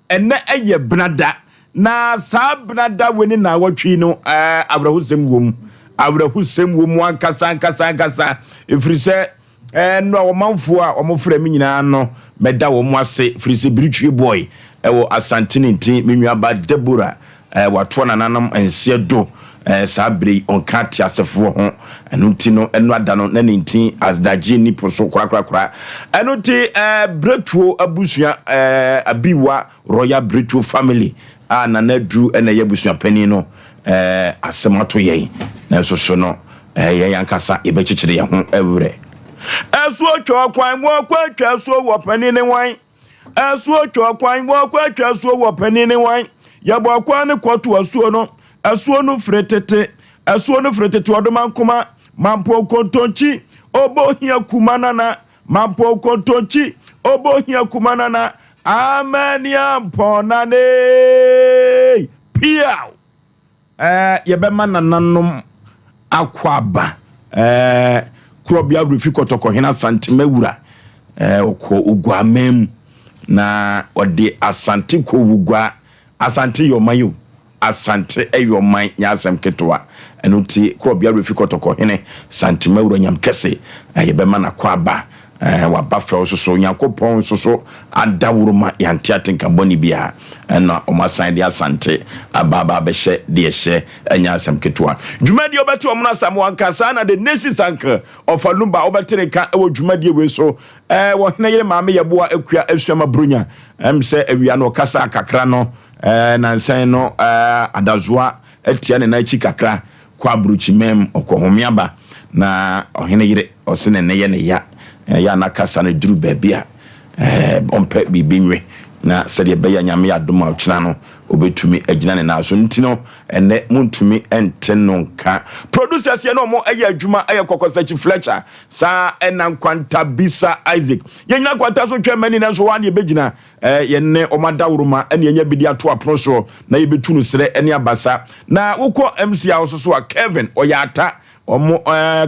Ɛnɛ ɛyɛ benada, na saa benada wei ne naawɔtwe no, awerɛhosɛm wɔ mu, awerɛhosɛm wɔ mu ankasa ankasa ankasa, ɛfiri sɛ ɛno a ɔmanfoɔ a wɔfrɛ me nyinaa no, mɛda wɔn ase, firi sɛ Biritwie boy ɛwɔ Asante ne me nuaba Deborah watoa nananom nseɛ do. Saa bere yi ɔnka ate asefoɔ ho. Ɛno nti no, ɛno ada no na ne nti asdagye ni po so korakorakora. Ɛno nti Biretuo abusua, Abiwa Royal Biretuo family a Nana Aduru ɛna ɛyɛ abusua panin no, asɛm ato yɛn, nanso so no yɛn ankasa yɛbɛkyekyere yɛn ho ɛwerɛ. Ɛso atwa kwan wɔkɔ atwa so wɔ panin ne wan, ɛso atwa kwan wɔkɔ atwa so wɔ panin ne wan. Yɛbɔ kwan ne kɔto asuo no, asuo no firi tete, asuo no firi tete. Ɔdoma nkoma mampo nkontonkyi ɔbɔ hia kuma nana, mampo nkontonkyi ɔbɔ hia kuma nana amania mpɔnane piaw. Yɛbɛma nananom akɔ aba. Kurɔbea refi Kɔtɔkɔhene Asantema wura, ɔkɔ Oguaman mu na ɔde Asante kɔ Wugua. Asante yɛ ɔman yi o, Asante ɛyɛ ɔman, nyɛ asɛm ketewa. Ɛno nti kurɔbea refi Kɔtɔkɔhene Santema wura nyam kɛse, yɛbɛma n'akɔ aba. Waba fɛw soso, Nyankopɔn nso so adaworoma yɛante atenka bɔne biara, ɛna ɔmo asan de Asante aba aba abɛhyɛ deɛ ɛhyɛ. Ɛnyɛ asɛm ketewa. Dwumadie wobɛte ɔmo no asam wankasa na the nations uncle ɔfa Lumba wobɛte ne ka ɛwɔ dwumadie wei so. Wɔhene yere maame yɛboa Akua Asuama Bronya sɛ awia no ɔkasa kakra no, nansan no, adazoa atia ne n'akyi kakra kɔ aburokyimam, ɔkɔ home aba na ɔhene yere ɔse ne ne yɛ ne ya ɛyɛ anakasa no duru baabi a ɔmpɛ biribi nwe, na sɛdeɛ ɛbɛyɛ Nyame yɛ adom a ɔkyena no obɛtumi agyina ne nan so. Nti no ɛnɛ montumi nte no nka. Producers yɛ ne ɔmo ɛyɛ adwuma ɛyɛ Kɔkɔsakyi Fletcher saa, ɛna Nkwanta Bisa Isaac. Yɛnyina nkwanta so twɛ mani, nanso waa ne yɛbɛgyina yɛne ɔmo adaworoma ɛne yɛnya bi de ato apono soɔ na yɛbɛtu no serɛ ɛne abasa. Na wokɔ MC a ɔso so a, Kevin ɔyɛ ata, ɔmo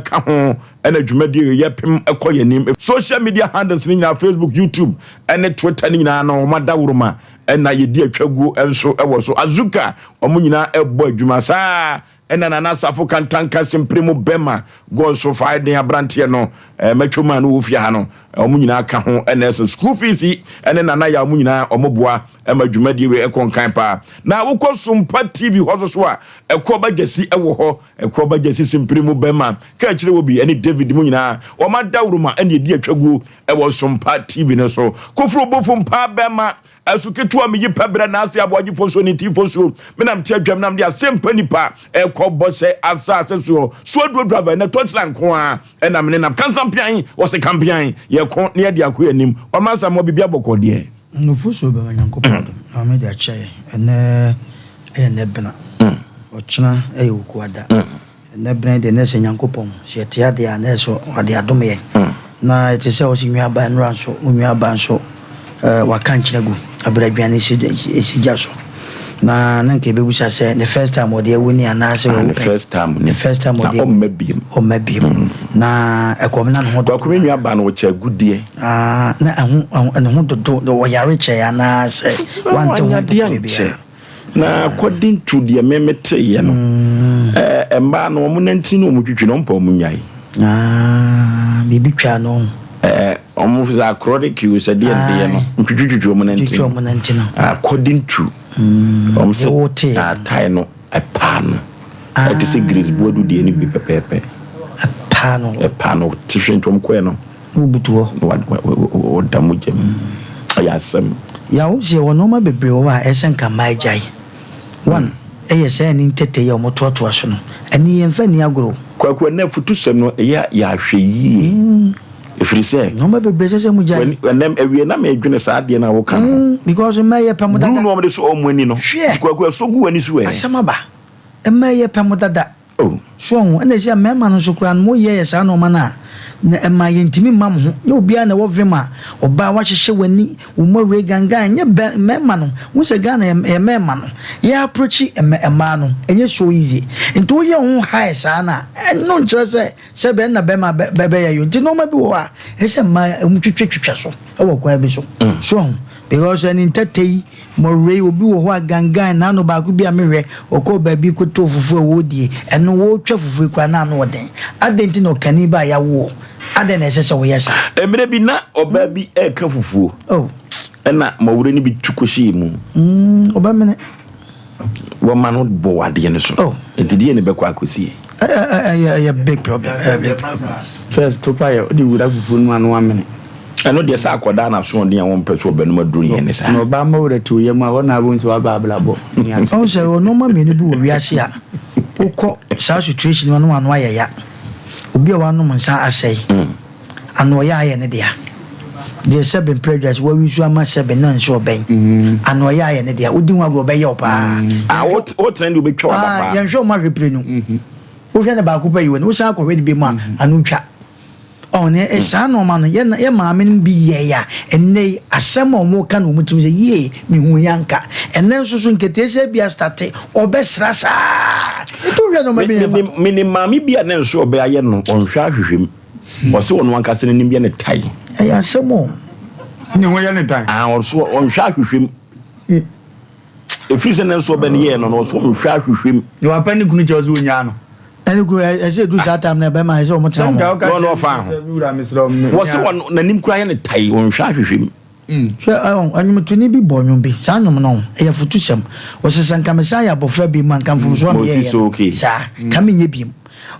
ka ho ɛna dwumadie yɛpem ɛkɔ yɛn anim. Social media handles ne nyinaa, Facebook, YouTube ɛne Twitter ne nyinaa no, ɔmo adaworoma ɛna yɛdi atwaguo nso ɛwɔ so. Azuka, ɔmo nyinaa ɛbɔ adwuma saa, ɛna Nana Asafo Kantanka simpere mu bɛma gɔn so fa ɛden aberanteɛ no mɛtwom a no wɔ fie ha no, ɔmo nyinaa ka ho. Ɛna ɛsɛ school fees yi ɛne Nana yɛ, ɔmo nyinaa ɔmo boa ɛma dwumadie wei ɛkɔ nkan paa. Na wokɔ Sompa TV hɔ so so a, ɛkɔ bagyasi ɛwɔ hɔ, ɛkɔ bagyasi simpere mu bɛma ka akyerɛ wɔ bi ɛne David mu nyinaa, wɔn adaworoma ɛne ɛdi atwaguo ɛwɔ Sompa TV no so. Koforo bofo mpa bɛma ɛso ketewa meyi pɛbrɛ n'ase aboagyefo so ne tifo so menam te adwam nam de asɛmpa nipa ɛkɔ bɔhyɛ asase soɔ so aduro driver ɛnɛ tɔkyerɛ nko a ɛnam ne nam kansampian wɔse kampian yɛko ne yɛde akɔ anim. Ɔma asɛm wɔ biribi abɔkɔ deɛ. Nufosuo bɛma Nyankopɔn dom na ɔmede akyɛ yɛn. Ɛnɛ ɛyɛ nɛ bena, ɔkyena ɛyɛ Okuada. Ɛnɛ bena deɛ nɛ sɛ Nyankopɔn sɛ yɛte adeɛ a nɛ sɛ ɔde adom yɛn na ɛte sɛ wɔsɛ nnuaba nnora nso wo nnuaba nso waka nkyerɛ gu aberɛ aduane ɛsi gya so na nka ɛbɛbusa sɛ ne first time ɔde awu ni anaasɛ Ah, wawu ne pɛn. First time ni. Ne first time na ɔde ɔmma biem. Ɔmma biem na ɛkɔm na ne ho Kwaku, me nua ba no wɔkyɛ agudeɛ. Ah, na ɛho ne ho dodo na ɔyare kyɛ anaasɛ wante ho wanyadeɛ dodo nkyɛ biara. Na according to deɛ meme teeɛ no, mmaa no ɔmo nanti no ɔmo twitwi no ɔmpa ɔmo nyae. Ah, biribi twa no. Ɔmo sɛ akorɔ de kiw sɛ deɛ deɛ no ntwitwitwitwi ɔmo nanti. Twitwi ɔmo nanti no. According to ɔmo Deɛ woteeɛ sɛ no. atae no ɛpaa no ɛte sɛ Grace Buadu deɛ no bi pɛpɛɛpɛ. Paa no. Ɛpaa no te hwɛ nti ɔmo kɔɛ no wobutu hɔ. Na ɔda mogya mu, ɛyɛ asɛm. Yawo sɛ wɔ nneɛma bebree wɔ hɔ a ɛsɛ nka mmaa agyae. One ɛyɛ sɛ ɛne ntɛtɛ yi a wɔtoatoa so no, ɛne yɛmfa ni agorɔ. Kwaku, ɛnɛ afutusɛm no ɛyɛ yɛahwɛ yie, ɛfiri sɛ nneɛma bebree sɛ mo gyae. Ɛnɛ awie na medwene saa adeɛ no a woka no ho. Because mmaa yɛ pɛ mo duru dada. no ɔmde so ɔmo ani no. Hwɛ. Nti Kwaku, ɛso gu w'ani so ɛ. Asɛm aba, mmaa yɛ pɛ mo dada. Oh. So ɔho ɛna ɛsɛ mmarima no nso koraa no moyɛ yɛ saa nneɛma no a na ɛma yɛntumi mma mo ho. Nyɛ obiara na ɛwɔ vim a ɔbaa wahyehyɛ w'ani wo mmɔwerɛ gangan. Nyɛ bɛ mmarima no wo sɛ Ghana yɛ mmarima no yɛ approach mmaa no ɛnyɛ so easy. Nti woyɛ wo ho high saa no a, ɛno nkyerɛ sɛ bɛn na bɛrima bɛyɛ yɛ. Nti nneɛma bi wɔ hɔ a ɛsɛ mmaa ɛmu twitwatwitwa so ɛwɔ kwan bi so. So ɔho Because ɛne ntɛtɛ yi, mmɔwerɛ yi, obi wɔ hɔ a gangan n'ano baako bi a mehwɛ, ɔkɔɔ baabi kɔtɔɔ fufuo a wɔredie, ɛno wɔretwa fufuo yi koraa na ano ɔden. Adɛn nti na ɔkani ba a yɛawo wo, adɛn na ɛsɛ sɛ woyɛ saa? Mmerɛ bi na ɔbaa bi reka fufuo. Oh. Ɛna mmɔwerɛ no bi tu kɔhyɛɛ mu. Ɔbɛmene. Wɔma no bɔ wɔ adeɛ no so. Oh. Nti deɛ ne bɛkɔ akɔsie? Ɛyɛ big problem. Ɛyɛ big problem. First to pa yɛ wode wura fufuo no mu a na wamene. Ɛno deɛ sɛ akɔdaa no asoɔden a wɔmpɛ so ɔbɛnom aduro no yɛ ne saa. Na ɔbaa ma werɛ te wo yam a hɔ na wobɛhu sɛ waba abrabɔ ne ase. Ɔhu sɛ wɔ nnoɔma mmienu bi wɔ wiase a wokɔ saa situation no mu a na w'ano ayɛ ya. Obi a wanom nsa asɛe. Ano ɔyɛ ayɛ ne dea. Deɛ sɛbe mprɛ dwa sɛ wawi nso ama sɛbe na nso ɔbɛn. Ano ɔyɛ ayɛ ne dea. Wodi ho agorɔ ɔbɛyɛ wo paa. Ah, wotena deɛ ɔbɛtwa wo ada paa. Yɛnhwɛ wo ma hwɛ prenu. Wohwɛ no baako pɛ yi wɔ ni, wosan akɔhwɛ no bi mu a, ano twa. Ɔho ne saa nnoɔma no, yɛ yɛ maame no bi yɛe a, ɛnnɛ yi, asɛm a wɔka no wɔn tirim sɛ, yie, mehu yi anka. Ɛnnɛ nso so, nketeesia bi astate, ɔbɛsra saa. Nti wohwɛ nnoɔma bi yɛ mfatoho. Menim maame bi a ne nso ɔbɛ ayɛ no, ɔnhwɛ ahwehwɛ mu. Ɔse ɔno ankasa n'anim yɛ no tan. Ɛyɛ asɛm o. Ne ho yɛ no tan. Ah, ɔso ɔnhwɛ ahwehwɛ mu. Ɛfiri sɛ ne nso ɔbɛ no yɛɛ no no, ɔso ɔnhwɛ ahwehwɛ mu. Na wapa ne kunu kyɛw sɛ ɔnyaa no. Ɛne kunu ɛsɛ edu saa time na bɛrima ɛsɛ wɔn tena Sɛ nka ho. woka Na ɔno kyerɛ ɔfaa me ho. sɛ me wura mesrɛ wo me Wɔse ɔno n'anim koraa yɛ no tae, ɔnhwɛ ahwehwɛ mu. Hwɛ ɛ ɔnwomtoni bi bɔ nnwom bi, saa nnwom no ɛyɛ afutusɛm. Ɔse sɛ nka mesan yɛ abɔfra biom a nka mfomsoɔ a Moses meyɛeɛ no okay. saa nka menyɛ biom.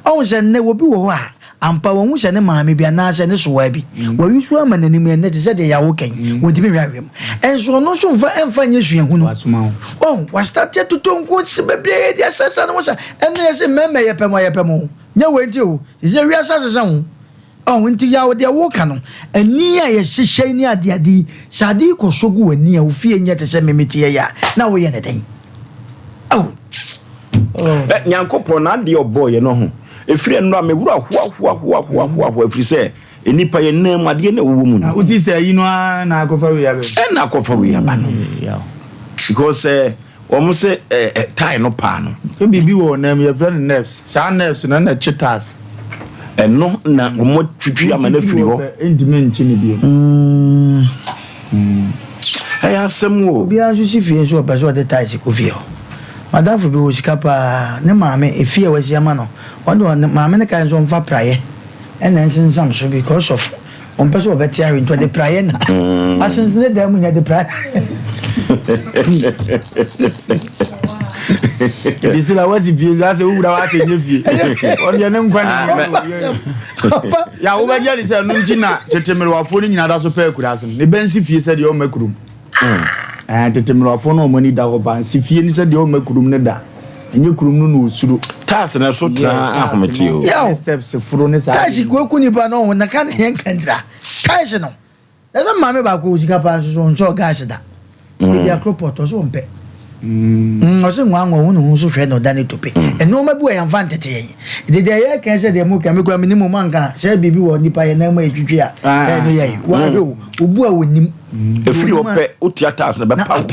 Ɔhu sɛ nnɛ obi wɔ hɔ a ampa wahu sɛ ne maame bi anaasɛ ne sewaa bi wawi so ama n'anim ɛnnɛ te sɛ deɛ Yaw reka yi, wɔntumi nhwɛ ahwɛ mu. Nso ɔno nso mfa ɛmfa nyɛ suahunu. Wahu, wastate atotɔ nku bebree de asrasra ne ho sa. Ɛnnɛ yɛse mmarima yɛpɛ mo a yɛpɛ mo. Nyɛ wei nti o, seesei wiase asesa o. Ɔho nti Yaw deɛ woka no, ani a yɛhyehyɛ yi ne adeade yi, sɛ ade yi kɔ so gu w'ani a, wo fie nyɛ te sɛ me meteɛ yi a, na woyɛ no dɛn? Oh. Oh. Ɛ, Nyankopɔn, n'adeɛ a ɔbɔeɛ no ho, ɛfiri ɛno a me werɛ ahoahoahoahoahoa, ɛfiri sɛ nnipa yɛn nan mu adeɛ na ɛwowɔ mu no. Na wote sɛ ayi no ara na akɔfa wei aba mu. Ɛna akɔfa wei aba no. Because sɛ wɔn sɛ ɛ ɛ tae no paa no. Sɛ biribi wɔ wɔn nan mu yɛfrɛ no nerves. Saa nerves no na ɛkye tiles. Ɛno na wɔn atwitwi ama no afiri hɔ. Ɛntumi nkye no bio. Ɛyɛ asɛm o. Obiara nso si fie nso ɔpɛ sɛ ɔde tiles kɔ fie hɔ. M'adamfo bi ɔwɔ sika paa, ne maame, efie a wasi ama no, ɔno deɛ maame no kae sɛ ɔmfa praeɛ na ɛnsensam so because of ɔmpɛ sɛ ɔbɛte ahwe nti ɔde praeɛ na asensene ne dan mu nyɛ de praeɛ. Nti sila wasi fie nso asɛ wowura hɔ asɛ nyɛ fie. Ɔno deɛ ne nkwa ne Ya wobɛgye adi sɛ ɛno nti na tete mmerewafoɔ no nyinaa da so pɛ akuraase no. Ne ba nsi fie sɛdeɛ ɔmma kurom. Ɛɛ tete mmerewafoɔ no wɔn ani da hɔ paa. Nsi fie no sɛdeɛ ɔmma kurom no da. Ɛnyɛ kurom no na ɔsuro. Taase no ɛso tena ahomete o. Yaw. Steps foro ne saa. Taase kuo ku nipa no ɔho na ka ne yɛn kandira. Taase no. Na sɛ maame baako wɔ sika paa nso so ɔnsɔɔ gas da. Ebi akoro pɔt ɔsɛ ɔmpɛ. Ɔsɛ nwanwa ɔhu ne ho so hwɛ na ɔda ne tope. Nneɛma bi wɔ yɛmfa ntete yɛn. Nti deɛ yɛka sɛ deɛ moka me kura menim mo anka sɛ biribi wɔ nipa yɛn nan mu a yɛtwitwi a sɛ ɛno yɛ wahwɛ o obu a wɔnim. Ɛfiri hɔ pɛ wotia tiles no bɛpaw.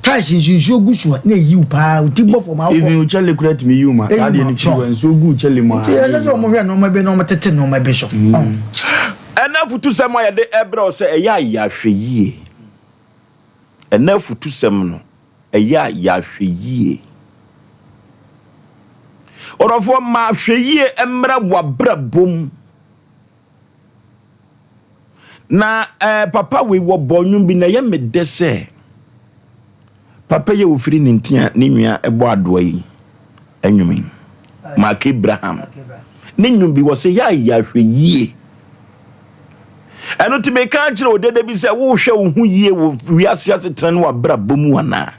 Tiles nso nsuo gu so a na ɛyiw paa wo ti bɔ fam a wokɔ. Even wo kyɛle kura tumi yiw ma saa deɛ no firi hɔ nsuo gu wo kyɛle mu a. Nti ɛsɛ sɛ wɔhwɛ nneɛma bi na wɔtete nneɛma bi so. Ɛnnɛ afutusɛm a yɛde rebrɛ wo sɛ ɛyɛ a yɛ ahwɛyie. Ɛnnɛ afutusɛm no, ɛyɛ a yɛ ahwɛyie. Ɔdɔfoɔ, ma ahwɛyie mmra w'abrabɔ mu. Na eh, papa wei wɔbɔ nnwom bi na ɛyɛ me dɛ sɛ papa yi a ofiri ne ntia ne nua ɛbɔ adoa yi nnwom yi. Mark Abraham ne nnwom bi wɔ sɛ yɛ a yɛahwɛ yie. Ɛno nti meka akyerɛ wo dada bi sɛ wohwɛ wo ho yie wɔ wiase asetena ne w'abrabɔ mu anaa?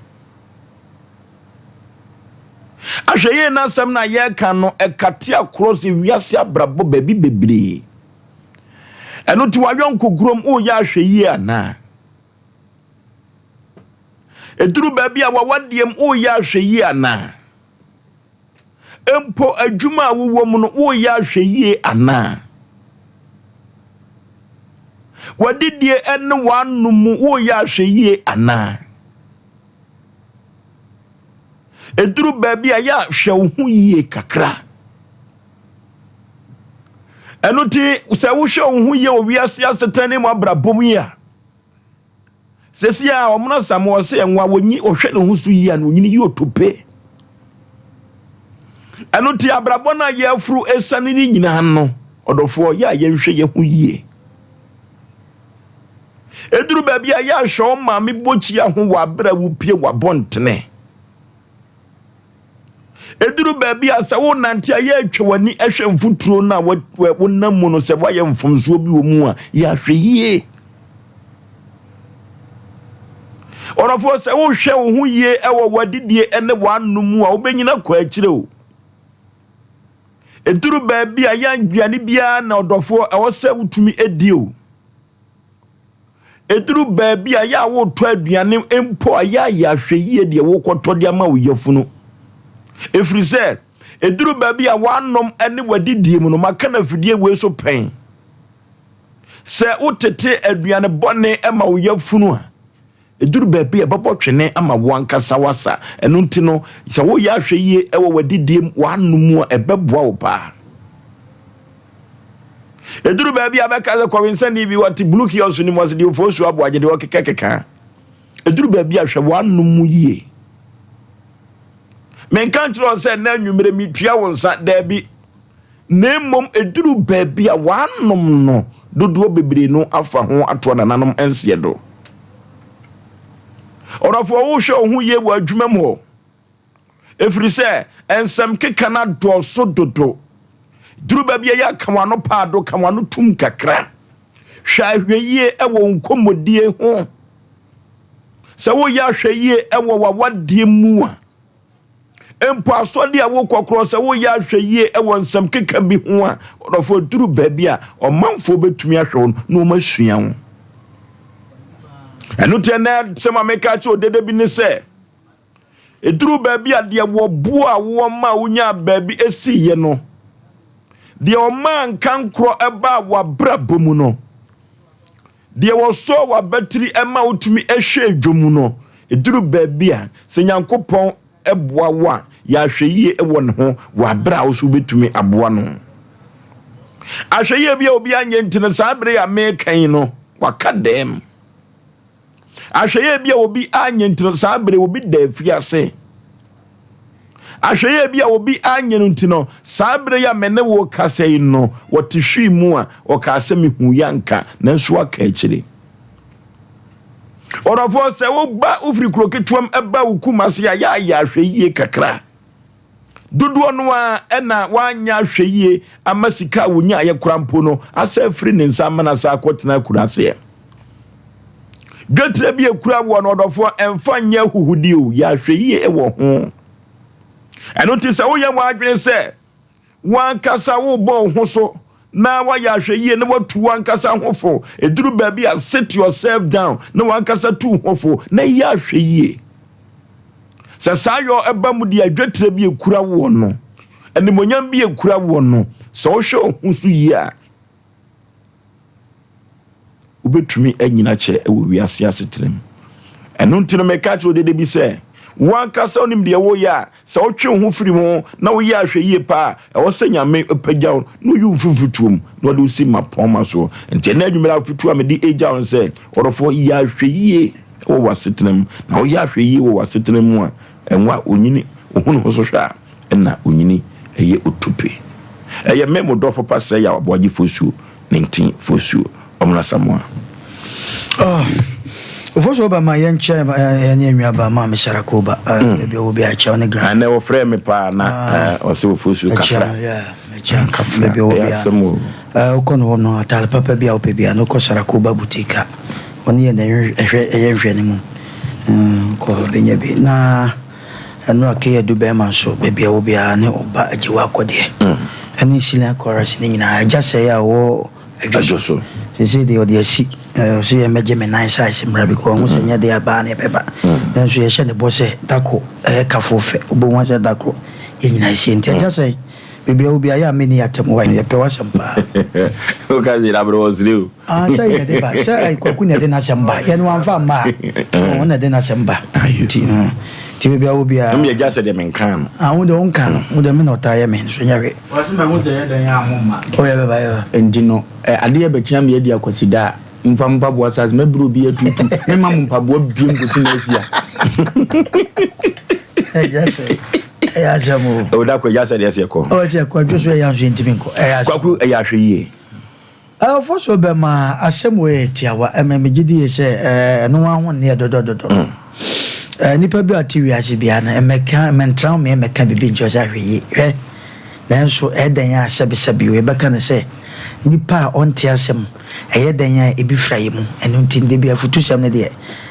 Ahwɛ yie no asɛm no a yɛreka no ɛkate akorɔ sɛ wiase abrabɔ baabi bebree. Ɛno nti w'ayɔnko kurom woyɛ ahwɛ yie anaa? Ɛduru baabi a w'awadeɛ mu woreyɛ ahwɛ yie anaa? Mpo adwuma a wowɔ mu no woreyɛ ahwɛ yie anaa? W'adidie ne w'anom mu woreyɛ ahwɛ yie anaa? Ɛduru baabi a yɛ a hwɛ wo ho yie kakra. Ɛno nti sɛ wohwɛ wo ho yie wɔ wiase asetena ne mu abrabɔ mu yi a, Sɛsi a ɔmono Asamoah ɔsɛ ɛnwa wɔnyi ɔhwɛ ne ho so yie a na onyini yi otope. Ɛno nti abrabɔ no a yɛafuru esiane ne nyinaa no, ɔdɔfoɔ, yɛ a yɛnhwɛ yɛn ho yie. Ɛduru baabi a yɛ ahwɛ wo maame bɔkyia ho wɔ aberɛ a wopie w'abɔntene. Ɛduru baabi a sɛ wonante a yɛ atwa w'ani hwɛ mfuturo no a wonam mu no sɛ woayɛ mfomsoɔ bi wɔ mu a yɛ ahwɛ yie. Ɔdɔfoɔ sɛ wohwɛ wo ho yie wɔ w'adidie ne w'anom mu a wobɛnyina kɔ akyire o. Ɛduru baabi a yɛ aduane biara na ɔdɔfoɔ ɛwɔ sɛ wotumi di o. Ɛduru baabi a yɛ a wotɔ aduane mpo a yɛ a yɛ ahwɛ yie deɛ wokɔtɔ de ama wo yafunu. Ɛfiri sɛ ɛduru baabi a w'anom ne w'adidie mu no maka no afidie wei so pɛn. Sɛ wotete aduane bɔne ma wo yafunu a, ɛduru baabi a ɛbɛbɔ twene ama wo ankasa w'asa. Ɛno nti no, sɛ woyɛ ahwɛyie wɔ w'adidie mu, w'anom mu a, ɛbɛboa wo paa. Ɛduru baabi a bɛka sɛ kɔwensani bi wɔte blue kiosk no mu ɔsɛ deɛ ofosuo aboagye deɛ ɔkekakeka. Ɛduru baabi a hwɛ w'anom mu yie. Menka nkyerɛ wo sɛ na anwummerɛ metua wo nsa, daabi. Na mmom ɛduru baabi a wɔanom no dodoɔ bebree no afa ho atoa nananom nseɛ do. Ɔdɔfoɔ wohwɛ wo ho yie wɔ adwuma mu hɔ, ɛfiri sɛ nsɛm keka no adɔɔso dodo. Duru baabi a yɛ ka w'ano paado, ka w'ano tum kakra. Hwɛ ahwɛyie wɔ wo nkɔmmɔdie ho. Sɛ woyɛ ahwɛyie wɔ w'awadeɛ mu a, Mpo asɔde a wokɔ korɔ sɛ woyɛ ahwɛ yie wɔ nsɛm keka bi ho a, ɔdɔfoɔ duru baabi a ɔmanfoɔ bɛtumi ahwɛ wo na wɔn asua wo. Ɛno nti ɛnɛ sɛm a meka kyerɛ odede bi ne sɛ, ɛduru baabi a deɛ wɔboa woɔ ma wonyaa baabi ɛsiiɛ no, deɛ ɔmaa nkankorɔ ɛbaa w'abrabɔ mu no, Deɛ wɔsɔɔ w'abatiri ma wotumi hwɛɛ dwom no, ɛduru baabi a, sɛ Nyankopɔn boa wo a, yɛ ahwɛyie wɔ ne ho wɔ aberɛ a wo nso wobɛtumi aboa no. Ahwɛyie bi a obi anyɛ nti no, saa berɛ a meka yi no, waka dɛm. Ahwɛyie bi a obi anyɛ nti no, saa berɛ obi da afiase. Ahwɛyie bi a obi anyɛ no nti no, saa berɛ yi a me ne wo kasa yi no, wɔte hwii mu a ɔkaa sɛ mehu yɛ anka, nanso aka akyire. Ɔdɔfoɔ, sɛ woba wofiri kuro ketewa mu ba wo Kumase a, yɛ ayɛ ahwɛyie kakra. Dodoɔ no ara na wanyɛ ahwɛyie ama sika a wɔnyaeɛ koraa mpo no asa afiri ne nsa ama no asa akɔtena akuraaseɛ. Dwetire bi ekura wɔ no ɔdɔfoɔ ɛmfa nyɛ ahuhudeɛ o, yɛ ahwɛyie wɔ ho. Ɛno nti sɛ woyɛ w'adwene sɛ w'ankasa wobɔ wo ho so na woayɛ ahwɛyie na woatu w'ankasa ho fo. Ɛduru baabi a sit yourself down na w'ankasa tu ho fo na yɛ ahwɛyie. Sɛ saa yɔ ɛba mu deɛ dwetire bi ekura woɔ no, animonyam bi ekura woɔ no, sɛ wohwɛ wo ho so yie a, wobɛtumi anyina kyɛ wɔ wiase asetena mu. Ɛno nti no meka kyerɛ odede bi sɛ, wo ankasa wonim deɛ woyɛ a, sɛ wotwe wo ho firi ho na woyɛ ahwɛyie paa a, ɛwɔ sɛ Nyame pagya wo na oyi wo mfiri mfutuo mu na ɔde wo si mmapɔmma soɔ. Nti ɛnnɛ anwummerɛ afotuo a mede regya wo ne sɛ, ɔdɔfoɔ, yɛ ahwɛyie wɔ w'asetena mu. Na woyɛ ahwɛyie wɔ w'asetena mu a, ɛnwa onyini, ohu ne ho so hwɛ a, Ɛna onyini ɛyɛ otupe. Ɛyɛ me mo dɔfo pa sɛ yaw aboagye fosuo ne ntin fosuo ɔmena samoa. Oh, ofosuo ba ma yɛn kyɛ yɛn yɛn nua ba maame Sarah Koba ebi ɔwɔ bi akyɛ ɔne grand. Ɛnɛ wɔfrɛ me paa na ah. ɔsɛ ofosuo kafra. Ɛkyɛ kafra ebi ɔwɔ bi a ɔkɔ no hɔ no ataade papa bi a ɔpɛ bi a no kɔ Sarah Koba boutique a ɔne yɛn na ɛhwɛ ɛyɛ nhwɛ ne mu kɔ bɛnya bi na. Ɛno a Kay Adu bɛɛma nso baabi a ɔwɔ biara ne ɔba Agyewa Akɔdeɛ ɛne Senior Chorus no nyinaa Agya Sɛe a ɔwɔ Adwo so seesei deɛ ɔde asi ɔse yɛ mmɛgye me nan size mmra because ɔho sɛ nyɛ deɛ abaa ne ɛbɛba nanso yɛhyɛ ne bɔ sɛ dako ɛyɛ kafo fɛ wobɛhu asɛ dako yɛ nyinaa ɛsie nti Agya Sɛe baabi a ɔwɔ biara yɛ a menni atɛm wai yɛpɛ w'asɛm paa. Woka sɛ yɛn abrɛ wɔ sere o. Ah sɛ yɛ de ba sɛ kwaku na ɛde n'asɛm ba yɛn wamfa mma a so wɔn na ɛde n'asɛm ba nti nti baabi a wɔ biara. Ɛmu yɛ gya sɛ deɛ menka no. Ah wo deɛ wonka no wo deɛ me na ɔtaa yɛ me nso nyɛ hwee. Wɔse mahu sɛ yɛ dɛn a mo mma. Oh yɛ bɛba yɛ bɛba. Nti no adeɛ bɛkyea me adi akwasida a. Momfa mo mpaboa size mɛbrɛ obi atutu memma mo mpaboa biem kɔsi na asia. Ɛyɛ sɛ ɛyɛ asɛm o. Ɛwɔ da kɔ ɛyɛ asɛ deɛ ɛsɛ ɛkɔ. Ɔwɔ sɛ ɛkɔ adwo so ɛyɛ nso yɛntumi nkɔ ɛyɛ asɛm. Kwaku ɛyɛ ahwɛ yie. Ɛwɔfo so bɛma asɛm wɔ yɛ tiawa ɛmɛ megye di yɛ sɛ ɛno ho aho nneɛ dɔdɔdɔdɔ. Mm. Nipa bi a ɔte wiase biara no ɛmɛka ɛmɛntra me ɛmɛka bibi nkyerɛ sɛ ahwɛ yie hwɛ. Nanso ɛyɛ dɛn a sɛbesɛbe o, yɛbɛka no sɛ nipa a ɔnte asɛm, ɛyɛ dɛn a ebi fra yɛn mu. Ɛno nti, da bi afutusɛm no deɛ,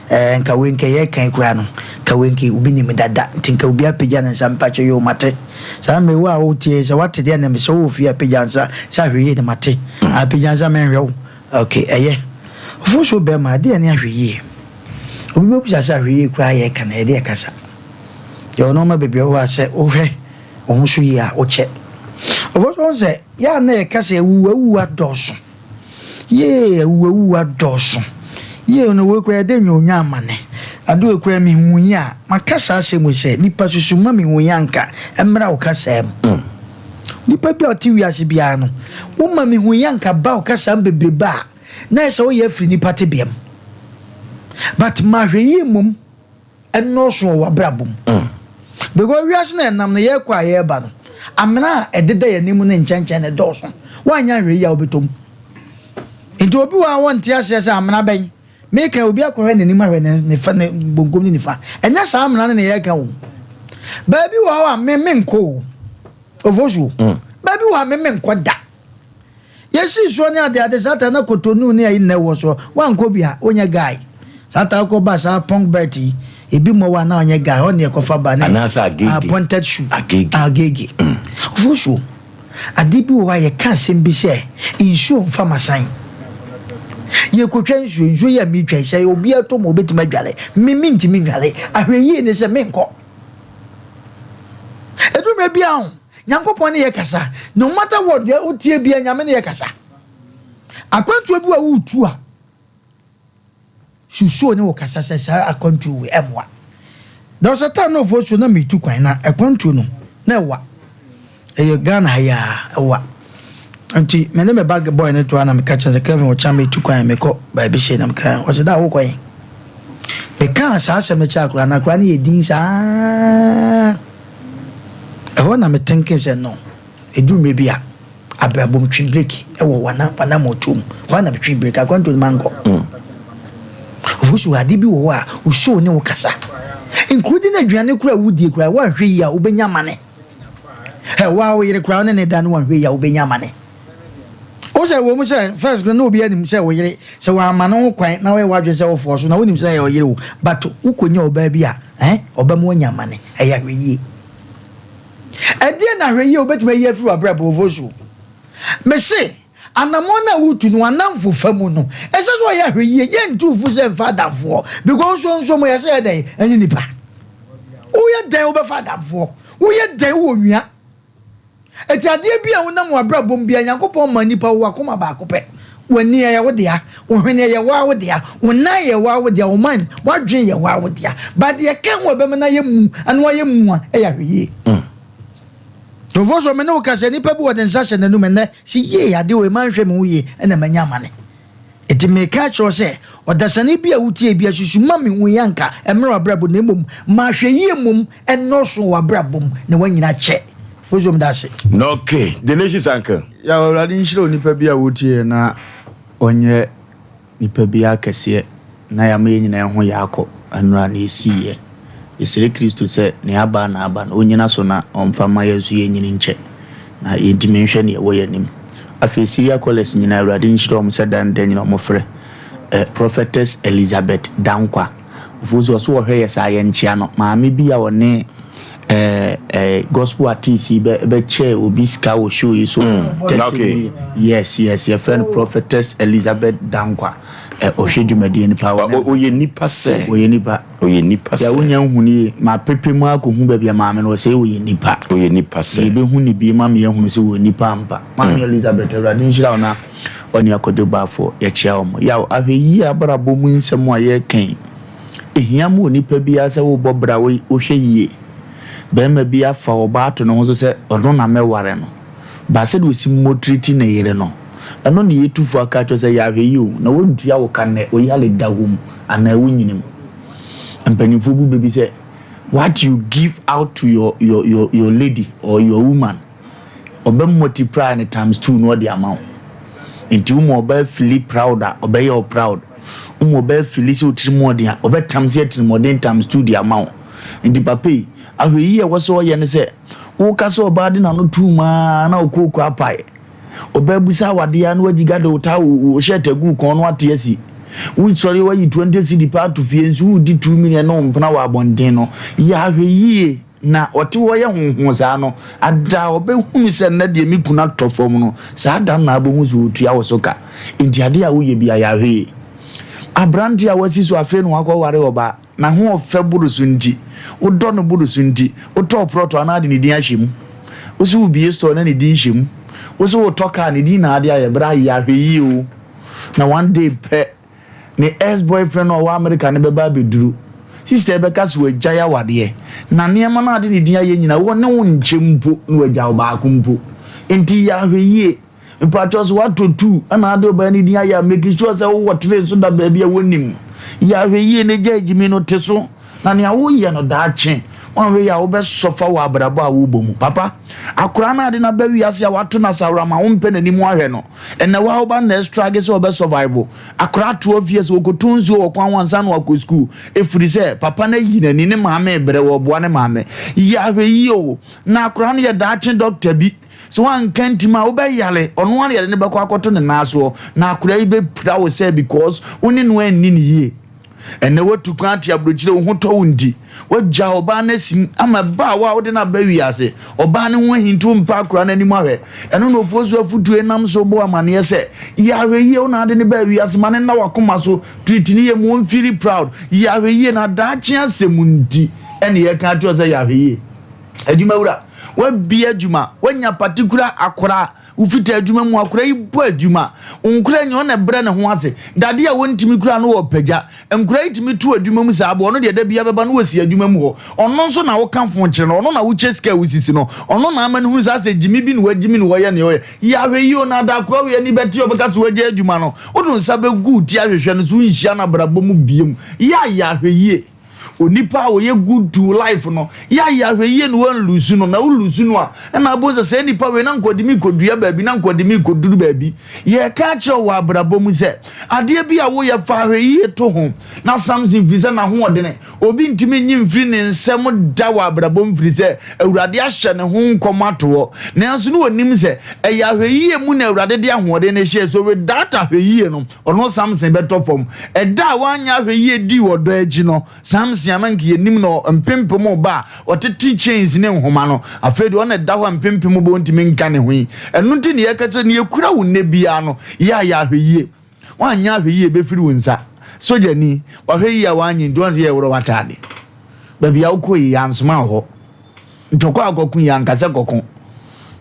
ɛɛ, nka wei nka yɛreka yi koraa no, nka wei nka obi nim dada, nti nka obi apagya ne nsa, mpakyɛ yoo, mate. Saa mmerɛ yi, wo a wotie yi, sɛ woate deɛ na mesɛ wowɔ fie a, pagya nsa sɛ ahwɛyie no, mate. Ah, pagya nsa menhwɛ wo. Ok, ɛyɛ. Ofosuo bɛrima, ɛdeɛn ne ahwɛyie? Obi bɛbisa sɛ ahwɛyie koraa yɛreka no, ɛyɛ deɛ kasa. Yɛwɔ nneɛma bebree wɔ hɔ a sɛ wohwɛ wo ho so yie a, wokyɛ. Ɔfɔ so sɛ, yɛ a na yɛka sɛ awuwawuwu adɔɔso. Yee, awuwawuwu adɔɔso. Yee, no wei koraa yɛde nyɛ onya amane. Ade wei koraa mehu yi a, maka saa asɛm yi sɛ, nipa susu ma mehu yi anka ɛmmra wo kasaa mu. Mm. Nipa bi a ɔte wiase biara no, woma mehu yi anka ba wo kasaa mu bebrebe a, na ɛsɛ woyɛ afiri nipa tebea mu. But ma hwɛ yie mmom. nnɔɔso wɔ w'abrabɔ mu. Because wiase na ɛnam no yɛrekɔ a yɛreba no, amena a ɛdeda yɛn anim ne nkyɛnkyɛn no ɛdɔɔso. Woanyɛ ahwɛ yie a wobɛtɔ mu. Nti obi wɔ a wɔnte aseɛ sɛ amena bɛn. Meka obi akɔhwɛ n'anim ahwɛ ne nifa ne bonkum ne nifa. Ɛnyɛ saa amena no na yɛreka o. Baabi wɔ hɔ a me menkɔ o. Ofosuo. Baabi wɔ hɔ a me menkɔ da. Yɛsii soɔ ne adeade saa ta na Cotonou ne ayi nnɛ wɔ soɔ wankɔ bi a wonyɛ guy saa ta wokɔ ba saa punk belt yi ebi mmɔ wo a na ɔnyɛ guy hɔ ne yɛkɔfa ba ne Anaasɛ agege. ah, pointed shoe Agege. agege ɔfo so ade bi wɔ hɔ a yɛka asɛm bi sɛ nsuo mfa masan yɛkɔtwa nsuo nsuo yi a metwa yi sɛ obi atɔ mu obɛtumi adwale me mentumi nnwale ahwɛ yie ne sɛ menkɔ ɛduru mmerɛ bi a ho Nyankopɔn ne yɛ kasa. No matter what deɛ wotie bia Nyame ne yɛ kasa. Akwantuo bi wa wotu a susuo ne wo kasa sɛ saa akwantuo wei ɛmmoa. There was a time na ɔfoɔ suo na metu kwan na akwantuo no na ɛwa. Ɛyɛ Ghana ha yi a ɛwa. Nti me ne me bag boy no toa na meka kyerɛ sɛ Kevin ɔkya metu kwan mekɔ baabi sei na meka ɔsɛ da wokɔ yɛn. Mekaa saa asɛm no kyerɛ akora na akora no yɛ din saa. Ɛhɔ na me thinking sɛ no, ɛduru mmerɛ bi a, abrabɔ mu twe break wɔ w'anammɔtuo mu. Hɔ ara na metwee break, akwantuo no mankɔ. Ofosu, ade bi wɔ hɔ a, wo soul ne wo kasa. Including aduane koraa a wodie koraa, woanhwɛ yie a wobɛnya amane. Ɛ, wo a wo yere koraa, wo ne ne da no woanhwɛ yie a wobɛnya amane. Wo sɛ wɔ mu sɛ first no na obi anim sɛ wo yere sɛ wamma no ho kwan na woyɛ w'adwene sɛ wofoɔ so na wonim sɛ ɛyɛ ɔyere o but wokɔnya ɔbaa bi a eh ɔbɛma wanya amane. Ɛyɛ ahwɛyie. Ɛdeɛn na ahwɛyie a wobɛtumi ayi afiri w'abrabɔ mu Ofosuo? Mese anamɔn no a wotu no w'anamfo fa mu no ɛsɛ sɛ ɔyɛ ahwɛyie. Yɛntu wo fo sɛ mfa adamfoɔ because nso nso mo yɛsɛ yɛ dɛn ɛne nipa. Woyɛ dɛn wobɛfa adamfoɔ? Woyɛ dɛn wowɔ nua? Enti adeɛ bi a wonam w'abrabɔ mu biara, Nyankopɔn maa nnipa wowɔ akoma baako pɛ. W'ani ɛyɛ wo dea, wo hwene ɛyɛ woa wo dea, wo nan yɛ woa wo dea, wo mind, w'adwene yɛ woa wo dea. But deɛ ɛka ho a ɛbɛma no ayɛ mu anaa wayɛ mua ɛyɛ ahwɛyie. Tofo so me ne wo kasa, nipa bi wɔde nsa hyɛ n'anum ɛnnɛ, sɛ yie adeɛ wei manhwɛ me ho yie ɛna manya amane. Enti mereka akyerɛ wo sɛ, ɔdasani bi a wotie bi asusu ma me hui anka ɛmmra w'abrabɔ na mmom ma ahwɛyie mmom ɛnnɔɔso wɔ w'abrabɔ mu na woanyini akyɛ. Fosuo meda ase. Okay, the nation's uncle. Yaw Awurade nhyira onipa bi a wotie na ɔnyɛ nipa bi akɛseɛ na yɛama yɛn nyinaa ho yɛ akɔ nnora na ɛsiiɛ. Yɛsrɛ Kristo sɛ nea aba na aba no ɔnnyina so na ɔmfa mma yɛn nso yɛnyini nkyɛ na yɛntumi nhwɛ nea ɛwɔ yɛn anim. Afei Syria College nyinaa Awurade nhyira wɔn sɛ da ne da nyinaa wɔfrɛ eh, Prophetess Elizabeth Dankwa. Ofuo so ɔso ɔhwɛ yɛ saa yɛnkyea no. Maame bi a ɔne eh, eh, gospel artist yi bɛ bɛkyɛɛ obi sika wɔ show yi so. 30 okay. million. Yes, yes, yɛfrɛ no Prophetess Elizabeth Dankwa. Eh, ɔhwɛ dwumadie no paa. Ɔne- Ɔyɛ nipa sɛ. Ɔyɛ nipa. Ɔyɛ nipa Sɛ sɛ. wonya nhu no yie, mapepe mu akɔhu baabi a maame no wɔ sɛ ɔyɛ nipa. Ɔyɛ nipa sɛ. Yɛbɛhu no bio ma yɛahunu sɛ ɔyɛ nipa ampa. Maame Elizabeth, Awurade nhyira wo na ɔne Akwadwo Baafoɔ yɛkyea wɔn. Yaw, ahwɛyie abrabɔ mu nsɛm a yɛreka yi, ɛhia ma onipa biara sɛ wobɔ bra a wohwɛ yie. Barima bi afa ɔbaa ato ne ho so sɛ ɔno na mɛware no, but sɛdeɛ ɔsi mɔtriti ne yere no, Ɛno na yɛtu fo aka akyerɛ wo sɛ yɛ ahwɛyie o, na wɔntua wo ka nnɛ, wo yare da hɔ mu anaa wo nyini mu. Mpanimfoɔ bu bɛ bi sɛ, what you give out to your, your, your, your lady or your woman, ɔbɛ multiply no times two na ɔde ama wo. Nti wo ma ɔbaa fili proud a, ɔbɛyɛ wo proud. Wo ma ɔbaa fili sɛ otiri mu ɔden a, ɔbɛtam sɛ atirimuɔden times two de ama wo. Nti papa yi, ahwɛyie a ɛwɔ sɛ ɔyɛ ne sɛ, woka sɛ ɔbaa de n'ano tum aa na ɔkooko apae. Ɔbaa bisa awadeɛ a na wagyiga de wo taa wo shirt agu wo kɔn no ate asi. Wosɔre wayi 20 cedi paa ato fie nso woredi 2 million ne wo mpena wɔ abɔnten no. Yɛ ahwɛyie. Na ɔte hɔ yɛ honhon saa no, ada a ɔbɛhunu sɛ nnɛ deɛ me kunu atɔ fam no, saa da no na abɛhu sɛ ɔretua wo so ka. Enti adeɛ a woyɛ biara, yɛ ahwɛyie. Aberanteɛ a wasi so afei na wakɔware ɔbaa, n'ahoɔfɛ boro so nti, wodɔ no boro so nti, wotɔɔ prɔto anaa de ne din ahyɛ mu. Wo se wobue store na ne din hyɛ mu. Wo se wotɔ kaa, ne din na ade ayɛ. Bra, yɛ ahwɛyie o. Na one day pɛ, Ne ex boyfriend a ɔwɔ America no bɛba abɛduru. Sister yi bɛka sɛ wagyae awadeɛ. Na nneɛma no a ɔde ne din ayɛ nyinaa, wɔ ne wo nkyɛ mpo na wagya wo baako mpo. Nti yɛ ahwɛyie. Mpakyɛw sɛ woatɔ tuu ɛna ade ɔbaa no din ayɛ a, make sure sɛ wowɔ tray nso da baabi a wɔnim. Yɛ ahwɛyie na gyae gyimi no te so. Na nea woyɛ no daakye, woanhwɛ yie a wobɛsɔfa wɔ abrabɔ a wobɔ mu. Papa, akoraa no ade no aba wiase a wato no asawora ma wompɛ n'anim ahwɛ no. Ɛnɛ wo a woba no na ɛstrage sɛ ɔbɛ survive. Akoraa 12 years ɔkɔtɔ nsuo wɔ kwan ho ansa na wakɔ school. Ɛfiri sɛ papa no ayi n'ani, ne maame rebrɛ, ɔreboa ne maame. Yɛ ahwɛyie o, na akoraa no yɛ daakye doctor bi. Sɛ woanka ntim a wobɛyare, ɔno ara na yɛde no bɛkɔ akɔto ne nan soɔ. Na akoraa yi bɛpira wo sɛ because wo ne no anni no yie. Ɛnnɛ woatu kwan ate aburokyire, wo ho tɔ wo nti, woagya ɔbaa no asim ama ɛba a wo a wode no aba wiase. Ɔbaa no ho ahintiw mpa akora no anim ahwɛ. Ɛno na ofuo so afotuo nam so bɔ amanneɛ sɛ, Yɛ ahwɛyie, wo na ade no baa wiase, ma no nna w'akoma so, treat no yie, ma ɔmfeeli proud. Yɛ ahwɛyie, na daakye asɛm nti ɛne yɛka akyerɛ wo sɛ yɛ ahwɛyie. Adwumawura, woabie adwuma, woanya particular akora Wo fitaa adwuma mu akora yi bɔ adwuma. Nkora nyɛ ɔna brɛ ne ho ase. Dade a wɔntumi kura no wɔpagya. Nkora yi tumi to adwuma mu saa boɔ. Ɔno deɛ da biara bɛba no wɔsi adwuma mu hɔ. Ɔno nso na woka fo kyerɛ no. Ɔno na wokyɛ sika a wosisi no. Ɔno na ama no hunu saa sɛ gyimi bi na wagyimi na wɔyɛ nea ɔyɛ. Yɛ ahwɛ yie o na ada akora wei ani bɛte ɔbɛka sɛ wagya adwuma no. Wode wo nsa bɛgu wo ti ahwehwɛ no so wonhyia no abrabɔ mu biom. Yɛ a yɛ ahwɛ yie. Onipa a ɔyɛ good to life no, yɛ a yɛ ahwɛ yie na wanlusu no, na wolusu no a, ɛna abɔ sɛ saa nipa wei na nka ɔde me kɔdua baabi, na nka ɔde me kɔduru baabi. Yɛreka akyerɛ wɔ abrabɔ mu sɛ, adeɛ bi a woyɛ fa ahwɛ yie to ho. Na Samson firi sɛ n'ahoɔdene, obi ntumi nyi mfiri ne nsam da wɔ abrabɔ mu firi sɛ Awurade ahyɛ ne ho nkɔm ato hɔ. Nanso na ɔnim sɛ ɛyɛ ahwɛyie mu na Awurade de ahoɔden no hyɛɛ, so without ahwɛyie no, Ɔno Samson bɛtɔ fam. Ɛda a wanyɛ ahwɛyie dii ɔdɔ akyi no, Samson a na anka yɛnim no mpempem reba a ɔtete chains ne nhoma no, afei deɛ ɔna ɛda hɔ a mpempem reba ɔntumi nka ne ho yi. Ɛno nti na yɛka sɛ nea ɛkura wo nnɛ biara no, yɛ a yɛ ahwɛyie. Woanyɛ ahwɛyie ɛbɛfiri wo nsa. Sogyani, wahwɛ yie a wanyɛ nti wɔn sɛ yɛworɔ w'ataade. Baabi a wokɔ yi, yɛansoma wo hɔ. Ntɔkwa a kɔko yi, anka sɛ kɔko.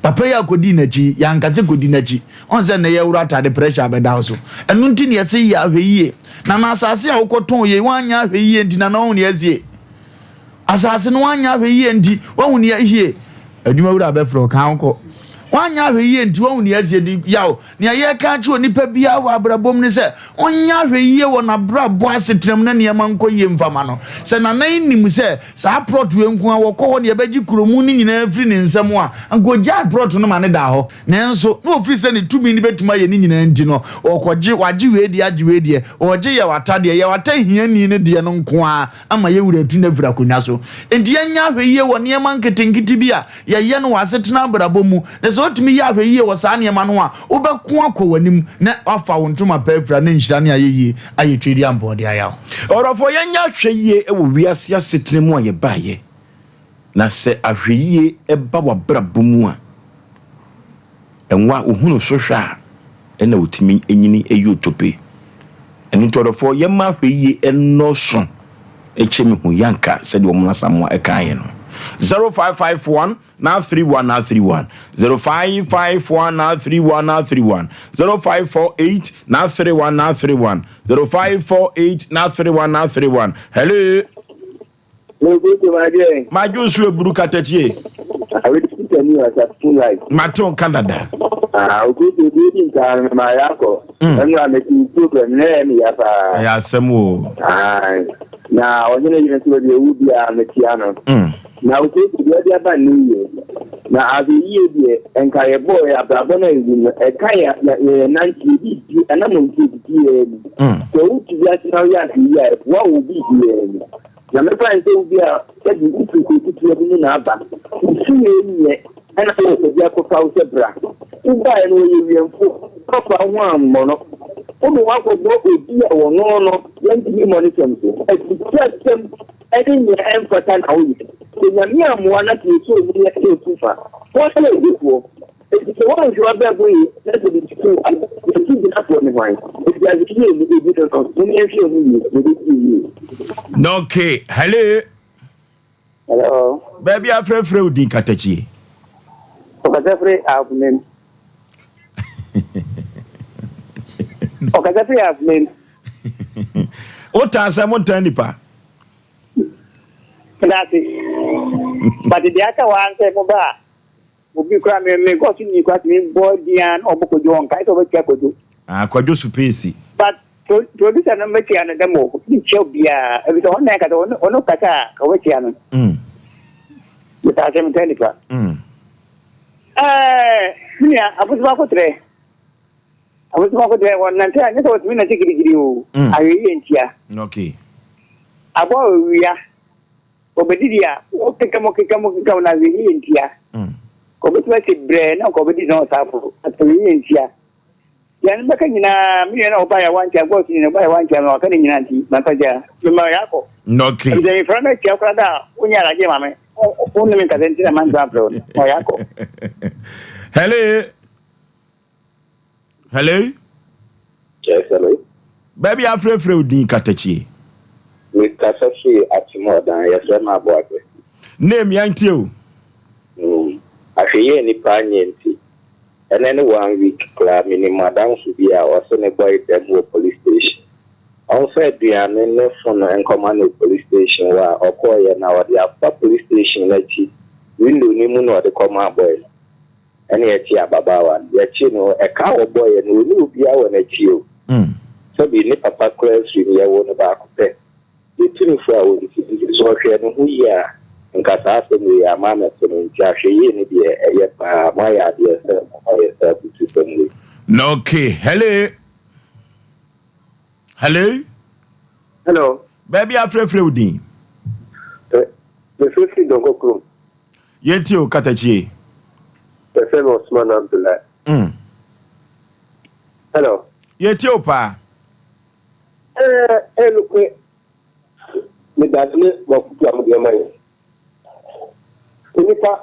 Papa yi a kɔdii n'akyi yi, yɛanka sɛ kɔdi n'akyi. Ɔn sɛ nnɛ yɛworo atade pressure abɛda wo so. Ɛno nti na yɛse yɛ ahwɛyie. Na na asase a wokɔtɔn yei, woanyɛ ahwɛyie nti na na wahu nea asie. Asase no woanyɛ ahwɛyie nti, wahu nea ahie. Adwuma wura bɛfrɛ wo, ka wo kɔ. Woanyɛ ahwɛyie nti, wahu nea asie. De yaw. Nea yɛreka akyerɛ onipa biara wɔ abrabɔ mu ne sɛ, ɔnyɛ ahwɛyie wɔ n'abrabɔ asetena mu na nneɛma nkɔ yie mfa ma no. Sɛ Nana yi nim sɛ saa prɔt wei nko ara wɔkɔ hɔ na yɛbɛgye kuromu no nyinaa afiri ne nsam a, anka ɔgyae prɔt no ma no daa hɔ. Nanso, na ɔfiri sɛ ne tumi no bɛtumi ayɛ ne nyinaa nti no, ɔrekɔgye, wagye wei deɛ agye wei deɛ, ɔregye Yawata deɛ, Yawata hiani no deɛ no nko ara ama yɛn wura atu no afiri akonnwa so. Enti yɛnyɛ ahwɛyie wɔ nneɛma nketenkete bi a yɛyɛ no wɔ asetena abrabɔ mu, na sɛ wotumi yɛ ahwɛyie wɔ saa nneɛma no ho a, wobɛko akɔ w'anim na woafa wo ntoma pa afira na nhyira ne ayɛyie ayɛ tweaduampɔn de ayɛ wo. Ɔdɔfoɔ, yɛnyɛ ahwɛyie wɔ wiase asetena mu a yɛbaeɛ, na sɛ ahwɛyie ba w'abrabɔ mu a, Nwa ohunu so hwɛ a, ɛna otumi nyini yɛ otope. Ɛno nti ɔdɔfoɔ yɛmma ahwɛyie nnɔɔso kyɛ me hu yanka sɛdeɛ wɔn Asamoah ɛkaeɛ no. 0551 931 931 0551 931 931 0548 931 931 0548 931 931 Hello. Madwo nso eburu katakyie. Mate wo Canada. Ah, okotie deɛ edi nkan no mema yɛakɔ. Ɛno a mete program no ɛyɛ me ya paa. Ɛyɛ asɛm o. Ae. Na ɔhene yere nso baabi a ɛwɔ biara mekyia no. Na okotie deɛ ɔde aba no yie. Na ahwɛyie deɛ nka yɛbɔɔ yɛ abrabɔ no a yɛnim no ɛka yɛ yɛ nante yɛ biribi anamɔntuo titiaa bi. Sɛ wote wiase na woyɛ ahwɛyie a ɛboa wo biribiara mu. Na mɛfa no sɛ obi a sɛbi wofiri kuro ketewa bi mu na aba, wo fie nyɛ ɛna wɔ baabi akɔfa wo sɛ bra. Wobaeɛ no wɔyɛ wiɛmfoɔ, woamfa wo ho ammɔ no. Wode wo ho akɔbɔ obi a wɔno no yɛntumi mmɔ ne sɛm so. Atuturasɛm ne nea ɛmfata na woyɛ. Sɛ Nyame ammoa na sɛ yɛsɔ mu na yɛtu fa, wɔn yɛ odifoɔ. Enti sɛ woanhwɛ w'abrabɔ yie na sɛ biribi to wo a, yɛn so gyinafoɔ ne hwan? Enti ahwɛyie mu ɛdi no no, mom yɛnhwɛ yɛn ho yie na ɛbɛsi yɛn yie. Okay, hello. Hello. Baabi afrɛfrɛ wo din katakyie. Ɔkasa firi Ahomem. Ɔkasa firi Ahomem. Wotaa sɛ montaa nipa. Medase. But deɛ aka wɔ ha sɛ mo ba a Obi koraa me me kɔ so nyi koraa tumi bɔ din a na ɔbɔ kwadwo ɔnkae sɛ ɔbɛtua kwadwo. Ah kwadwo supeesi. But pro producer no mɛtua no dɛm o menkyia obiara efisɛ ɔno na ɛkasa ɔno ɔno kasa a ka wɔbɛtua no. Mm. Metaa sɛ metaa nipa. Mm. Ɛɛ me nua abosoma kotrɛ abosoma kotrɛ wɔnante a nyɛ sɛ wɔtumi nante gidigidi o Mm. ahwɛyie ntia. Okay. Aboa owia. Ɔbɛdidi a, wokeka mu keka mu keka mu na hwee yɛ ntia. Nka ɔbɛtumi asi brɛɛ na nka ɔbɛdidi na ɔsan aforo. But hwee yɛ ntia. Deɛ no bɛka nyinaa, me nua no a ɔbaeɛ a wankyɛ, God ni no, ɔbaeɛ a wankyɛ no, waka ne nyinaa nti, mamfa gyaa. Mema yɛakɔ. Okay. Ɛfiri sɛ mefrɛ no akyia koraa da a, wonyɛ adagyeɛ ma me. Wo ne me nkasa nti na mantumi amfrɛ wo no. Ma yɛakɔ. Hello. Hello. Yes, hello. Baabi afrɛfrɛ wo din katakyie. Mekasa firi Akyem-Ɔdan, yɛfrɛ me Aboagye. Name yɛntie o. Mm, ahwɛyie nnipa anyɛ nti, ɛnɛ ne one week koraa menim m'adamfo bi a ɔse ne boy dam wɔ police station. Ɔmfa aduane ne phone nkɔma no wɔ police station hɔ a, ɔkɔɔyɛ na ɔde afa police station no akyi window no mu na ɔde kɔmaa boy no. Ɛna yɛkyee ababaawa no. Yɛkyee no, ɛka a wɔbɔeɛ no, ɔnni obiara wɔ n'akyi o. Sɛbi ne papa koraa firi mu, yɛwoo no baako pɛ. Yɛtu no fo a, ɔntie. Nti sɛ ɔhwɛɛ ne ho yie a, nka saa asɛm wei amma ammɛto no. Nti ahwɛyie no deɛ, ɛyɛ paa. Moayɛ adeɛ sɛ moayɛ saa abususɛm wei. Okay, hello. Hello. Hello. Baabi afrɛfrɛ wo din. Mefrɛfiri Dɔnkɔ kurom. Yɛntie o katakyie. Yɛfrɛ me Osman Abdullahi. Mm. Hello. Yɛtie o paa. Ɛɛ ɛyɛ nokorɛ medase ne mafutu a mode ama yɛn. Onipa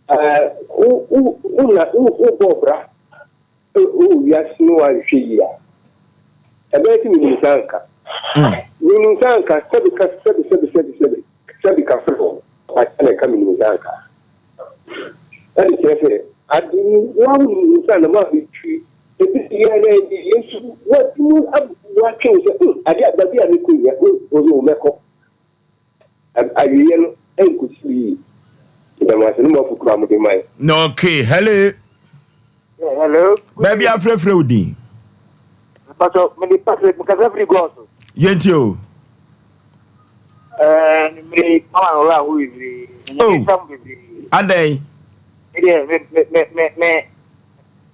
ɛɛ wo wo wo na wo wobɔ bra wɔ wiase no wanhwɛ yie a ɛbɛyɛ sɛ menim sɛ anka menim sɛ anka sɛbi ka sɛbi sɛbi sɛbi sɛbi sɛbi ka frɛ wɔ akyɛ na ɛka menim sɛ anka ɛde kyerɛ sɛ ade woawonim sɛ na moabɛtwi ebi yɛ na ɛdi yɛ nso woatumi woatwe wo sɛ ade a baabi a mekɔ yi wo mɛkɔ awieɛ no ɛnkɔsi yie. Meda mo ase ne mo afotuo a mode mae. Okay, hello. Yeah, hello. Baabi afrɛfrɛ wo din. Pastor, mede Patrick mekasa firi Gɔɔ so. Yɛntie o. Ɛɛ, mmiri mama no wura ho bebree. Oh. Nyame nsa mu bebree. Adɛn? Me deɛ me me me me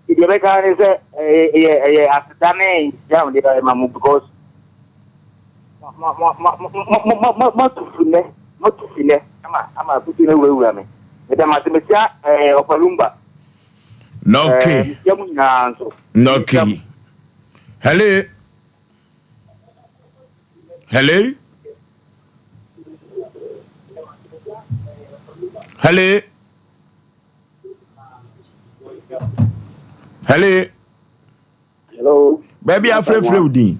me deɛ bɛka ne sɛ ɛyɛ ɛyɛ aseda ne nhyira mede ma mo because ma ma ma ma ma ma ma tu fi nɛ ma tu fi nɛ ama ama afutu no awurawura me. Meda mo ase mesia ɛɛ ɔfalumba. Okay. Ɛɛ mesia mu nyinaa nso. Okay. Hello. Hello. Hello. Hello. Hello. Baabi afrɛfrɛ wo din.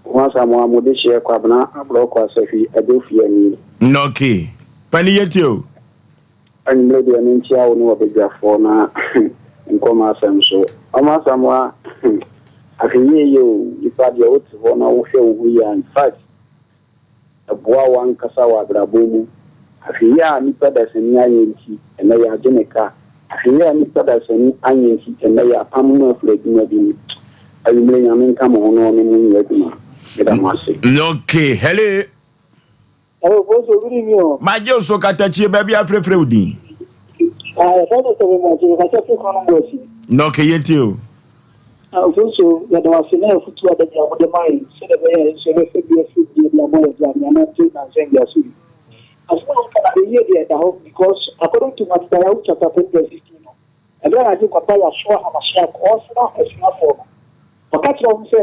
Ho asamoa mo de hyɛ Kwabena Aborɔkɔ Asahwi Adofie ani. Okay. Pani yɛtie o. Anwummerɛ deɛ menkyia wo ne w'abadwafoɔ na nkɔ m'asɛm so. Ɔma Asamoah, ahwɛyie yɛ o, nipa deɛ wote hɔ na wohwɛ wo ho yie a, in fact, ɛboa wo ankasa wɔ abrabɔ mu. Ahwɛyie a nipa dasani ayɛ nti, ɛnnɛ yɛagye ne ka. Ahwɛyie a nnipa dasani anyɛ nti ɛnnɛ yɛapam mo afiri adwuma bi mu. Anwumerɛ Nyame nka mo ho na ɔne mo nyɛ adwuma. Meda mo ase. Okay, hello. Hello, Bonso, good evening. o. Magye wo so katakyie baabi afrɛfrɛ wo din. Ah, yɛfrɛ no sɛ memakyɛ mekasa firi kwan no mu akyi. Na okay, yɛntie o. Ah, Bonso, yɛda wo ase na afotu a da bi a wode ma yɛn sɛdeɛ ɛbɛyɛ a yɛn nso yɛbɛfa bi afiri mu de adi abɔ yɛn bra ne yɛanante nnansa nniaso yi. Asɛm a woka no ayɛyie deɛ ɛda hɔ because according to Matthew chapter 10 verse 15 no, ɛberɛ a Agyenkwa ba Yahshua Hamashiach ɔresoma asuafoɔ no, ɔka kyerɛɛ wɔn sɛ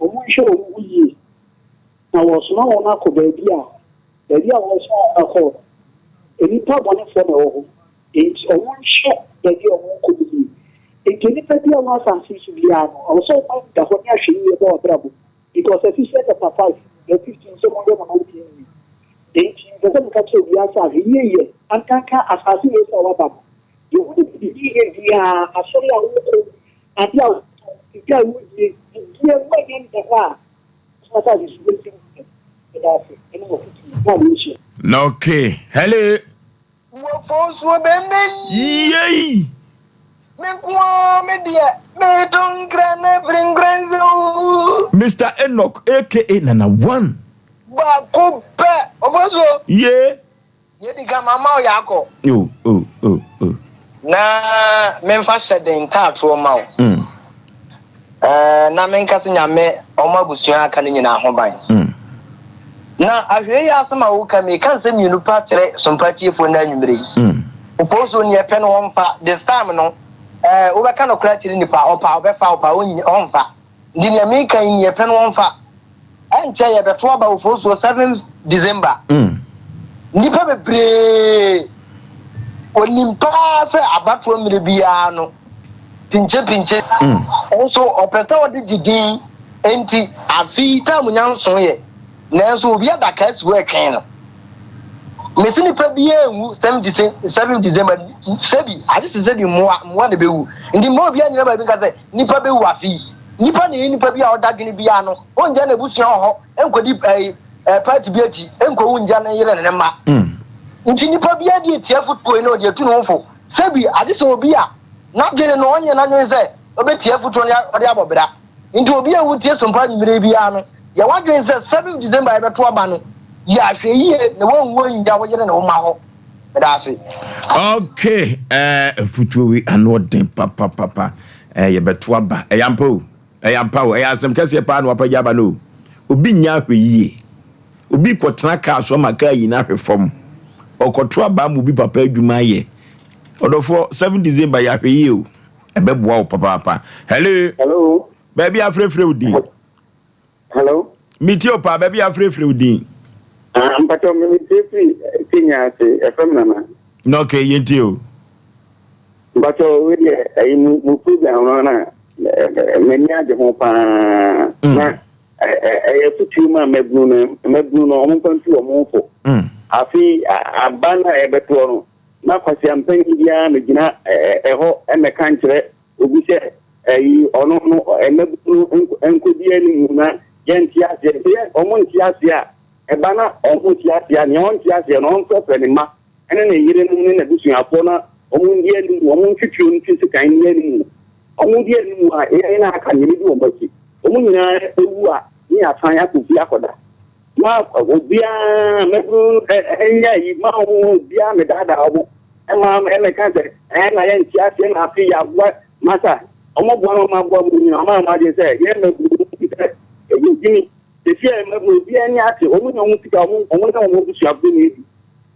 wɔnhwɛ wɔn ho yie na wɔresoma wɔn akɔ baabi a baabi a wɔresoma wɔn akɔ no, nnipa bɔnefoɔ na ɛwɔ hɔ, enti wɔnhwɛ baabi a wɔrekɔ no yie. Enti nnipa bi a wɔ asase yi so biara no, ɛwɔ sɛ wɔn ani da hɔ ne ahwɛyie bɔ wɔn abrabɔ mu. Because Ephesians chapter 5 verse 15 sɛ monyɛ mo nante yie. Enti mepɛ sɛ meka kyerɛ obiara sɛ ahwɛyie yɛ ankanka asase wei so a woaba no. Deɛ wode biribi yɛ biara, asɔre a wokɔ, ade a wotɔn, sika a wodie, biribiara mu anyɛ nda hɔ a, wotena asase so bɛsi wo yɛ. Meda ase ɛne w'afotuo. Na adeɛ nhyira. Okay, hello. Wɔ nsuo bɛmɛ yi. Yei. Me nko ara me deɛ meto nkra na firi nkra nso. Mister Enoch aka Nana One. Baako pɛ Ofosuo. Ye. Deɛ edi kan mama wo yɛ akɔ. Oh oh oh oh. Na memfa hyɛden ntaatoɔ ma wo. Ɛɛ na menka sɛ Nyame ɔmmɔ abusua a aka no nyinaa ho ban. Na ahwɛyi asɛm a woka meka nsɛm mmienu pɛ akyerɛ Sompa atiefoɔ nnɛ anwumerɛ yi. Oponsuo neɛ pɛ no ɔmfa, this time no ɛɛ wobɛka nokorɛ akyerɛ nipa ɔpɛ a ɔbɛfa ɔpɛ a ɔmfa. Nti neɛ meka yi neɛ pɛ no ɔmfa. Ɛnkyɛ yɛbɛto aba Ofonsuo 7 December. Nnipa bebree onim paa sɛ abatoɔ mmerɛ biara no pinkye pinkye nso ɔpɛ sɛ ɔde gye din nti afe yi term nya nson yɛ nanso obi adaka asi hɔ ɛtwɛn no. Mese nipa biara nwu 7 December sɛbi agye sɛ sɛbi mmoa mmoa na ɛbɛwu nti mma obiara nyina baabi nka sɛ nipa bɛwu afe yi. Nipa na ɛyɛ nipa bi a ɔda dwene biara no ɔngya n'abusua wɔ hɔ nkɔdi ɛɛ eh, party bi akyi nkɔwu ngya ne yere ne ne mma. Nti nipa biara di etia afotuo yi na ɔde atu ne ho fo. Sɛbi agye sɛ obi a n'adwene no ɔnyɛ n'adwene sɛ ɔbɛtie afotuo no ɔde abɔ bra. Nti obi a wotie Sompa anwummere biara no, yɛ w'adwene sɛ 7 December a yɛbɛto aba no, yɛ ahwɛyie na woanwu annya wo yere ne wo mma hɔ. Meda ase. Okay, eh, afutuo wei ano ɔden papapapa. Eh, yɛbɛto aba. Ɛyɛ ampa o. Ɛyɛ ampa o. Ɛyɛ asɛm kɛseɛ paa na wapagya aba no o. Obi nyɛ ahwɛ yie. Obi kɔtena kaa so ama kaa yi no ahwɛ fam. Ɔkɔto aba ama obi papa adwuma ayɛ. Ɔdɔfoɔ, 7 December yɛ ahwɛ yie o. Ɛbɛboa wo papaapa. Hello. Hello. Baabi afrɛfrɛ wo din. Hello. Metie o paa, baabi afrɛfrɛ wo din. Ah, mpatɔ me metie firi Kenya ase, ɛfam nana. Na okay, yɛntie o. Mpatɔ wei deɛ ɛyi mu mu program no na m'ani agye ho paa. Na ɛyɛ futuo mu a mabunu no mabunu no ɔmo mfa ntu ɔmo fo. Afei aba no a ɛbɛtoɔ no na kwasi ampanyin biara megyina ɛhɔ ɛmɛka nkyerɛ obi sɛ ɛyi ɔno no mmabunu no nkɔdi anim na yɛnte aseɛ sɛ yɛ ɔmo nte aseɛ a ɛba na ɔmo nte aseɛ a nea ɔnte aseɛ no ɔmfrɛfrɛ ne mma ɛne ne yerenom ne n'abusuafoɔ na ɔmo ndi anim ɔmo ntwitwi ntwi sekan ndi anim ɔmo di anim a yɛn na aka nea ebi wɔn akyi ɔmo nyinaa ewu a ne yɛasan akɔ fie akɔda ma obiara mmabunu ɛnyɛ yi ma ɔmo obiara medaadaa ɔmo ɛma ɛmɛka sɛ ɛn na yɛnte aseɛ na afei yɛaboa masa ɔmo boa no ɔmo aboa mu nyinaa ɔmo ama adwene sɛ yɛn mmabunu bi sɛ ɛyɛ gyimi efi a mmabunu obiara ni ate ɔmo nya ɔmo sika ɔmo ɔmo ne ɔmo abusuafoɔ na edi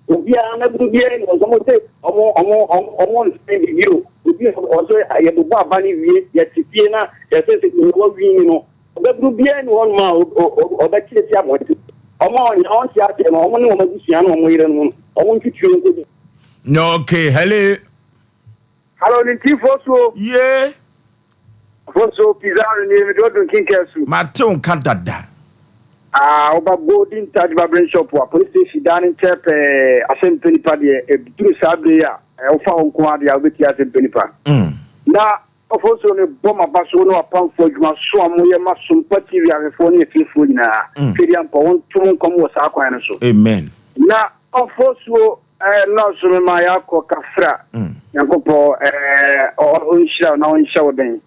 obiara mmabunu biara ni ɔmo sɛ ɔmo ɔmo ɔmo ɔmo nsɛn bibi o obi ɔsɛ yɛbobɔ aba ne wie yɛte fie na yɛsɛ sɛ yɛwɔ wii no ɔbɛbunu biara ni hɔnom a ɔbɛte esi abɔnten ɔmo a ɔnya ɔnte aseɛ no ɔmo ne ɔmo abusua ne ɔmo yerenom no ɔmo ntwitwi nkodi. Okay, hello. Hello, ne Fosuo. Yeah. Fosuo Pizarro ni mi dɔdun kinkɛ su. Mate wo nka dada. Ah, ɔba Golden Touch Barbering Shop a police station dan ne nkyɛn pɛɛ asɛm nipa deɛ eduru saa bere yi a ɛwofa hɔ nko adeɛ a wobɛtie asɛm nipa. Na Ofosuo ne bɔ ma ba so ne wapamfoɔ adwuma so a moyɛ ma Sompa TV ahwɛfoɔ ne atiefoɔ nyinaa. Twɛdi ampa wɔn ntom nkɔm wɔ saa kwan no so. Amen. Na Ofosuo. Eh, nɔɔso me ma yɛakɔ kafra. Mm. Nyankopɔn eh, ɔnhyira wo na ɔnhyɛ wo den.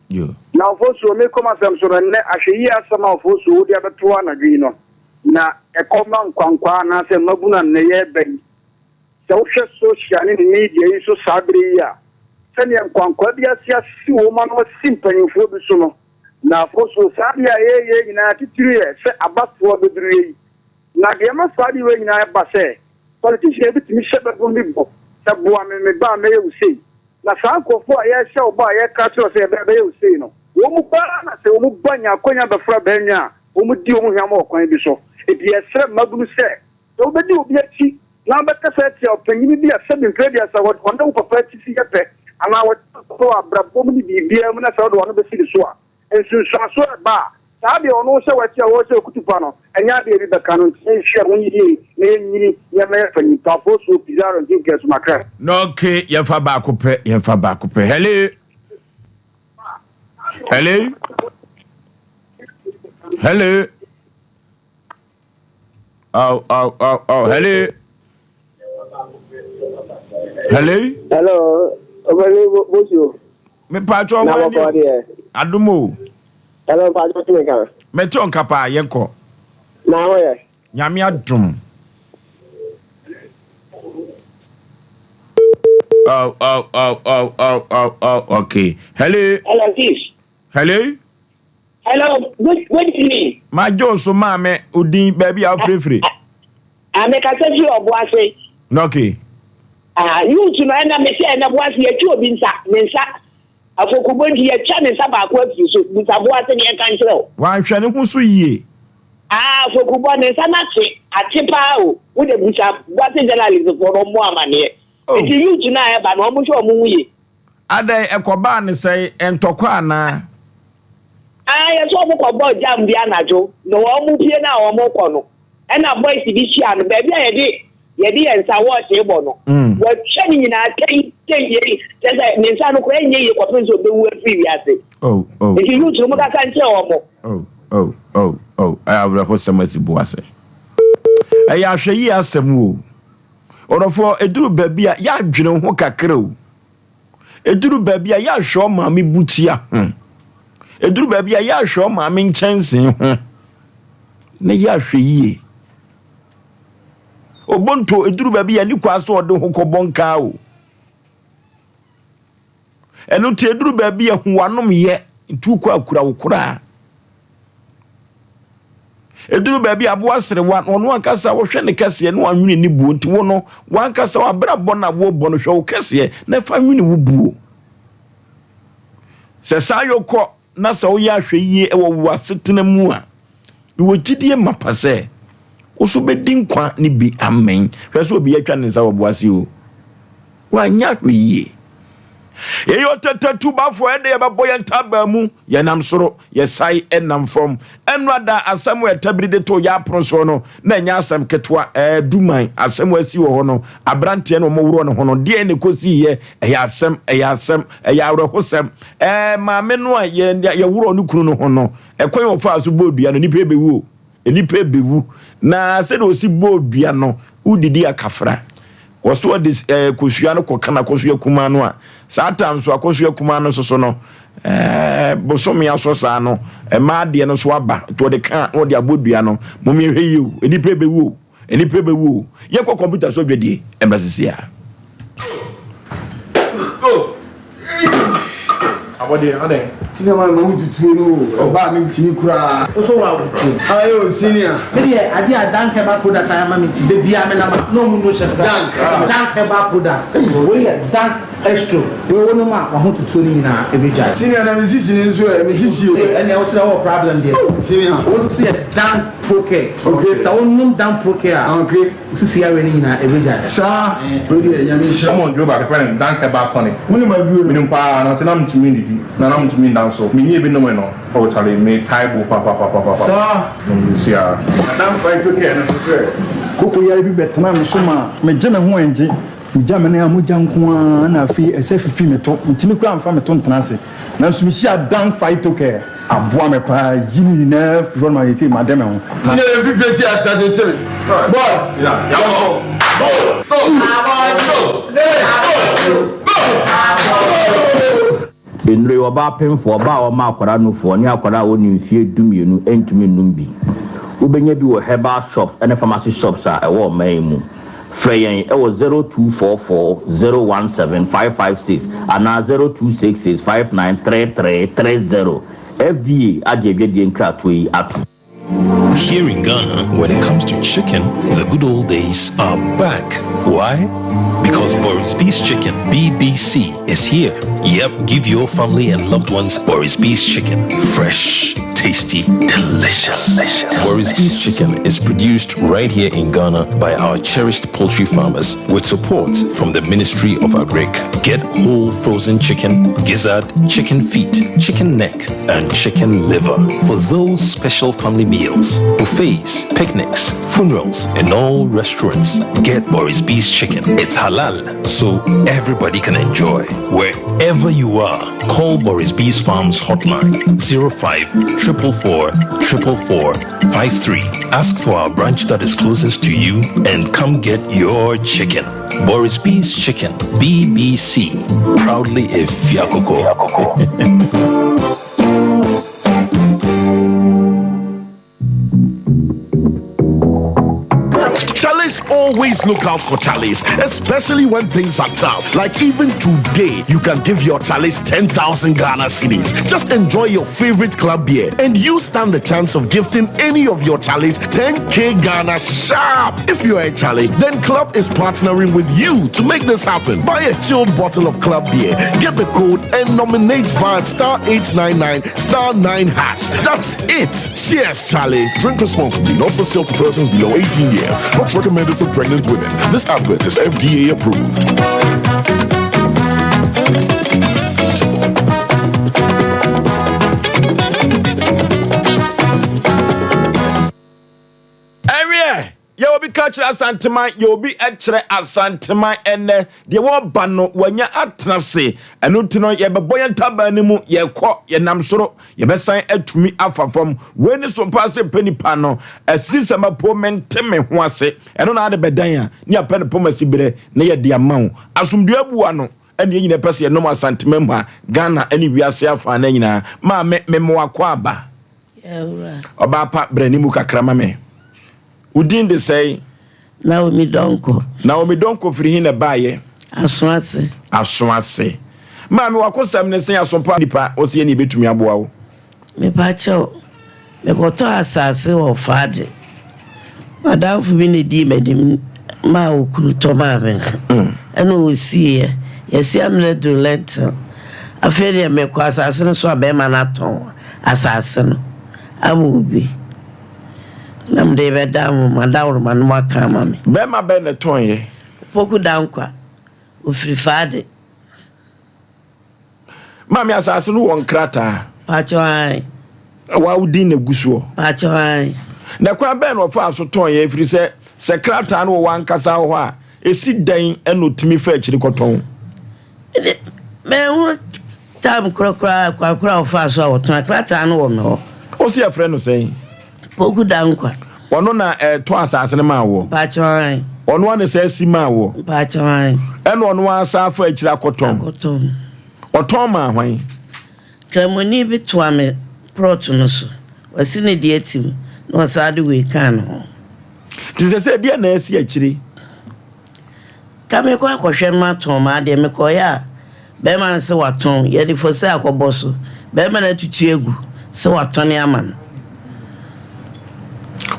Na ɔfosuo, me kɔm asɛm so no, nnɛ ahwɛyie asɛm a ɔfosuo wode abɛto anadwo yi no, na ɛkɔ ma nkwankwaa anaasɛ mmabunu a nnɛ yɛreba yi. Sɛ wohwɛ social ne ne media yi so saa bere yi a, sɛdeɛ nkwankwaa bi ase asisi wɔn ano asi mpanyimfoɔ bi so no, na ɔfosuo, saa adeɛ a yɛreyɛ nyinaa titiri yɛ sɛ abatoɔ bɛduru yi. Na deɛ ɛma saa adeɛ wei nyinaa ba sɛ, politician bi tumi hyɛ babunu bi bɔ sɛ boa me, me ba a mɛyɛ wo sei. Na saa nkorɔfoɔ a yɛrehyɛ wo bɔ a yɛreka akyerɛ wo sɛ yɛbɛyɛ wo sei no, wɔn mu pa ara na sɛ wɔn ba nya akwanya bɛfra bɛnwa a, wɔn di wɔn hwammɔ wɔ kwan bi so. Enti yɛsrɛ mmabunu sɛ, sɛ wobɛdi obi akyi na wobɛkasa atia ɔpanyini bi a sɛbi mprɛ aduasa ɔne wo papa atifi yɛ pɛ anaa ɔkyɛn wo papa wɔ abrabɔ mu ne biribiara mu na sɛ wode w'ano bɛsi ne so a, Nsunsuanso a ɛba a, saa deɛ ɔno hyɛ w'akyi a ɔrehyɛ okutupa no, ɛnyɛ adeɛ bi bɛka no nti yɛnhwɛ ho yie na yɛnyini na yɛmmɛyɛ panyin pa. Fosuo, Pizarro, Nkinka, Sumakra. Na okay, yɛmfa baako pɛ, yɛmfa baako pɛ. Hello. Hello. Hello. Oh, oh, oh, oh. Hello. Hello. Hello. Obali Bosu. Me pacho Na wani. bɔkɔ deɛ. Adumo. Hello, pacho tumi ka. Mete onka pa yɛnkɔ. Na ho yɛ. Nyame adom. Oh, oh, oh, oh, oh, oh, oh, okay. Hello. Hello, Chief. Hello. Hello, good, good evening. Magye wo so maame, odin baabi a wofirefire. Ah, mekasa firi Ɔboase. Okay. Ah, youth no ɛna me sɛ ɛna Boase yɛtwa obi nsa, ne nsa. Afokubɔ nti yɛtwa ne nsa baako afiri so. Bisa Boase ne yɛnka nkyerɛ wo. Wanhwɛ ne ho so yie. Ah, afokubɔ ne nsa no ate, ate paa o. Wo de bisa Boase journalist foɔ no ɔmmɔ amaneɛ. Oh. Nti youth no a ɛba no ɔmo hwɛ ɔmo ho yie. Adɛn, ɛkɔbaa no sɛn? Ntɔkwa anaa? Aah yɛsɛ ɔmo kɔ bɔɔ jam bi anadwo na ɔmo pie no a ɔmo kɔ no ɛna boys bi hyia no baabi a yɛde yɛde yɛn nsa watch bɔ no watwa ne nyinaa tɛn tɛn yei kyerɛ sɛ ne nsa no koraa ɛnyɛ yie kɔpem sɛ ɔbɛwu afiri wiase Oh oh nti youth no mo kasa nkyerɛ ɔmo. Oh oh oh oh ɛyɛ awerɛhosɛm asi bo ase. Ɛyɛ ahwɛyie asɛm o. Ɔdɔfoɔ ɛduru baabi a yɛadwene ho kakra o. Ɛduru baabi a yɛahwɛ ɔmaame bukyia ho. Ɛduru baabi a yɛahwɛ ɔmaame nkyɛnsee ho. Na yɛahwɛ yie. Obonto ɛduru baabi a ne kwa so ɔde ho kɔbɔ nkaa o. Ɛno nti ɛduru baabi a hu w'anom yɛ nti wokɔ akura wo koraa. Ɛduru baabi a aboa serewa na ɔno ankasa wohwɛ ne kɛseɛ na wanwene ne buo nti wo no wankasa w'abrabɔ na wobɔ no hwɛ wo kɛseɛ na ɛfa nwene wo buo. Sɛ saa yɔkɔ na sɛ woyɛ ahwɛyie wɔ wo asetena mu a, mewɔ gyidie mapa sɛ wo so bɛdi nkwa ne bi amen. Hwɛ sɛ obi atwa ne nsa wɔ boase o. Wanyɛ ahwɛyie. Yɛyɛ ɔtɛtɛ tubafoɔ ɛde yɛbɛbɔ yɛn ntabaa mu, yɛnam soro, yɛsae ɛnam fam. Ɛno ada asɛm a ɛtabiri de too yɛn apono soɔ no, na ɛnyɛ asɛm ketewa. Ɛɛ Duman, asɛm a asi wɔ hɔ no, aberanteɛ no wɔworɔ ne ho no, deɛn na ɛkɔsiiɛ? Ɛyɛ asɛm, ɛyɛ asɛm, ɛyɛ awerɛhosɛm. Ɛɛ maame no a yɛ yɛworɔ ne kunu no ho no, ɛkwan a ɔfaa so bɔɔ dua no, nnipa ɛbɛwu o. Nnipa ɛbɛwu. Na sɛdeɛ ɔsi bɔɔ dua no, wodidi akafra. Wɔso ɔde ɛɛ kosua no kɔka n'akosua kumaa no a, saa tam so akosua kumaa no soso no, ɛɛ bosome aso saa no, mmaa adeɛ no so aba. Nti ɔde ka na ɔde abɔ dua no. Mom yɛhwɛ yie o, nnipa ɛbɛwu o. Nnipa bɛwu o. Yɛnkɔ kɔmputa so dwadie mmra sisi a. Abɔdeɛ adɛn? Senior man ma wo tutuo no o, ɔbaa me ntimi koraa. Wo so wa tutuo. Ayo senior. Me deɛ adeɛ a Dank herbal product ayɛ ama me nti da biara me nam a na ɔmo no hyɛ me Dank. Dank herbal product wei yɛ Dank Estro wei wo nom a wahotutuo no nyinaa ɛbɛgyae. Senior na me sisi no nso ɛ, me sisi o. Ɛnneɛ wo so deɛ wowɔ problem deɛ. Senior. Wo nso so yɛ Dank Procare. Okay. Sɛ wo nom Dank Procare a. Okay. Wo sisi yareɛ no nyinaa ɛbɛgyae. Saa, wei deɛ Nyame nhyira. Wɔn aduro baako yɛfrɛ no Dank Herbal Tonic. Wonim aduro no? Menim paa, nanso na mentumi nnidi, na na mentumi nna nso. Menyɛɛ bi nomee no, oh Charlie, metae bo papapapapa. Saa. Menim ara. Na Dank Phytocare no nso sɛ. Koko yare bi bɛtenaa me so maa megye me ho angye. Megya me nan a mogya nko ara na afei ɛsɛ fifi me to. Mentumi koraa mfa me to ntena ase. Nanso mehyiaa Dank Phytocare. Aboa me paa yi ne nyinaa firi hɔ nom a seesei made me ho. Na. Tie fifire ti ase ase tiri. Boy, yɛkɔ. Go, go, go, go, go. Nnuro yi, ɔbaa pemfoɔ, ɔbaa a ɔma akwadaa nufoɔ, ne akwadaa a ɔnni mfeɛ dumienu ntumi nnom bi. Wobɛnya bi wɔ herbal shops ne pharmacy shops a ɛwɔ ɔman yi mu. Frɛ yɛn wɔ 0244 017 556 anaa 0266 5933 30. FDA agye adwadie nkratoɔ yi atom. Here in Ghana, when it comes to chicken, the good old days are back. Why? Because Boris B's Chicken, BBC, is here. Yep, give your family and loved ones Boris B's Chicken. Fresh, tasty, delicious. delicious. Boris B's Chicken is produced right here in Ghana by our cherished poultry farmers with support from the Ministry of Agric. Get whole frozen chicken, gizzard, chicken feet, chicken neck, and chicken liver for those special family meals, buffets, picnics, funerals, and all restaurants. Get Boris B's chicken. It's halal, so everybody can enjoy. Wherever you are, call Boris B's Farms hotline 05 444 444 53. Ask for our branch that is closest to you and come get your chicken. Boris B's Chicken, BBC, proudly a Fiakoko. Chalice always look out for Chalice, especially when things are tough. Like even today, you can give your Chalice 10,000 Ghana cedis. Just enjoy your favorite club beer, and you stand the chance of gifting any of your Chalice 10k Ghana sharp. If you're a Charlie, then Club is partnering with you to make this happen. Buy a chilled bottle of Club beer, get the code, and nominate via star 899 star 9 hash. That's it. Cheers, Charlie. Drink responsibly, not for sale to persons below 18 years. Not recommended for pregnant women. This advert is FDA approved. Ɛnweɛ, yɛ obi ka kyerɛ Asanteman, yɛ obi kyerɛ Asanteman ɛnnɛ, deɛ wɔreba no wanya atena ase, ɛno nti no yɛbɛbɔ yɛn ntaban no mu, yɛkɔ, yɛnam soro, yɛbɛsan atumi afa fam. Wei ne so mpaa sɛ pɛ nipa no, asi sɛ mapo mente me ho ase, ɛno na ade bɛdan a, ne apɛ no pɔm asi berɛ na yɛde ama wo. Asomdwoeɛ abu ano, ɛne yɛn nyinaa pɛ sɛ yɛnom Asanteman mu ha, Ghana ne wiase afa no nyinaa. Maame, mema wakɔ aba. Ɔbaa pa, bra anim kakra ma me. Wo din de sɛn? Naomi Donkor. Naomi Donkor firi he na ɛbaeɛ? Asoase. Asoase. Maame, w'akosɛm ne sɛn? Asompa nipa, wo se yɛne yɛbɛtumi aboa wo? Mepakyɛw, mekɔtɔɔ asase wɔ Faade. M'adamfo bi na edii m'anim maa okuru tɔ maa me. Ɛna osiiɛ. Yɛasi amena duru lentil. Afei deɛ mekɔ asase no so a bɛrima no atɔn asase no ama obi. Na mede rebɛda mo m'adaworoma no moaka ama me. Bɛrima bɛn na ɛtɔneeɛ? Opoku Dankwa. Ofiri Faade. Maame asase no wɔ nkrataa. Pakyɛw ae. Wa wo din na egu soɔ. Pakyɛw ae. Na kwan bɛn na ɔfaa so tɔn yɛ efiri sɛ sɛ krataa no wɔ w'ankasa hɔ a esi dɛn ɛna otumi fa akyiri kɔtɔn. Mede manhu time korɔ koraa kwan korɔ a ɔfaa so a ɔtɔn krataa no wɔ me hɔ. Ɔsi yɛfrɛ no sɛn? Poku Dankwa. Ɔno na ɛtɔ asase no maa woɔ? Mpakyɛw ae. Ɔno ara na saa si maa woɔ? Mpakyɛw ae. Ɛna ɔno ara san afa akyire akɔtɔn? Akɔtɔn. Ɔtɔn maa hwan? Kramoni bi toa me prɔto no so. Wasi ne deɛ atim na ɔsan de wei kaa ne ho. Nti sɛsɛ deɛ na asi akyire? Ka mekɔ akɔhwɛ no matɔn m'adeɛ mekɔeɛ a bɛrima no sɛ watɔn yɛde for sale akɔbɔ so bɛrima no atutu agu sɛ watɔne ama no.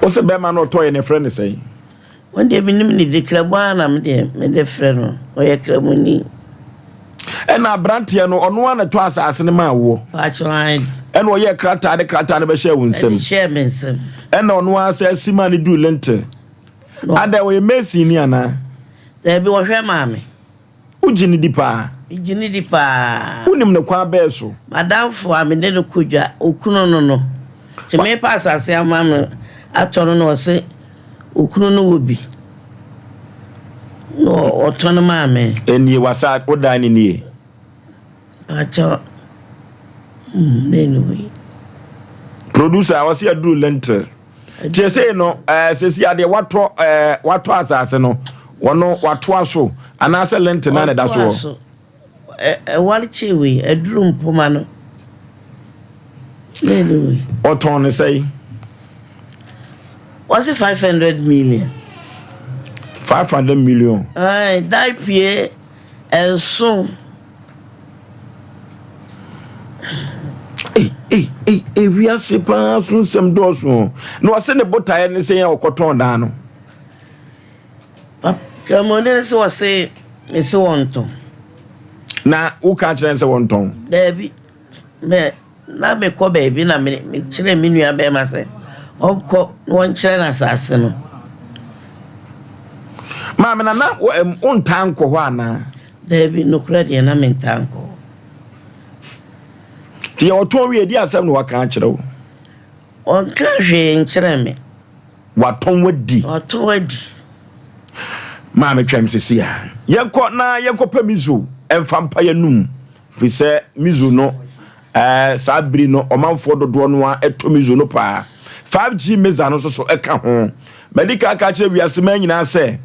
Wo se bɛrima no ɔtɔeɛ no yɛfrɛ no sɛn? Wɔn deɛ menim ne de kramo ara na me deɛ mede frɛ no ɔyɛ kramoni. Ɛna aberanteɛ no ɔno ara na ɛtɔ asase no maa woɔ? Pakyɛ ae. Ɛna ɔyɛɛ krataa de krataa no bɛhyɛɛ wo nsam? Ɛde hyɛɛ me nsam. Ɛna ɔno ara sɛ asi maa no duu lintel? Adɛn, ɔyɛ mason ni anaa? Dabi, ɔhwɛ maa me. Wogye no di paa? Megye no di paa. Wonim no kwan bɛn so? M'adamfo a me ne no kɔ dwa, okunu no no. Nti merepɛ asase ama no atɔ no na ɔse okunu no wɔ bi na ɔtɔn maa me. Ɛnie, w'asa, wo dan no nie? Pakyɛ, hmm, anyway. Producer ɔsi aduru lentil. Tie sei no ɛɛ sɛsi adeɛ watɔ ɛɛ watɔ asase no wɔno watoa so anaasɛ lentil naa na ɛda so hɔ. Ɛware kyee wei aduru mpoma no. Anyway. Ɔtɔn ne sɛe. Wɔsi 500 million. 500 million. Ɛɛ dan pie nson. Ei ei ei ei wiase paa so nsɛm dɔɔso o. Na ɔse ne botaeɛ ne sɛ yɛn ɔkɔtɔn dan no. Kramoni no se ɔse mese wɔntɔn. Na woka kyerɛ no sɛ wɔntɔn? Daabi. Me na mekɔ baabi na me mekyerɛ me nua bɛrima sɛ ɔnkɔ na wɔnkyerɛ no asase no. Maame na na wontaa nkɔ hɔ anaa? Daabi, nokorɛ deɛ na mentaa nkɔ hɔ. Nti yɛ ɔtɔn wie di asɛm na waka akyerɛ wo? Ɔnka hwee nkyerɛ me. Watɔn wadi. Watɔn wadi. Maame twɛm sisi a. Yɛnkɔ na yɛnkɔpɛ miso ɛmfa mpa yɛnum. Firi sɛ miso no ɛɛ saa biri no ɔmanfoɔ dodoɔ no ara ɛtɔ miso no paa. 5G meza no nso so ɛka ho. Madi kan aka akyerɛ wiase man nyinaa sɛ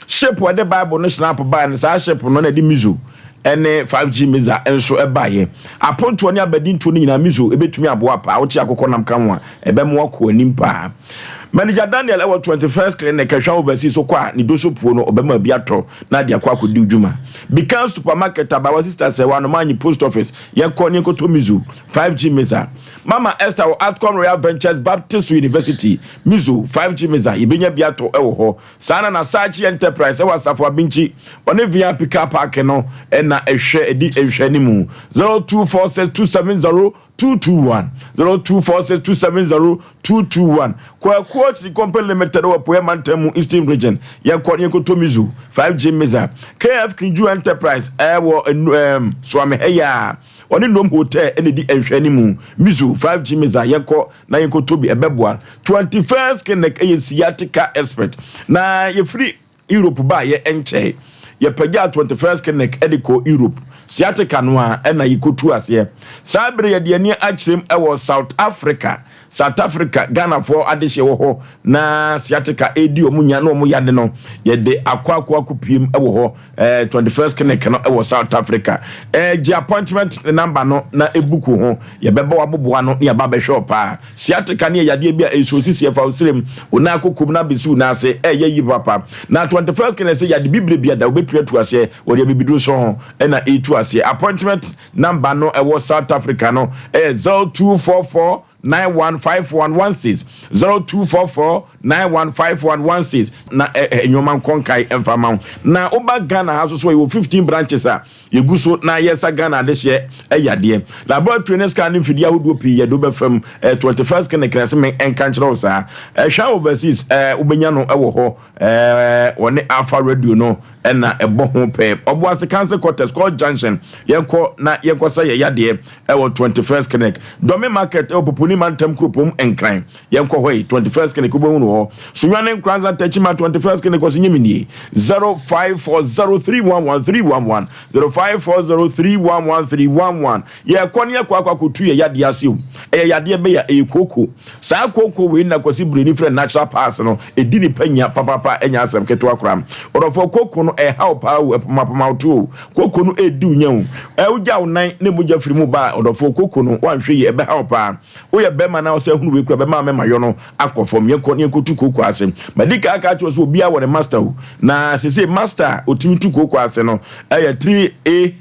Ship a ɛde Bible no snap bae no, saa ship no na ɛde Mizo ne 5G Miza nso baeɛ. Apontoɔ ne abadintoɔ no nyinaa Mizo ɛbɛtumi aboa paa. Wote akokɔ nam ka ho a, ɛbɛma wakɔ anim paa. Manager Daniel ɛwɔ 21st Clinic Ɛhwa Overseas so kɔ a, ne doso puo no ɔbɛma bi atɔ na ade akɔ akɔdi dwuma. Bikan Supermarket, Abawa Sister Sɛwa, Anomanyi Post Office, yɛnkɔ ne yɛnkɔtɔ Mizo 5G Miza. Mama Esther wɔ Atcom Royal Ventures Baptist University, Mizo 5G Miza, yɛbɛnya bi atɔ ɛwɔ hɔ. Saa na na Saakye Enterprise wɔ Asafo Abinkyi, ɔne VIP car park no na ɛhwɛ ɛdi nhwɛanimu. 0246270221, 0246270221. Kwaku Okyiri Company Limited wɔ Apueɛ Mantam mu Eastern Region. Yɛnkɔ na yɛnkɔtɔ Mizu 5G Miza. KF Kinju Enterprise ɛwɔ ɛm Suame ha yi ara. Ɔne Nom Hotel na ɛdi nhwɛanimu. Mizu 5G Miza yɛnkɔ na yɛnkɔtɔ bi ɛbɛboa. 21st Clinic yɛ sciatica expert na yɛfiri Europe baeɛ nkyɛe. Yɛpagyaa 21st Clinic de kɔɔ Europe. Sciatica no ara na yɛkɔtuu aseɛ. Saa bere yɛde ani akyerɛm wɔ South Africa. South Africa Ghanafoɔ adehyeɛ wɔ hɔ na sciatica ɛredi wɔn nya na wɔn yade no yɛde akɔ akɔ akɔpiem wɔ hɔ. Eh, 21st Clinic no wɔ South Africa. Eh, gye appointment number no na ebuku ho. Yɛbɛbɔ waboboa no ne yɛba bɛhwɛ wo paa. Sciatica ne yɛ yadeɛ bi a ɛnsuo sisi ɛfa wo serem, wo nan akokom na abɛsi wo nan ase. Ɛyɛ yi papa. Na 21st Clinic sɛ yade bibire bi ada wobɛtumi atu aseɛ. Wɔde abibiduro sɔ ho ɛna ɛtu aseɛ. Appointment number no ɛwɔ South Africa no ɛyɛ 0244 915116 0244 915116 na nneɛma nkɔ nkae mfa ma wo. Na woba Ghana ha nso so a yɛwɔ 15 branches a yɛgu so na yɛsa Ghana adehyeɛ yadeɛ. Laboratory ne scan ne mfidie ahodoɔ pii yɛde wobɛfa mu. 21st clinic na ɛsɛ me nka nkyerɛ wo saa. Hwɛ overseas wobɛnya no wɔ hɔ. Wɔne Alpha Radio no na ɛbɔ ho pɛɛ. Ɔboase Council Quarters, Court Junction. Yɛnkɔ na yɛnkɔsa yɛ yadeɛ ɛwɔ 21st Clinic. Dɔme Market ɛwɔ Poponi Mantam Kuropɔn Nkran. Yɛnkɔ hɔ yi, 21st Clinic wobɛhu no hɔ. Sunyani Nkoranza Techiman 21st Clinic ɔse nye me nie. 0540311311 0540311311 Yɛkɔ ne yɛkɔ akɔ akɔtu yɛ yadeɛ ase o. Ɛyɛ yadeɛ bɛyɛ a, ɛyɛ kooko. Saa kooko wei na Kwasi Broni frɛ natural pass no, ɛdi nipa nya papaapa, ɛnyɛ asɛm ketewa koraa. Ɔdɔfoɔ, kooko no ɛhaw paa o, ɛpomapoma wo to o. Kooko no ɛredi wo nya o. Ɛ, wogya wo nan na mogya firi mu ba a, ɔdɔfoɔ, kooko no, woanhwɛ yie, ɛbɛha wo paa. Woyɛ bɛrima na wosɛ hunu wei koraa, bɛma mɛma yɔ no akɔ fam. Yɛnkɔ ne yɛnkɔtu kooko ase. Madi kan aka akyerɛ wo sɛ obiara wɔ ne master o. Na seesei master a ɔtumi tu kooko ase no ɛyɛ 3A.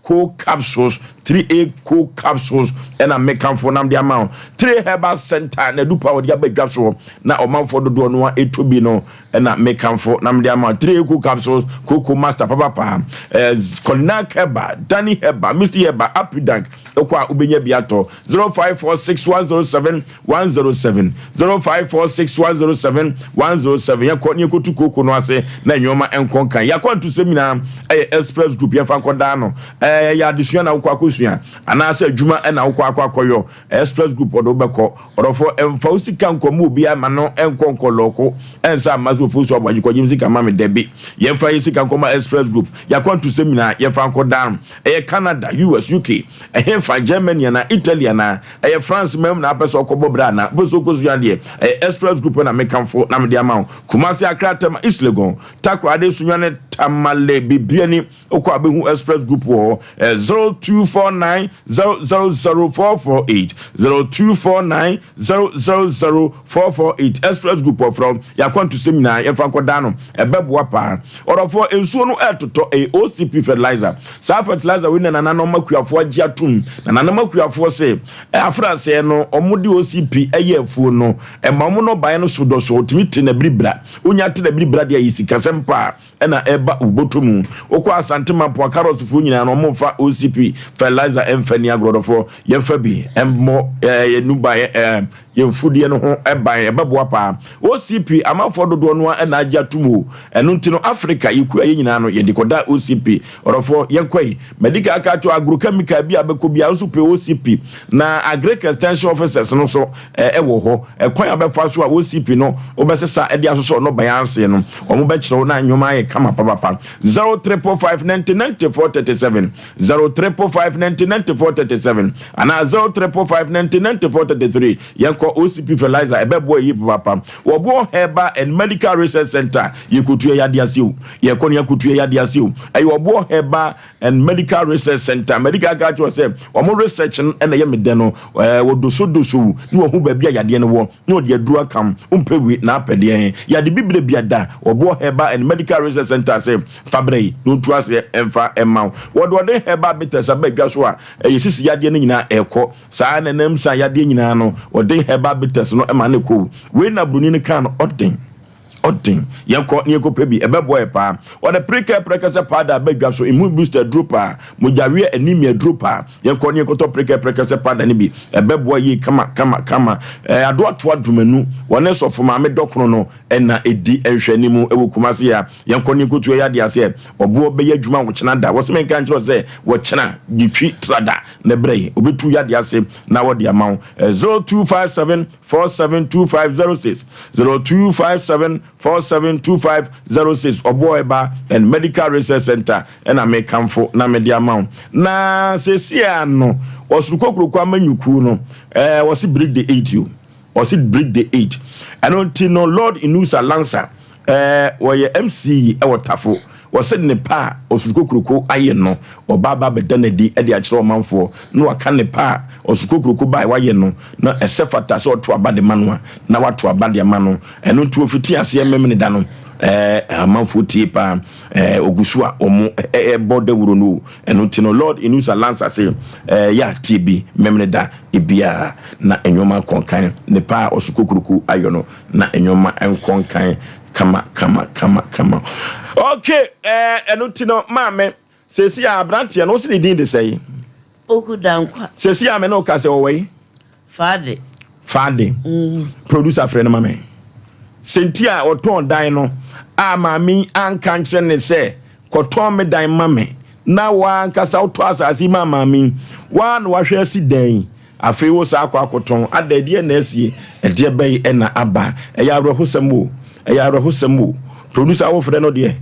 Co capsules, 3A Co capsules ɛna mekamfo nam de ama wo. 3 Herbal Center na adupa a wɔde aba dwa soɔ na ɔmanfoɔ dodoɔ no a ɛtɔ bi no ɛna mekamfo nam de ama wo. 3A Co capsules, Coco Master papapa, eh, Kolinak Herbal, Danny Herbal, Misty Herbal, Apidank, ɛkɔ a wobɛnya bi atɔ. 0546107107 0546107107 yɛnkɔ ne yɛnkɔtu kooko no ase na nneɛma nkɔ nkan. Yɛakɔ ntusɛm nyinaa ɛyɛ Express Group, yɛmfa nkɔdaa no. Ɛyɛ adesua na wokɔ akɔsua anaasɛ adwuma na wokɔ akɔ akɔyɔ. Express Group ɔde wobɛkɔ. Ɔdɔfoɔ, ɛmfa wo sika nkɔ ma obiara ma no nkɔ nkɔ lɔɔko ɛnsa mma sɛ ofuo so aboagye kɔgye me sika ma me. Dabi, yɛmfa yɛ sika nkɔma Express Group. Yɛakɔ ntusɛm nyinaa yɛmfa nkɔdaa no. Ɛyɛ Canada, US, UK, ɛhefa. Ɛhefa? Germany anaa? Italy anaa? Ɛyɛ France man mu na wopɛ sɛ wokɔbɔ bra anaa? Wopɛ sɛ wokɔsua adeɛ? Ɛyɛ Express Group na mekamfo na mede ama wo. Kumasi, Accra, Tema, East Legon, Takoradi, Sunyani, Tamale, Bibiani, wokɔ a bɛhu Express Group wɔ hɔ. Ɛyɛ 0249 000 448, 0249 000 448. Express Group wɔfrɛ wo. Yɛakwantusɛm nyinaa yɛmfa nkɔdaa no. Ɛbɛboa paa. Ɔdɔfoɔ, nsuo no ɛretotɔ, ɛyɛ OCP fertilizer. Saa fertilizer wei na nananom akuafoɔ agye atom. Nananom akuafoɔ se, afrasɛɛ no, wɔde OCP yɛ afuo no, ɛma wɔn nnɔbaeɛ no so dɔ so, wɔtumi te n'abiribira. Wonya te n'abiribira deɛ, ɛyɛ sikasɛm paa ɛna ɛba wo bɔtɔ mu. Wokɔ Asante Mapoa, carrots foɔ nyinaa no, wɔmfa OCP fertilizer ɛmfa nni agorɔ. Ɔdɔfoɔ, yɛmfa bi mmɔ yɛn nnubaeɛ, Yɛn mfudeɛ no ho ban, ɛbɛboa paa. OCP amanfoɔ dodoɔ no ara na agye atom o. Ɛno nti no Africa yɛ kuo a yɛn nyinaa no yɛde kɔda OCP. Ɔdɔfoɔ yɛnkɔ yi. Madi kan aka akyerɛ wo agrochemical bi a bɛkɔ biara nso pɛ OCP. Na Agric Extension Officers no nso ɛwɔ hɔ. Ɛkwan a wobɛfa so a OCP no wobɛsesa de asosɔ nnɔbaeɛ ase no wɔn bɛkyerɛ wo na nneɛma ayɛ kama papapa. 0345 90 94 37 0345 90 94 37 anaa 0345 90 94 33. Yɛnkɔ OCP fertilizer ɛbɛboa yie papaapa. Wɔboɔ Herbal and Medical Research Center yɛkɔtua yɛ ase o. Yɛkɔ no yɛkɔtua yɛ ase o. Ɛyɛ Ɔboɔ Herbal and Medical Research Center. Medical ka kyerɛ sɛ wɔn research no ɛna ɛyɛ me dɛ no. Ɛɛ wɔdosodoso ne wɔhu baabi a yadeɛ no wɔ na wɔde aduru akam. Wompɛ wei na apɛ deɛ. Yade bibire bi ada Ɔboɔ Herbal and Medical Research Center sɛ fa brɛ yi na ɔntu aseɛ ɛmfa ɛma wo. Wɔde ɔde herbal bitters aba adwa so a ɛyɛ sisi yadeɛ no nyinaa ɛkɔ. Saa na ɛnam sa yadeɛ nyinaa no ɔde herbal bitters no ma no kɔ. Wei na broni no kaa no ɔden. Ɔden. Yɛnkɔ na yɛnkɔpɛ bi. Ɛbɛboa yɛ paa. Ɔde prekɛ prɛkɛsɛ powder aba adwa so. Immune booster aduro paa. Mogyaweɛ anemia aduro paa. Yɛnkɔ na yɛnkɔtɔ prekɛ prɛkɛsɛ powder no bi. Ɛbɛboa yie kama kama kama. Ɛɛ Adoatoa Dumanu wɔne Sɔfo Maame Dɔkono no na ɛdi nhwɛanimu wɔ Kumasi ha. Yɛnkɔ ne yɛnkɔtua yɛ adeɛ aseɛ. Ɔboɔ bɛyɛ adwuma wɔkyena da. Wɔse menka nkyerɛ wo sɛ wɔkyena de twi tra da na berɛ yi. Ɔbɛtu yɛ adeɛ ase na wɔde ama wo. 0257 472506 0257 472506 Ɔboɔ Herbal and Medical Research Center ɛna mekamfo na mede ama wo. Na seesei ara no ɔsoro kokuroko amanyɔkuo no ɛɛ wɔse break the eight o. Ɔse break the eight. Ɛno nti no Lord Inusa Lansa ɛɛ wɔyɛ MC ɛwɔ Tafo. Wɔse ne pa a Ɔsorokokuroko ayɛ no ɔba aba abɛda no adi de akyerɛ ɔmanfoɔ na waka ne pa a Ɔsorokokuroko bae wayɛ no na ɛsɛ fata sɛ ɔto aba de ma no a na wato aba de ama no. Ɛno nti wɔfiti aseɛ Memeneda no ɛɛ amanfoɔ tie paa ɛɛ ɔgu so a wɔn ɛɛbɔ dawuro no o. Ɛno nti no Lord Inusa Lansa se ɛɛ yɛ a tie bi Memeneda Ebia na nneɛma nkɔ nkan, ne pa a ɔso kokuroko ayɔ no, na nneɛma nkɔ nkan kama kama kama kama. Okay, ɛɛ ɛno ti no maame, sɛsi a aberanteɛ no, wosi ne din de sɛe? Poku Dankwa. Sɛsi a me ne wo ka sɛ ɔwɔ yi? Fade. Fade. Producer frɛ no ma me. Sɛnti a ɔtɔn dan no a maame yi anka nkyerɛ ne sɛ Kɔtɔn me dan ma me, na wo ara ankasa wotɔ asase yi maa maame yi. Wo ara na woahwɛ asi dan yi. Afei wosan akɔ akɔtɔn. Adɛn, ɛdeɛn na asie? Ɛdeɛ bɛn na aba? Ɛyɛ awerɛhosɛm o, ɛyɛ awerɛhosɛm o. Producer wofrɛ no deɛ.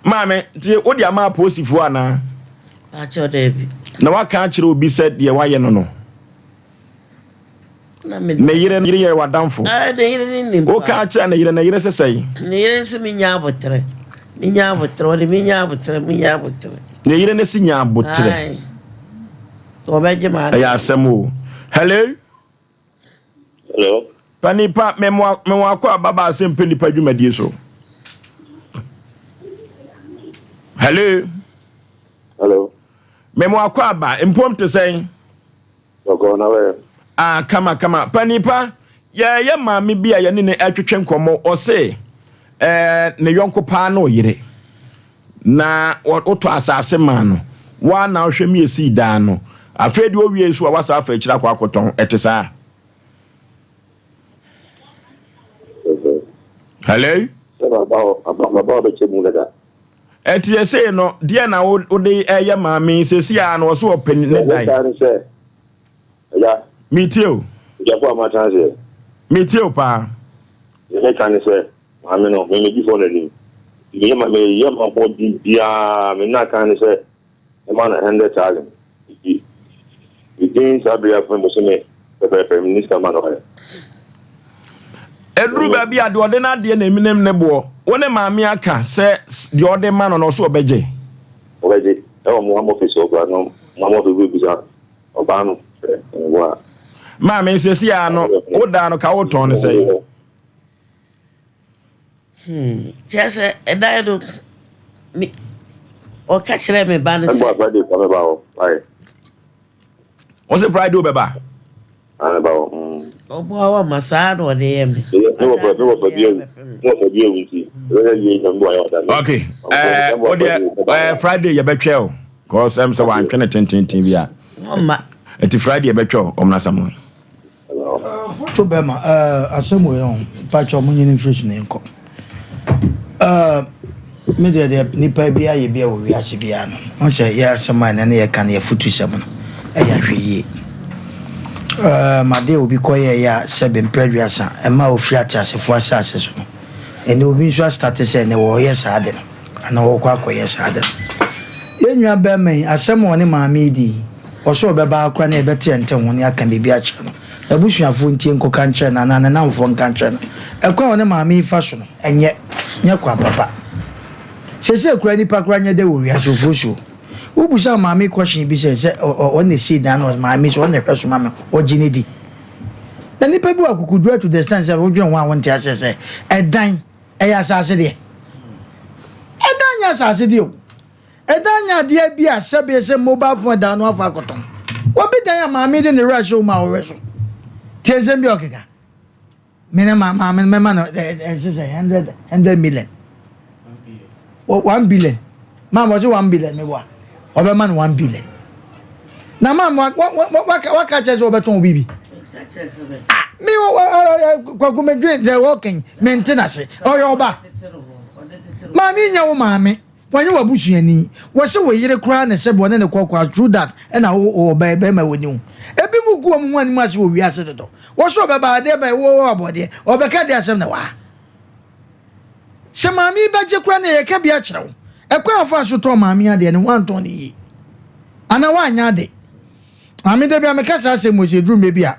Maame, nti wode ama apolisifoɔ anaa? Pakyɛw, daabi. Na woaka akyerɛ obi sɛ deɛ woayɛ no no? Ne yere no yɛ w'adamfo. Ne yere ne nim Woka akyerɛ ne yere, ne yere sɛ sɛn? Ne yere nso menya aboterɛ. Menya aboterɛ, ɔde menya aboterɛ, menya aboterɛ. Ne yere ne si nya aboterɛ. Ɔbɛgye ma Ɛyɛ asɛm o. Hello. Hello. Panipa, mewɔ akɔ ababa asɛm pɛ nipa dwumadie so. Hello. Hello. Mewɔ akɔ aba, mpom te sɛn? Bɔkɔɔ na wɛ. Ah kama kama. Panin pa, yɛyɛ maame bi a yɛne no ɛtwetwe nkɔmmɔ, ɔse ɛɛ ne yɔnko paa ne ɔyere. Na wotɔ asase maa no, woa na wohwɛ mi esii dan no. Afei deɛ owie nso a wasa afa akyiri akɔ akɔtɔn, ɛte saa? Hello? Sɛ baba ɔbɛkyɛ mu dada. Ɛnti sesei no deɛn na wode ɛyɛ maame yi sesei ara no ɔse ɔpɛ ne dan. Deɛ meka ne sɛ agya. Metie o. Agyafo a moatena aseɛ. Metie o paa. Deɛ meka ne sɛ maame no me medi fɔ n'anim nti meyɛ ma meyɛ m'ahoɔden biara me nna kan ne sɛ mɛma no 100,000 nti. Within saa bere yi afei bosome pɛpɛɛpɛ menni sika ma no ɛ. Ɛduru baabi a deɛ ɔde n'adeɛ na ɛminem ne boɔ. Wo ne maame aka sɛ deɛ ɔde ma no no ɔso ɔbɛgye? Ɔbɛgye. Ɛwɔ mo home office hɔ koraa no, mo home office bɛbisa ɔbaa no sɛ meboa a. Maame, seesei ara no, wo dan no ka wotɔn no sɛn? Hmm, kyerɛ sɛ ɛdan no, me, ɔka kyerɛɛ me ba no sɛ. Ɛbɔ Friday kɔ mɛba hɔ, why? Wọ́n sɛ Friday wobɛba? Ah, mɛba hɔ. Mm. Ɔboa wa ma saa na ɔde yɛ me. Me wɔ fɛ, me wɔ fɛ bi awu, me wɔ fɛ bi awu nti, ɛbɛyɛ yie nka mboa yɛ ɔda. Okay, ɛɛ, o deɛ, ɛɛ, Friday yɛbɛtwɛ o, cause ɛm sɛ wantwe ne tententen bi a. Ɔmma. Nti Friday yɛbɛtwɛ o, ɔmo n'asɛm no. Foto bɛma eh, asɛm wei ho mpakyɛ ɔmo nyini mfiri so na yɛnkɔ eh, me deɛ deɛ nipa bi ayɛ bi a wɔ wiase biara no wɔn sɛ yɛ asɛm a ɛnɛ ne yɛka no yɛ foto sɛm no ɛyɛ ahwɛ yie eh, madeɛ obi kɔ yɛ yɛ a sɛbe mpere aduasa ɛma ofiri ateasefoɔ asase so no ɛnɛ obi nso astate sɛ ɛnɛ wɔyɛ saa de no anaa wɔkɔ akɔyɛ saa de no yɛn nua bɛrima yi asɛm a ɔne maame yi di yi Ɔsɛ ɔbɛba ara koraa na yɛbɛte yɛn ntam ho ne aka biribi akyerɛ no. N'abusuafoɔ ntie nkɔka nkyerɛ no anaa ne nnamfoɔ nka nkyerɛ no. Ɛkwan a ɔne maame yi fa so no, ɛnyɛ. Nyɛ kwan papa. Seesei koraa nnipa koraa nyɛ dɛ wɔ wiase, ofosuo. Wobusa maame yi question bi sɛ, sɛ ɔno na esii dan no, maame yi sɛ ɔno na ɛhwɛ so ma me, ɔgye no di. Na nnipa bi wɔ akokoduru to the extent sɛ wodwene ho a wonte aseɛ sɛ, ɛdan, ɛyɛ asase deɛ? Ɛdan nyɛ asase deɛ o. Ɛdan nyɛ adeɛ bi a sɛbeɛ sɛ mobile phone da ano afa akɔtɔn. Obi dan a maame de ne werɛ ahyɛ wo mu a ɔhwɛ so. Tie nsɛm bi a ɔkeka. Me ne ma maame no mɛma no ɛsɛ sɛ 100 100 million. 1 billion. Maame ɔsɛ 1 billion meboa. Ɔbɛma no 1 billion. Na maame waka waka kyerɛ sɛ ɔbɛtɔn obi bi. Ah, me kwaku medwene sɛ wɔkɛn mente n'ase. Ɔyɛ ɔba. Maame nyɛ wo maame. Wɔnyɛ w'abusuani. Wɔse wo yere koraa na sɛbi ɔne no kɔ kɔ through that ɛna wo wɔ bɛ bɛrima wɔ ni ho. Ebi mo gu wɔn ho anim ase wɔ wiase dodo. Wɔse ɔbɛba adeɛ bɛn wo wɔ abɔdeɛ ɔbɛka deɛ asɛm na waa. Sɛ maame yi bɛgye koraa na yɛka bi akyerɛ wo. Ɛkwan a ɔfaa so tɔn maame yi adeɛ no wantɔn no yie. Anaa wanyɛ ade. Maame da bi a meka saa asɛm wɔ sɛ ɛduru mmerɛ bi a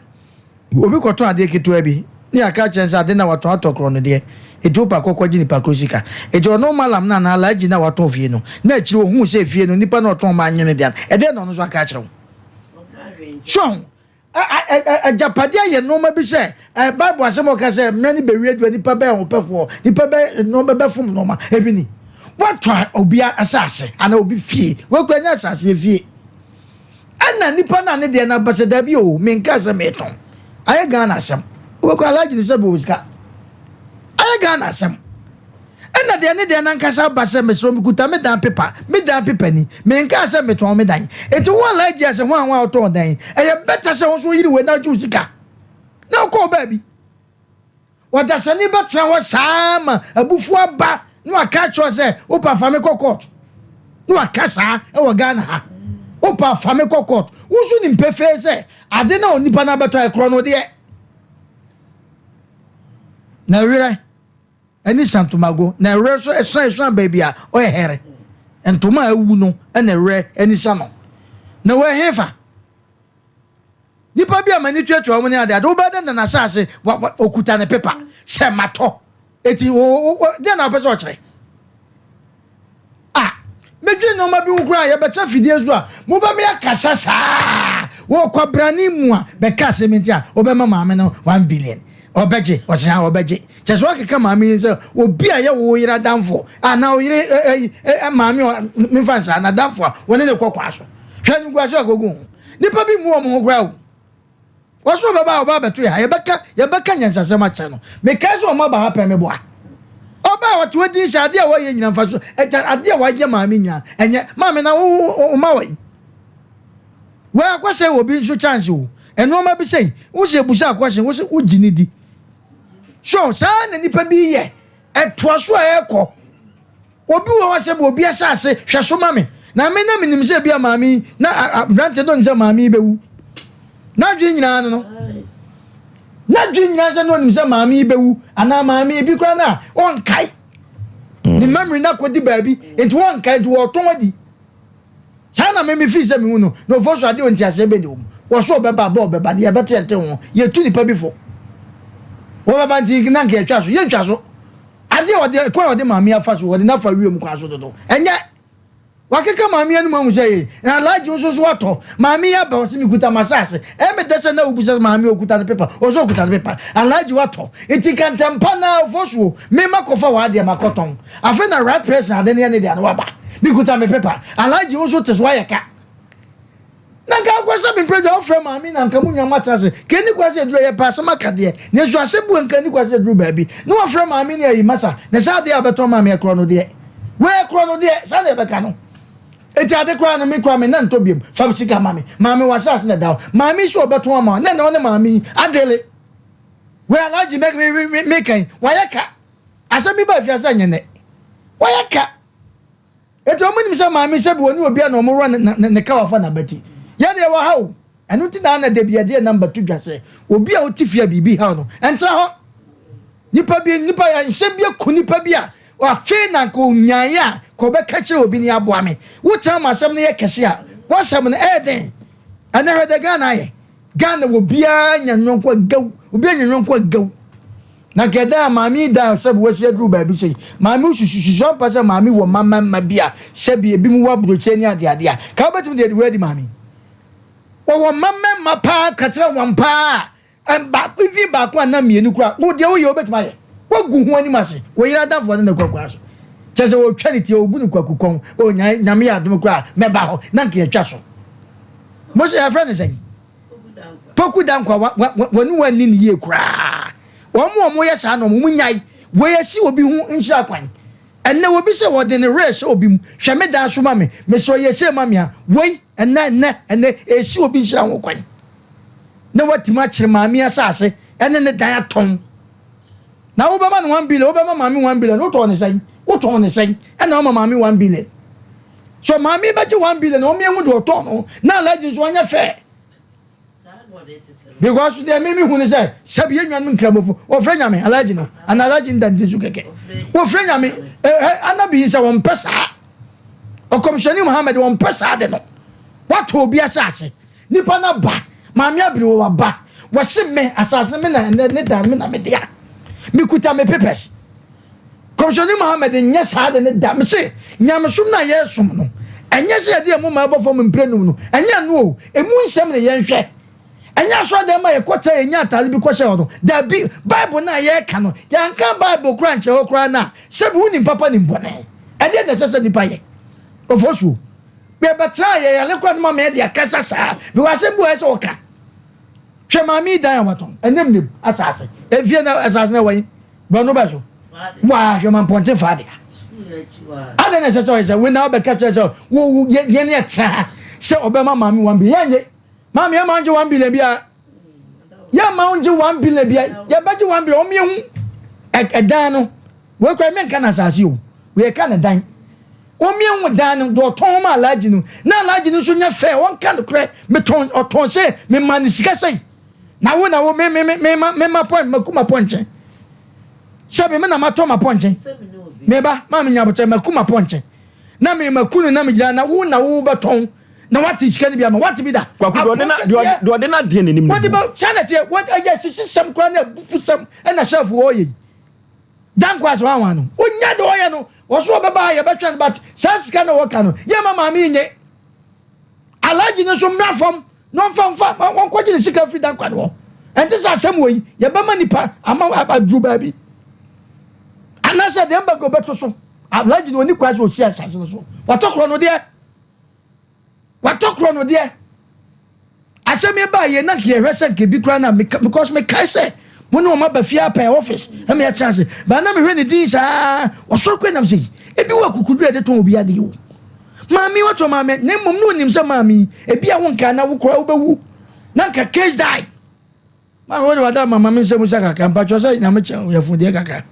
Obi kɔtɔn adeɛ ketewa bi ne yɛaka akyerɛ no sɛ ade no a watɔn atɔ korɔ no deɛ, enti wopɛ a kɔ kɔgye nipa korɔ sika. Enti ɔno Mallam no anaa Alhaji no a watɔn fie no, na akyire ɔhuu sɛ fie no nipa no a ɔtɔn maa nyɛ ne dea no, ɛdeɛn na ɔno nso aka akyerɛ wo? So ahu? Agyapadeɛ yɛ nnoɔma bi sɛ, Bible asɛm a ɔka sɛ mmerɛ no bɛwie adu a nipa bɛyɛ ahopɛfoɔ, nipa bɛ nnoɔma bɛfom nnoɔma, ebi ni. Woatɔ obi asase anaa obi fie, wei koraa nyɛ asase, efie. Ɛna nipa no a ne deɛ no aba sɛ dabi o menkaa sɛ metɔn. Ayɛ Ghana asɛm. Wobɛkɔ Alhaji no sɛ mewɔ sika. Ayɛ Ghana asɛm. Ɛna deɛ ne deɛ no ankasa aba sɛ mesrɛ mekuta me dan pepa, me dan pepa ni. Menkaa sɛ metɔn me dan. Enti wo Alhaji a sɛ hwan hwan a wotɔn dan yi, ɛyɛ better sɛ wo nso woyere wei na wogye wo sika na wokɔ wo baabi. Ɔdasani bɛtena hɔ saa ara ma abufuo aba na waka akyerɛ wo sɛ wopa fa me kɔ court. Na waka saa wɔ Ghana ha. Wopa fa me kɔ court. Wo nso nim pefee sɛ ade no a onipa no abɛtɔ ɛkorɔ no deɛ. Na ɛwerɛ ɛne santomago na ɛwerɛ nso ɛsan ɛsan baabi a ɔyɛ hɛrɛ. Ntoma a awu no ɛna ɛwerɛ ɛni sa no. Na wɔ ɛhefa? Nipa bi a m'ani tuatua wɔn ne ade ade wobɛyɛ dɛ na n'asase wa wa okuta ne pepa sɛ matɔ eti o o deɛ na ɔpɛ sɛ ɔkyerɛ a medwene nneɛma bi ho koraa yɛbɛkyɛ fidie so a mobɛmi akasa saa wɔ kwabrane mu a bɛka asɛm nti a wobɛma maame no 1 billion ɔbɛgye ɔsɛ ha ɔbɛgye kyɛ sɛ wakeka maame yi sɛ obi a yɛ wo yere adamfo anaa wo yere ɛ ɛ maame memfa nsaa n'adamfo a wɔne ne kɔ kwaa so hwɛ animguase a kɔgu ho. Nnipa bi mmu wɔn ho koraa o. Wɔso ɔbɛba a ɔba abɛto yɛ ha. Yɛbɛka yɛbɛka nyansasɛm akyerɛ no. Mekae sɛ ɔma ba ha pɛn meboa. Ɔbaa a ɔte hɔ din sɛ adeɛ a wɔyɛ nyina mfa so ɛgya adeɛ a wɔayɛ maame nyina ɛnyɛ maame na wo wo ma wɔ yi. Wei akɔsɛ wɔ bi nso chance o. Nneɛma bi sɛ wo sɛ ebusa akɔhyɛ wo sɛ wogye ne di. So saa na nipa bi yɛ ɛtoa so a ɛkɔ. Obi wɔ hɔ sɛ obi asase hwɛ so ma me. Na me na menim sɛ ebia maame yi, na aberante no nim sɛ maame yi bɛwu. N'adwene nyinaa no no. N'adwene nyinaa sɛ na onim sɛ maame yi bɛwu anaa maame yi bi koraa no a ɔnkae. Ne memory no akɔdi baabi nti wɔnkae nti wɔtɔn adi. Saa na me mefii sɛ mehu no na ɔfo so adeɛ ɔnteaseɛ bɛ ne wɔ mu. Wɔso ɔbɛba aba ɔbɛba no yɛbɛte yɛnte ho. Yɛtu nipa bi fo. Wɔbɛba nti na nka yɛtwa so. Yɛntwa so. Adeɛ a ɔde kwan a ɔde maame afa so wɔde no afa wiem kwan so dodo. Ɛnyɛ. Wakeka maame anom ahu sɛ ee na Alhaji nso so atɔ. Maame yi aba ɔse mekuta m'asase. Ɛyɛ me dɛ sɛ na wobisa sɛ maame okuta ne pepa. Ɔse okuta ne pepa. Alhaji watɔ. Nti nka ntɛmpa no ara Ofosuo me makɔfa w'adeɛ makɔtɔn. Afei na right person ade no yɛ ne dea no waba. Mekuta me pepa. Alhaji wo nso te so ayɛ ka. Na nka akɔ sɛ mempɛ dwa wofrɛ maame na nka mo nwa moatena ase ka ɛni kwa sɛ aduru yɛpɛ asɛm aka deɛ nanso asɛm bu nka ɛni kwa sɛ aduru baabi na wafrɛ maame ne ayi masa na saa adeɛ a bɛtɔn maame ɛkorɔ no deɛ wei ɛkorɔ no deɛ saa na yɛbɛka no eti ade koraa no me koraa me nan tɔ biom fa sika ma me maame wɔ asase na ɛda hɔ maame so ɔbɛtɔn ama na ɛna ɔne maame yi adele wei alagye me me me me kan wayɛ ka asɛm bi ba afiase anyɛ nɛ wayɛ ka Enti wɔn nim sɛ maame sɛbi wɔne obi a na wɔn wura ne ne ka wafa n'abati. Yɛn deɛ yɛwɔ ha o. Ɛno nti na na dabi yɛde yɛn namba to dwa sɛ obi a ɔte fie a biribi haw no ɛntra hɔ. Nipa bi nipa yɛ nsɛm bi aku nipa bi a afei na nka onyaeɛ a ka ɔbɛka kyerɛ obi ne aboa me. Wotra ma asɛm no yɛ kɛse a w'asɛm no ɛyɛ den. Ɛnɛ hwɛ deɛ Ghana ayɛ. Ghana obiara nya nyɔnko agaw. Obiara nya nyɔnko agaw. Na nka ɛdan a maame yi dan a sɛbi wasi aduru baabi sei. Maame wosusu susu ampa sɛ maame wɔ mma mmarima bi a sɛbi ebi mu wɔ aburokyire ne adeade a ka wobɛtumi de wei adi maame yi. Wɔwɔ mma mmarima paa katra wɔn paa a ɛba even baako anaa mmienu koraa wo deɛ woyɛ wobɛtumi ayɛ. Woagu ho anim ase. Wo yere adamfo ne no kɔ kwan so. Kyerɛ sɛ wɔtwa ne ti ɔbu no kwaku kɔn. O nyame yɛ adom koraa mɛba hɔ na nka yɛtwa so. Mose yɛfrɛ no sɛn? Poku Dankwa wa wa wɔne wɔn anni no yie koraa. Wɔn a wɔyɛ saa no wɔn nyae. Wei asi obi ho nhyira kwan. Ɛnnɛ obi sɛ wɔde ne werɛ hyɛ obi mu, hwɛ me dan so ma me, mesrɛ yɛ sei ma me a, wei ɛnnɛ ɛnnɛ ɛnnɛ ɛsi obi nhyira ho kwan. Na watumi akyere maame asase ɛne ne dan atɔn. Na wobɛma no 1 billion, wobɛma maame 1 billion, wotɔn ne sɛn? Wotɔn ne sɛn? Ɛna wama maame 1 billion. So maame bɛgye 1 billion na wɔn ehu deɛ ɔtɔn no na alhaji nso ɔnyɛ fair. Because deɛ mímí hu ni sɛ sɛbi yɛn nuanom nkramofo wɔfrɛ nyame alhaji no ana alhaji nda ne ti so kɛkɛ wɔfrɛ nyame ɛɛ anabi yi sɛ wɔn pɛ saa ɔkɔmhyɛni Muhammad wɔn pɛ saa de no watɔ obi asase nipa na ba maame abiri wɔ waba wɔsi me asase me na ɛnɛ ne dan me na me dea mekuta me papers. Kɔmhyɛni Muhammad nyɛ saa ade no da. Mese, Nyamesom no a yɛresom no, ɛnyɛ sɛ yɛde yɛn moma bɔ fam mprɛnum no, ɛnyɛ ɛno o, emu nsɛm na yɛnhwɛ. Ɛnyɛ asɔredan mu a yɛkɔtra yɛnya atade bi kɔhyɛ hɔ no, dabi, Bible no a yɛreka no, yɛanka Bible koraa ankyerɛ hɔ koraa no a, sɛbi wonim papa nim bɔne. Ɛdeɛn na ɛsɛ sɛ nnipa yɛ? Ofosuo, Yɛbɛtraa yɛyare koraa no ma mɛde akasa saa, mewɔ asɛm bi wɔ hɔ ɛsɛ sɛ wɔka. Hwɛ maame yi dan a watɔn, ɛnam nim asase, efie na asase na ɛwɔ yi. Borɔno bɛ so. Waa hwɛ ma mpɔnkye fa de. Adɛn na ɛsɛ sɛ ɔyɛ sɛ wei na ɔbɛka kyerɛ sɛ wo yɛn yɛ tra ha sɛ ɔbɛma maame 1 billion yɛn nye maame yɛn ma ngye 1 billion bia yɛn ma ngye 1 billion bia yɛbɛgye 1 billion wɔn yɛn hu ɛdan no wei kura mi nka na asase o wei ka na dan wɔn yɛn hu dan no deɛ ɔtɔn ma alagye no na alagye no nso nyɛ fɛ wɔn ka no korɛ metɔn ɔtɔn sɛ mema ne sika sɛyi. Na wo na wo me me me me ma me ma pɔn maku ma pɔnkye. Sɛ me me na matɔ ma pɔnkye. Me ba ma me nyabokyɛ maku ma pɔnkye. Na me maku no na me gyina na wo na wo bɛtɔn na wate sika no bi ama wate bi da. Kwaku deɛ ɔde na deɛ ɔde na deɛ n'anim ne bu. Sɛ na teɛ wɔ ɛyɛ sisi sɛm koraa ne abufu sɛm ɛna sɛfo wɔyɛ yi. Dankwa asɛ wɔn no onya deɛ ɔyɛ no wɔso ɔbɛba ha yɛbɛtwɛn no but saa sika na wɔka no yɛ ma maame yi nye. Alhaji no nso mmra fam na ɔmfa mfa wɔnkɔgye ne sika firi dankwa no hɔ. Ɛnte sɛ asɛm wɔ yi yɛbɛma nipa ama aduru baabi anaasɛ deɛ mbago bɛto so. Alhaji no ɔni kwan sɛ ɔsi asase no so. Watɔ korɔ no deɛ. Watɔ korɔ no deɛ. Asɛm yi baa yɛ na nka yɛhwɛ sɛ nka ebi koraa na meka because mekae sɛ mo ne wɔn aba fie apɛn office ɛma yɛtena ase baa na mehwɛ ne din saa ɔsoro koraa nam sɛ yi ebi wɔ akukuduro yɛde tɔn obi adeɛ o maame watɔ maame na mmom na onim sɛ maame yi ebi a wonka na wo koraa wobɛwu na nka case die. Maame wode wada mama me nsɛm sa kakra mpakyɛ sɛ nyame kyɛ yɛfo deɛ kakra.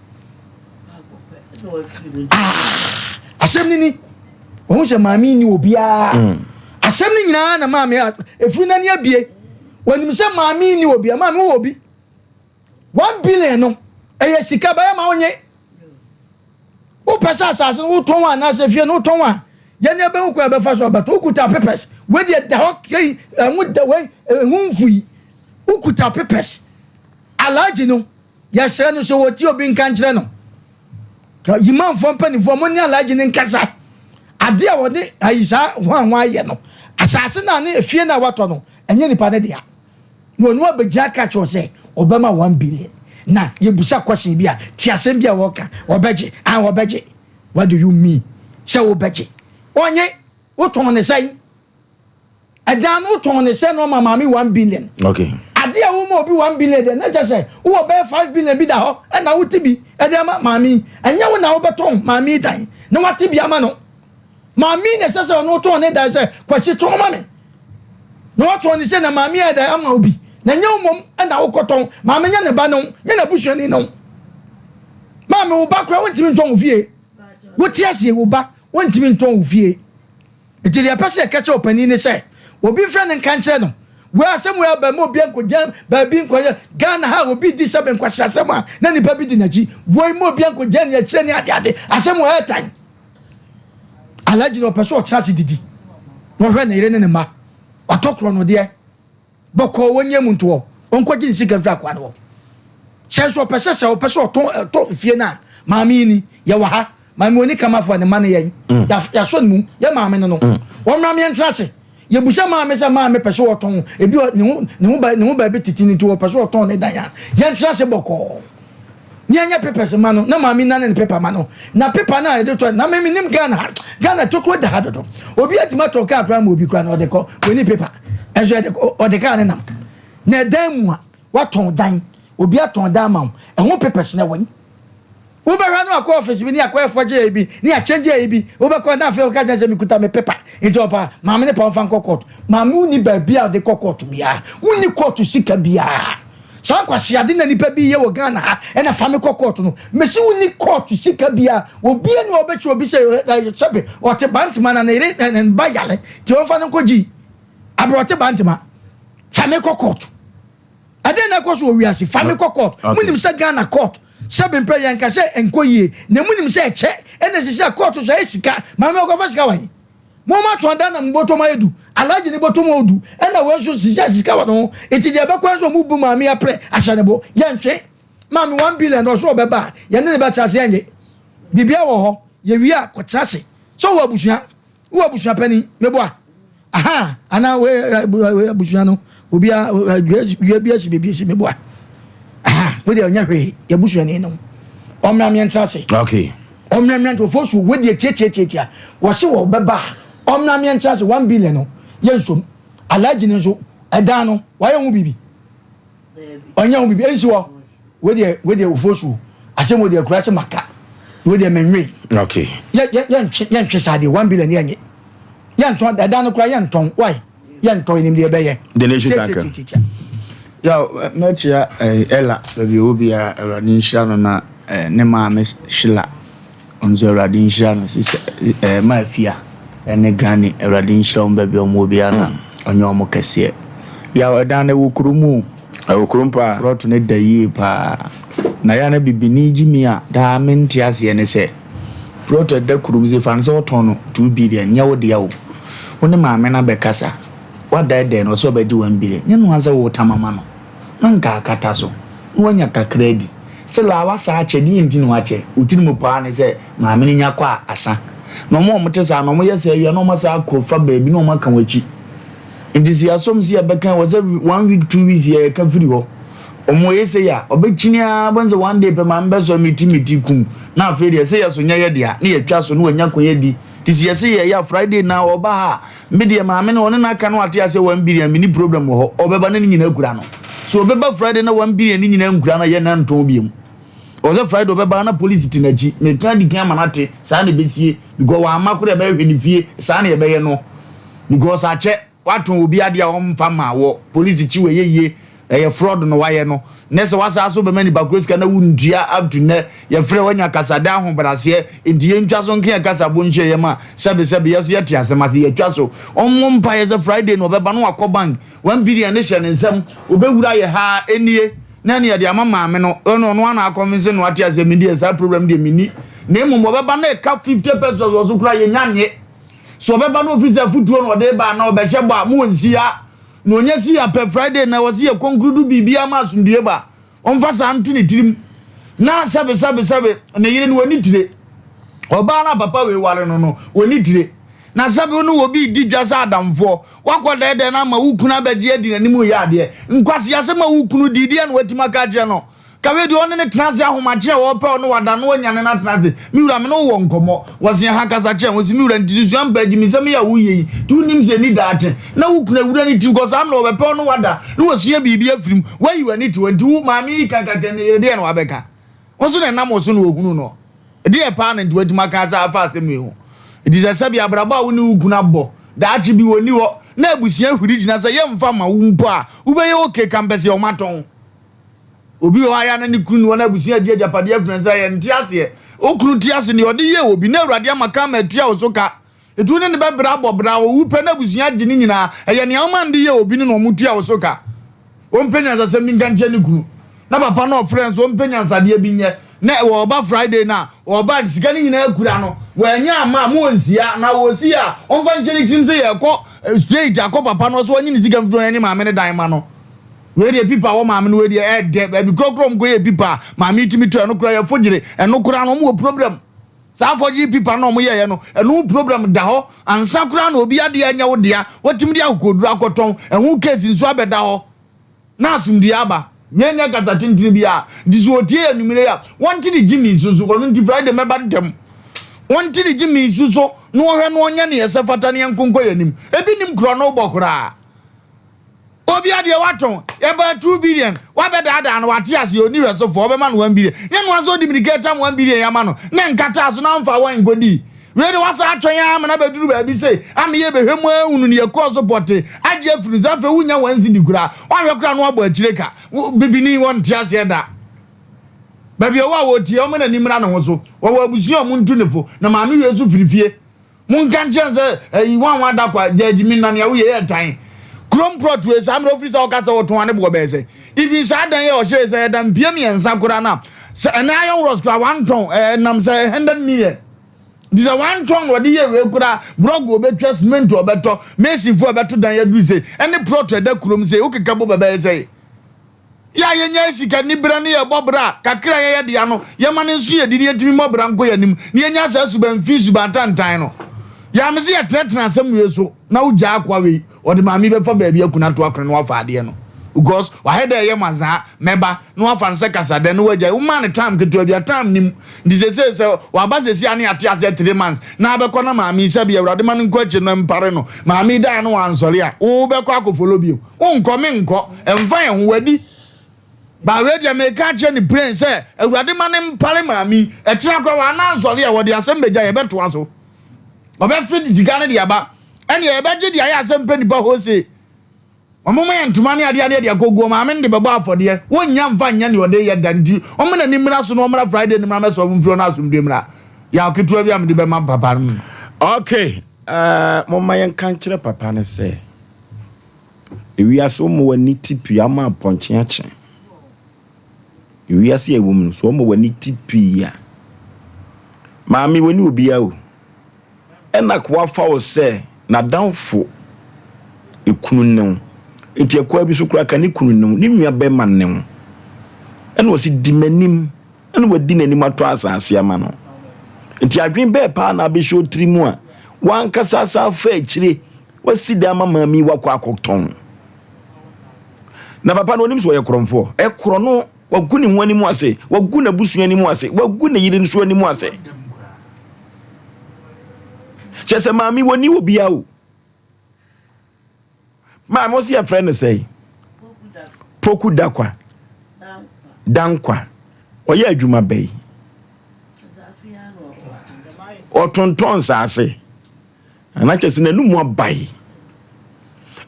Ah, asɛm no ni wɔn sɛ maame ni obiara asɛm no nyinaa na maame efuru n'ani abie wɔnim sɛ maame ni obiara maame wɔ obi 1 billion no ɛyɛ sika bɛyɛ ma wonye wopɛ sɛ asase no wotɔn a anaasɛ fie no wotɔn a. Yɛn yɛbɛhu kwan a yɛbɛfa so abɛtɔ. Wokuta papers. Wei deɛ da hɔ kei, ɛho da wei, ɛho mfui. Wokuta papers. Alhaji no, yɛsrɛ no sɛ wɔtie obi nka nkyerɛ no. Yimanfoɔ mpanimfoɔ, mo ne Alhaji no nkasa. Adeɛ a wɔde ayi saa hwan hwan ayɛ no, asase no a ne efie no a watɔ no, ɛnyɛ nipa no dea. Na ɔno abɛgyina aka kyerɛ sɛ ɔbɛma 1 billion. Na yɛbusa question bi a, te asɛm bi a wɔka, ɔbɛgye, ah ɔbɛgye. What do you mean? Sɛ wobɛgye. Ɔnye, wotɔn ne sɛn? Ɛdan no wotɔn ne sɛn na ɔma maame 1 billion? Ade a woma obi 1 billion deɛ, na kyerɛ sɛ wowɔ bɛyɛ 5 billion bi da hɔ ɛna wote bi ɛde ama maame yi. Ɛnyɛ wo na wobɛtɔn maame yi dan na wate bi ama no. Maame yi na ɛsɛ sɛ ɔno tɔn ne dan sɛ Kwasi tɔn ma me. Na watɔn ne sɛ na maame yɛ dan ama obi. Na ɛnyɛ wo mmom ɛna wokɔtɔn. Maame nyɛ ne ba no, nyɛ n'abusuani no. Maame wo ba koraa wontumi ntɔn wo fie. Wote aseɛ wo ba wontumi ntɔn wo fie. Nti deɛ ɛpɛ sɛ yɛka kyerɛ ɔpanin ne sɛ obi mfrɛ no nka nkyerɛ no. Wei asɛm wei aba mu obi nkɔgya baabi nkɔyɛ Ghana ha obi di sɛ benkwasi asɛm a na nipa bi di n'akyi. Wei ma obi nkɔgya ne akyire ne ade ade asɛm wɔ ɛɛtan. Alhaji na ɔpɛ sɛ ɔtena ase didi na ɔhwɛ ne yere ne ne mma. Watɔ korɔ no deɛ bɔkɔɔ wɔnyɛ mu ntoɔ ɔnkɔgye ne sika mfiri akoa no hɔ. Sɛ nso ɔpɛ sɛ sɛ ɔpɛ sɛ ɔtɔn ɛtɔ fie no a maame yi ni yɛwɔ ha maame wɔ ni kamafoɔ a ne mma ne yɛn yɛasɔ ne mu yɛ maame no no wɔmmra me yɛntena ase. Yɛbusa maame sɛ maame pɛ sɛ ɔtɔn ebi ne ho ne ho ne ho baabi tete ne nti ɔpɛ sɛ ɔtɔn ne dan a yɛntena ase bɔkɔɔ. Ne yɛnyɛ papers ma no na maame nane ne paper ma no na paper no a yɛde tɔ na me nim Ghana ha Ghana tokuro da ha dodo obi atumi atɔ kaa koraa ma obi koraa na ɔde kɔ wɔni paper ɛnso yɛde ɔde kaa ne nam na ɛdan mu a watɔn dan obi atɔn dan ma wo ɛho papers na ɛwɔ yi wobɛhwɛ no akɔ office bi ne akɔyɛ fɔgye bi ne akyɛngye bi wobɛkɔ na afei woka kyerɛ sɛ mekuta me paper nti ɔpa maame ne pa ɔmfa nkɔ court. Maame wonni baabi a ɔde kɔ court biara, wonni court sika biara. Saa nkwaseade na nipa bi yɛ wɔ Ghana ha ɛna fa me kɔ court no. Mesi wonni court sika biara. Obi ani ɔbɛkyerɛ obi sɛ sɛbe ɔte Bantama na ne yere ne ba yare nti ɔmfa no nkɔ gyi abrɛ ɔte Bantama. Fa me kɔ court. Ɛdɛn na ɛkɔ so wɔ wiase? Fa me kɔ court. Munim sɛ Ghana court sɛbe mpɛ yɛn ka sɛ ɛnkɔ yie na munim sɛ ɛkyɛ ɛna sisi a court so ɛyɛ sika. Maame ɔkɔfa sika wɔ he? Mo ma tɔn dan na mo bɔtɔ mu ayɛ du. Alhaji ne bɔtɔ mu ɔdu. Ɛna wei nso sisi a sika wɔ ne ho. Nti deɛ ɛbɛkɔ nso ɔmo bu maame aprɛ ahyɛ ne bo. Yɛntwe. Maame 1 billion na ɔso ɔbɛba a yɛne ne bɛtra ase yɛnye. Biribiara wɔ hɔ. Yɛwie a kɔtra ase. Sɛ wowɔ abusua. Wowɔ abusua panin. Meboa. Aha anaa wei abusua no obia dua bi asi baabi asi meboa. Aha wo deɛ ɔnyɛ hwee yɛabusuani no. Ɔmmra meɛntra ase. Okay. Ɔmmra meɛntra ofo so wo deɛ tiatiatiatia. Wɔse wɔ bɛba a ɔmmra meɛntra ase 1 billion no yɛnsom. Alhaji no nso ɛdan no wayɛ ho biribi. Ɔnyɛ ho biribi ɛnsi hɔ. Wo deɛ wo deɛ ofo so asɛm wo deɛ kura sɛ maka. Wo deɛ menwe. Okay. Yɛ yɛ yɛntwe yɛntwe saa deɛ 1 billion yɛnye. Yɛntɔn ɛdan no koraa yɛntɔn why yɛntɔn yɛnim deɛ ɛbɛyɛ. The nation anchor. Tiatiatiatia. Yaw, mɛkyia Ella baabi ɔwɔ biara, Awurade nhyira no na ne maame Sheila ɔno nso Awurade nhyira no, sista Maafia ɛne Granny Awurade nhyira wɔn baabi a wɔwɔ biara na ɔnyɛ wɔn kɛseɛ. Yaw, ɛdan no ɛwɔ kurom o. Ɛwɔ kurom paa. Prɔto no da yie paa. Na yɛ a na bibini gye mi a daa mente aseɛ ne sɛ prɔto a ɛda kurom sei fa no sɛ wotɔn no 2 billion nyɛ wo dea o. Wo ne maame no abɛkasa woadaedae no ɔsɛ ɔbɛgye 1 billion nyɛ noa sɛ woretam ama no na nka akata so na wanya kakra adi. Sɛ laa wasa akyɛ deɛ nti na wakyɛ? Wo tirim paa ne sɛ maame no nya kɔ a asa. Na wɔn a wɔte saa no wɔyɛ saa wie a na wɔasan akɔfa baabi na wɔaka wɔn akyi. Nti sɛ yɛasɔm sɛ yɛbɛka wɔ sɛ one week 2 weeks yɛka firi hɔ. Ɔmo yɛ sei a, ɔbɛkyini ara bɛhu sɛ one day pɛ maame bɛsɔre me ti me ti kum. Na afei deɛ sɛ yɛso nyɛ yɛ dea na yɛtwa so na wanya kwan adi. Nti sɛ yɛse yɛyɛ a Friday na ɔba ha a, me deɛ maame no ɔne no aka na wate aseɛ 1 billion menni problem wɔ hɔ. Ɔbɛba na ne nyinaa kura no. So ɔbɛba Friday na 1 billion ne nyinaa nkura no a yɛn ntɔn biom. Ɔwɔ sɛ Friday ɔbɛba na police te n'akyi. Meka adi kan ama no ate saa na ɛbɛsie because wamma koraa yɛbɛhwehwɛ ne fie saa na yɛbɛyɛ no. Because akyɛ watɔn obi adeɛ a ɔmfa ma wɔ police kyi wɔ ɛyɛ yie ɛyɛ fraud no wayɛ no nɛ sɛ wasaa so bɛma nipa koro sika na wontua up to nɛ yɛfrɛ wanya kasada ahobraseɛ nti yɛntwa so nka yɛ kasa bo nhyɛ yɛm a sɛbe sɛbe yɛ so yɛte asɛm ase yɛtwa so ɔmmɔ mpaeɛ sɛ Friday na ɔbɛba na wakɔ bank 1 billion ne hyɛ ne nsam ɔbɛwura yɛ ha ɛnie na ɛne yɛde ama maame no ɛne ɔno ana akɔnvinse no ate aseɛ medeɛ saa program deɛ menni na mmom ɔbɛba na ɛka 50 pesos wɔ so koraa yɛnya nye. Sɛ ɔbɛba na ofiri sɛ afutuo na ɔde ba anaa ɔbɛhyɛ bɔ a, mo nsi ha. Na ɔnya si ha pɛ, Friday na ɛwɔ sɛ yɛ kɔnkludu biribiara ma asomdue ba. Ɔmfa saa nto ne tirim. Na sɛbe sɛbe sɛbe ne yere no ɔnni tire. Ɔbaa no a papa wei ware no no, ɔnni tire. Na sɛbe wo ne obi redi dwa sɛ adamfoɔ, woakɔ dɛɛdɛɛ no ama wo kunu abɛgye adi n'anim reyɛ adeɛ. Nkwaseasɛm a wo kunu di, deɛn na watumi aka akyerɛ no? Ka wei deɛ ɔne no tena ase ahomakye a ɔrepɛ ɔne wada na wanya ne no atena ase. Me wura me ne wo wɔ nkɔmmɔ. Wɔse ha kasa kyerɛ me. Ɔse me wura nti susu ampa agyimisɛm yi a woyɛ yi nti wonim sɛ ɛni daakye na wo kunu awura ne tirim kɔ saa mmerɛ ɔbɛpɛ ɔne wada na wasua biribi afiri mu. Wayi w'ani te hɔ nti wo maame yi ka kaka ne yere deɛ na wabɛka. Wo nso na ɛnam wo so na ɔhunu no. Ɛdeɛ paa na nti watumi aka asa afa asɛm yi ho. Nti sɛ sɛbi abrabɔ a wo ne wo kunu abɔ daakye bi wɔnni hɔ na abusua hwiri gyina sɛ yɛmfa ma wo mpo a wobɛyɛ okay kampɛsɛ ɔmatɔn. Obi wɔ hɔ a, ɛyɛ a na ne kunu ne wɔn abusua agye agyapadeɛ afiri ne nsa. Yɛnte aseɛ. Wo kunu te ase, nea ɔde yɛɛ obi, na Awurade ama ka ama atua wo so ka. Enti wo ne no bɛbrɛ abɔ bra, owu pɛ na abusua agye ne nyinaa. Ɛyɛ nea woma no de yɛɛ obi no na wɔtua wo so ka. Ɔmpɛ nyansasɛm bi nka nkyerɛ ne kunu. Na papa no a ɔfrɛɛ no nso, ɔmpɛ nyansadeɛ bi nyɛ. Na ɔreba Friday no a, ɔreba a, sika no nyinaa kura no. Wannya amma a, ma ɔnsia. Na ɔsi a, ɔmfa nhyɛ ne tirim sɛ yɛrekɔ straight akɔ papa no hɔ sɛ ɔnye ne sika mfiri hɔ na yɛnye maame no dan ma no. Wei deɛ pipa wɔ maame no wei deɛ ɛɛdɛ baabi korɔkorɔ ɔmo kɔyɛ pipa a maame yi tumi tɔ ɛno koraa yɛ fogyere ɛno koraa no ɔmo wɔ problem saa fogyere pipa no ɔmo yɛɛyɛ no ɛno ho problem da hɔ ansa koraa na obi adeɛ anyɛ wo dea watumi de akokoduro akɔtɔn ɛho case nso abɛda hɔ na asomdue aba wei nyɛ kasa tentene biara nti sɛ otie yɛ anwummere yi a wɔnte ne gyimi so so ɔno nti Friday mɛba ntɛm wɔnte ne gyimi so so na wɔhwɛ na ɔnyɛ ne ɛsɛ fata ne yɛnkonkɔ yɛn anim ebi nim korɔ no bɔ koraa. Obi adeɛ watɔn ɛbɛyɛ 2 billion, wabɛdaadaa no, wate aseɛ, ɔni hwɛsofoɔ, ɔbɛma no 1 billion, nyɛ noa sɛ ɔde mirika atam 1 billion yi ama no na nkataa so na ɔmfa wɔn nkɔdii. Wei de wasa atwɛn ara ama no abɛduru baabi sei ama yɛbɛhwɛ mu ahunu ne yɛkɔɔ so pɔtee agye afiri no so. Afei wonya 1 cedi koraa woanhwɛ koraa na wabɔ akyire ka. Bibini wɔnte aseɛ da. Baabi a ɔwɔ a wɔtie ɔma n'ani mmra ne ho so. Wɔwɔ abusua a wɔntu ne fo na maame wei nso firi fie. Monka nkyerɛ no sɛ ayi hwan hwan da kwa gyagyi me na nea woyɛ yɛ tan. Kurom prɔt wei saa mmerɛ wofiri sɛ woka sɛ wotɔn a ne boɔ bɛyɛ sɛ? Even saa dan yi a ɔhyɛ yi sɛ ɛda mpie mmiɛnsa koraa no a sɛ ɛnɛ iron rods koraa wantɔn ɛnam sɛ 100 million nti sɛ wantɔn na ɔde yɛ wei koraa brɔg ɔbɛtwa, cement ɔbɛtɔ, masonfoɔ ɛbɛto dan aduru sei ɛne prɔt ɛda kurom sei wokeka bɔ bɛbɛyɛ sɛ yɛ a yɛnya sika ni berɛ ne yɛbɔ bra kakra a yɛyɛ dea no yɛma no nso yɛdi ne yɛntumi mmɔ bra nkɔ yɛn anim na yɛnya saa suban fi suban tantan no. Yɛame sɛ yɛtenatena asɛm wei so na wogyaa akoa wei ɔde maame bɛfa baabi akuna to akone na wafa adeɛ no because wahɛ dɛ ɛyɛ mazaa mɛba na wafa no sɛ kasa dɛn na wagyae. Womaa no time ketewa bi a time nim nti sesei sɛ waba sesei a ne yɛate aseɛ 3 months na abɛkɔ na maame yi sɛbi Awurade ma no nkɔ akyire no mpare no maame yi daa no wansɔre a wobɛkɔ akɔfollow bio. Wonkɔ, menkɔ, ɛmfa yɛn ho, wadi. Ba wei deɛ meka akyerɛ no plain sɛ Awurade ma no mpare maame yi, ɛkyena koraa wanna ansɔre a wɔde asɛm bɛgya yɛbɛtoa so. Ɔbɛfe sika no de aba, ɛneɛ yɛbɛgye de ayɛ asɛm pɛ nipa hose. Wɔmoma yɛn ntoma ne adeɛ adeɛ de akɔgu, ɔmaame no de bɛbɔ afɔdeɛ, wɔnnya mfa nyɛ deɛ ɔde yɛ da nti ɔmma n'ani mmra so na ɔmmra Friday no mmra mmɛsɔ mfiri hɔ na asomdwoeɛ mmra. Yaw ketewa bi a mede bɛma papa no. Okay, uh, momma yɛnka nkyerɛ papa no sɛ ewiase woma w'ani te pii ama apɔnkye akye. Ewiase a ɛwɔ mu no, so wɔma w'ani te pii a, maame w'ani obiara o. Ɛna koa fa wo sɛ n'adamfo ekunu ne wo. Nti ɛkoa bi so koraa ka ne kunu ne wo, ne nua bɛrima ne wo. Ɛna ɔsi di m'anim, ɛna wadi n'anim atɔ asase ama no. Nti adwene bɛɛ paa na abɛhyɛ otiri mu a wankasa asa afa akyire wasi dan ama maame yi wakɔ akɔtɔn. Na papa no onim sɛ ɔyɛ korɔmfoɔ. Ɛkorɔ no, wagu ne ho anim ase, wagu n'abusua anim ase, wagu ne yere nso anim ase. Kyerɛ sɛ maame wɔni obiara o. Maame wo sɛ yɛfrɛ no sɛe? Poku Dakwa. Dankwa. Ɔyɛ adwuma bɛyi. Ɔtontɔn nsaase. Ana kyerɛ sɛ n'anum abae.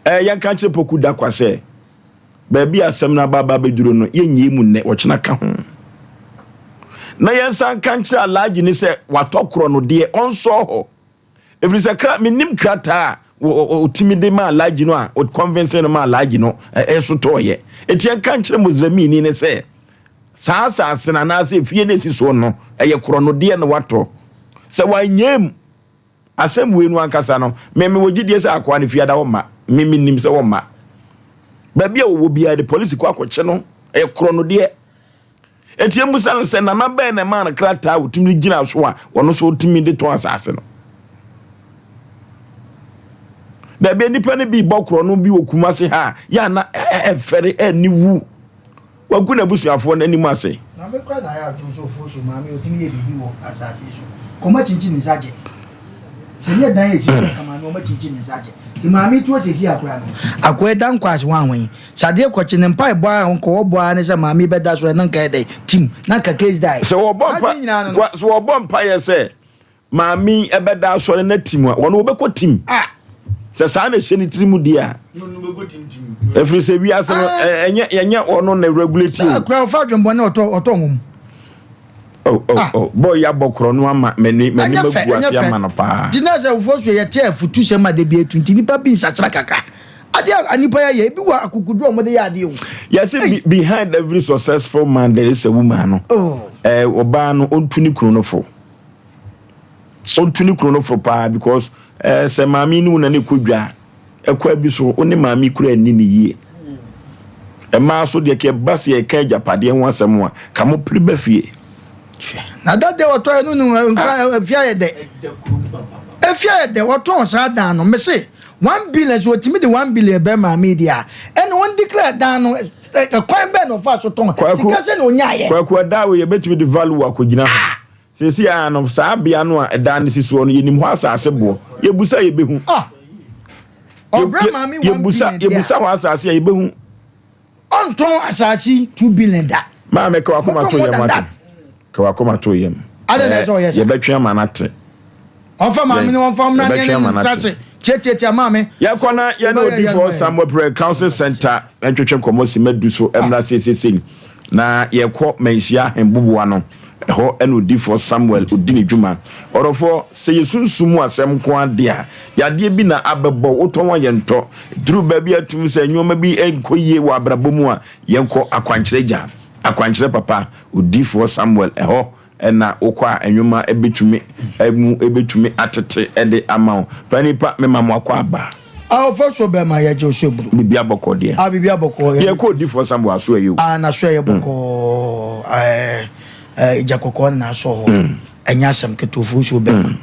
Ɛɛ yɛnka nkyerɛ Poku Dakwa sɛ baabi a asɛm no aba aba abɛduro no yɛnyɛ mu nnɛ ɔkyena ka ho. Na yɛnsa nka nkyerɛ Alhaji ne sɛ watɔ korɔ no deɛ ɔnsɔɔ hɔ. Ɛfiri sɛ kra menim krataa a ɔtumi de ma Alhaji no a ɔconvince no ma Alhaji no ɛso tɔɔyɛ. Enti yɛnka nkyerɛ Muslimini ne sɛ saa asase no anaasɛ efie no esi soɔ no ɛyɛ korɔ no deɛ na watɔ. Sɛ wanyɛ mu. Asɛm wei no ankasa no, me mewɔ gyidie sɛ akoa no fiada wɔmma. Me menim sɛ wɔmma. Baabi a wɔwɔ biara de polisi kɔ akɔkye no. Ɛyɛ korɔnodeɛ. Enti yɛmmisa no sɛ nana bɛn na ɛmaa no krataa a ɔtumi de gyina so a ɔno nso ɔtumi de tɔn asase no. Baabi a nnipa no bi bɔ korɔno bi wɔ Kumasi ha a, yɛ ana ɛfɛre ɛni wu. Wagu n'abusuafoɔ no anim ase. Maame koraa na ayɛ adom sɛ ofuo so maame otumi yɛ biribi wɔ asase yi so kɔma kyinkyin ne nsa agye sɛ nyɛ dan a esi so nka maame ɔma kyinkyin ne nsa agye sɛ maame tu osiesie akora no akoa da nkɔ ase wɔn ahwan sɛ adeɛ kɔkye ne mpae bɔ a nka ɔbɔ ara ne sɛ maame bɛda so ɛna nka yɛ dɛ tim na nka case die Sɛ wɔbɔ mpa n'adwene nyinaa no no sɛ wɔbɔ mpaeɛ sɛ Maame yi ɛbɛda asɔre na tim a, wɔn wɔbɛkɔ tim. Sɛ saa na ɛhyɛ ne tiri mu deɛ a. Ɛfiri sɛ wiase no ɛnyɛ yɛnyɛ ɔno na regulate o. Kura ɔfa adwembɔ ne ɔtɔ ɔtɔ nwom. Oh oh ah. oh boy ya bɔ korɔ no ama m'ani m'ani ma gu ase ama no paa. Nti na sɛ wofoɔ so yɛte afutu sɛm a da bi atu nti nipa bi nsakyera kakra. Adeɛ a nipa yɛ yɛ ebi wɔ akokoduro a wɔde yɛ adeɛ o. Yɛsɛ behind every successful man there is a woman no. Oh. Ɛɛ ɔbaa no ɔntu ne kunu no fo. Ɔntu ne kunu no fo paa because eh, sɛ maame ne wo na ne kɔ dwa a, ɛkwan bi so wo ne maame kura nni ne yie. Mmaa so deɛ kɛ ba sɛ yɛka agyapadeɛ ho asɛm a, ka mo pere ba fie. Na da deɛ wɔtɔ ɛno no nka efie ayɛ dɛ. Efie ayɛ dɛ wɔtɔn saa dan no mese 1 billion so wɔtumi de 1 billion bɛ maame deɛ a ɛna wɔn declare dan no ɛkwan bɛn na ɔfa so tɔn sika sɛ na onyaayɛ. Kwaku ɛda wei yɛbɛtumi de value akɔgyina ho. Seesei ara no, saa bea no a ɛdan no si soɔ no, yɛnim hɔ asase boɔ. Yɛbusa a, yɛbɛhu. Ah! Ɔbrɛ maame 1 billion deɛ a. Yɛbusa hɔ asase a, yɛbɛhu. Ɔntɔn asase 2 billion da. Maame, ka w'akoma to yam ate. Ka w'akoma to yam. Adɛn na ɛsɛ ɔyɛ saa? Yɛbɛtwe ama no ate. Ɔmfa maame no ɔmfa mmra ne ne ntra ase tiatiatia maame. Yɛkɔ na yɛne odiyifoɔ Samuel Prɛ Council Center ntwetwe nkɔmmɔ simma du so mmra seesei na yɛkɔ Manhyia Ahemboboa no. Ɛhɔ na odiyifoɔ Samuel ɔdi ne dwuma. Ɔdɔfoɔ, sɛ yɛ sunsum mu asɛm nko ara de a, yadeɛ bi na abɛbɔ wo, wotɔn a yɛntɔ. Duru baabi a atumi sɛ nneɛma bi nkɔ yie wɔ abrabɔ mu a, yɛnkɔ akwankyerɛ gya, akwankyerɛ papa, odiyifoɔ Samuel ɛhɔ na wokɔ a nnwoma bɛtumi mu bɛtumi atete de ama wo. Panin pa, mema mo akɔ aba. Ah, ɔfɔ so bɛma yɛgye wo so bro. Biribi abɔkɔ deɛ. Ah, biribi abɔkɔ. Yɛkɔ odifoɔ Samuel aso ɛyɛ o. Ah, n'aso ɛyɛ bɔkɔɔ. Ɛɛ ɛɛ gya kɔkɔɔ na n'aso hɔ. Ɛnyɛ asɛm ketewa ɔfɔ so bɛma.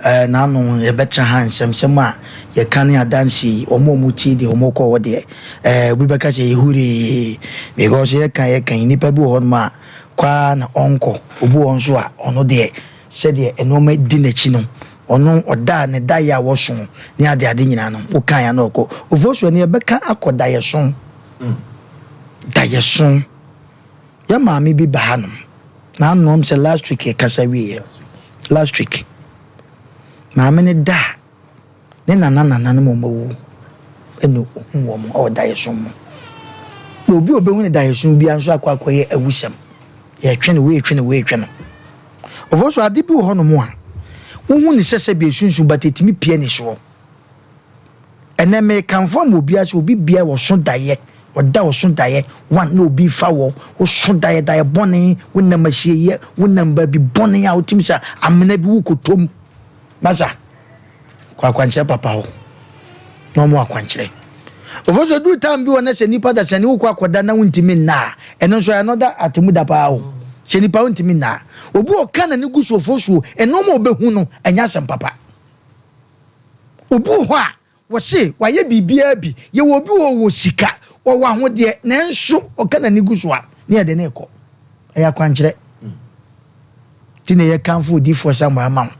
Ɛɛ n'ano yɛbɛtra ha nsɛmsɛm a yɛka ne adanse yi wɔn a wɔn tie deɛ wɔn kɔ hɔ deɛ ɛɛ obi bɛka sɛ ɛyɛ huree because yɛka yɛka yi nipa bi wɔ hɔ nom a kɔ ara na ɔnkɔ obi wɔ hɔ nso a ɔno deɛ sɛdeɛ nneɛma di n'akyi no Ɔno ɔda a ne daeɛ a wɔso ne adeade nyinaa no, wokae a na ɔkɔ. Ofosu ɛno yɛbɛka akɔ daeɛso. Daeɛso. Yɛ maame bi ba hanom. N'anom sɛ last week yɛkasa wieɛ. Last week. Maame no da a ne nana nananom wɔn awu ɛna ohun wɔn wɔ daeɛso mu. Na obi a obehu ne daeɛso biara nso akɔ akɔyɛ awusɛm. Yɛtwe no, wei twe no, wei twe no. Ɔfɔ so ade bi wɔ hɔnom a, wohu no sɛ sɛbi esunsun but etumi pue ne soɔ. Ɛnɛ mekamfo ama obiara sɛ obi biara wɔso daeɛ, ɔda ɔso daeɛ, one na obi fa wɔ, woso daeɛ, daeɛ bɔne, wonam asieeɛ, wonam baabi bɔne a wotumi sɛ amena bi wokɔtɔ mu. Masa, kɔ akwankyerɛ papa hɔ na ɔmo akwankyerɛ. Ɔfɔ so duru time bi wɔ na sɛ nipa da sɛ ne wokɔ akɔda na wontumi nna a, ɛno nso another atemu da paa o. Sɛ nipa wontumi nna a, obi ɔka n'ani gu so ɔfɔ so nneɛma a ɔbɛhu no ɛnyɛ asɛm papa. Obi wɔ hɔ a Wɔse wayɛ biribiara bi. Yɛwɔ obi wɔ ɔwɔ sika, ɔwɔ ahodeɛ, nanso ɔka n'ani gu so a, ne yɛde no rekɔ. Ɛyɛ akwankyerɛ. Nti na yɛkamfo Odiyifoɔ Samuel ama wo.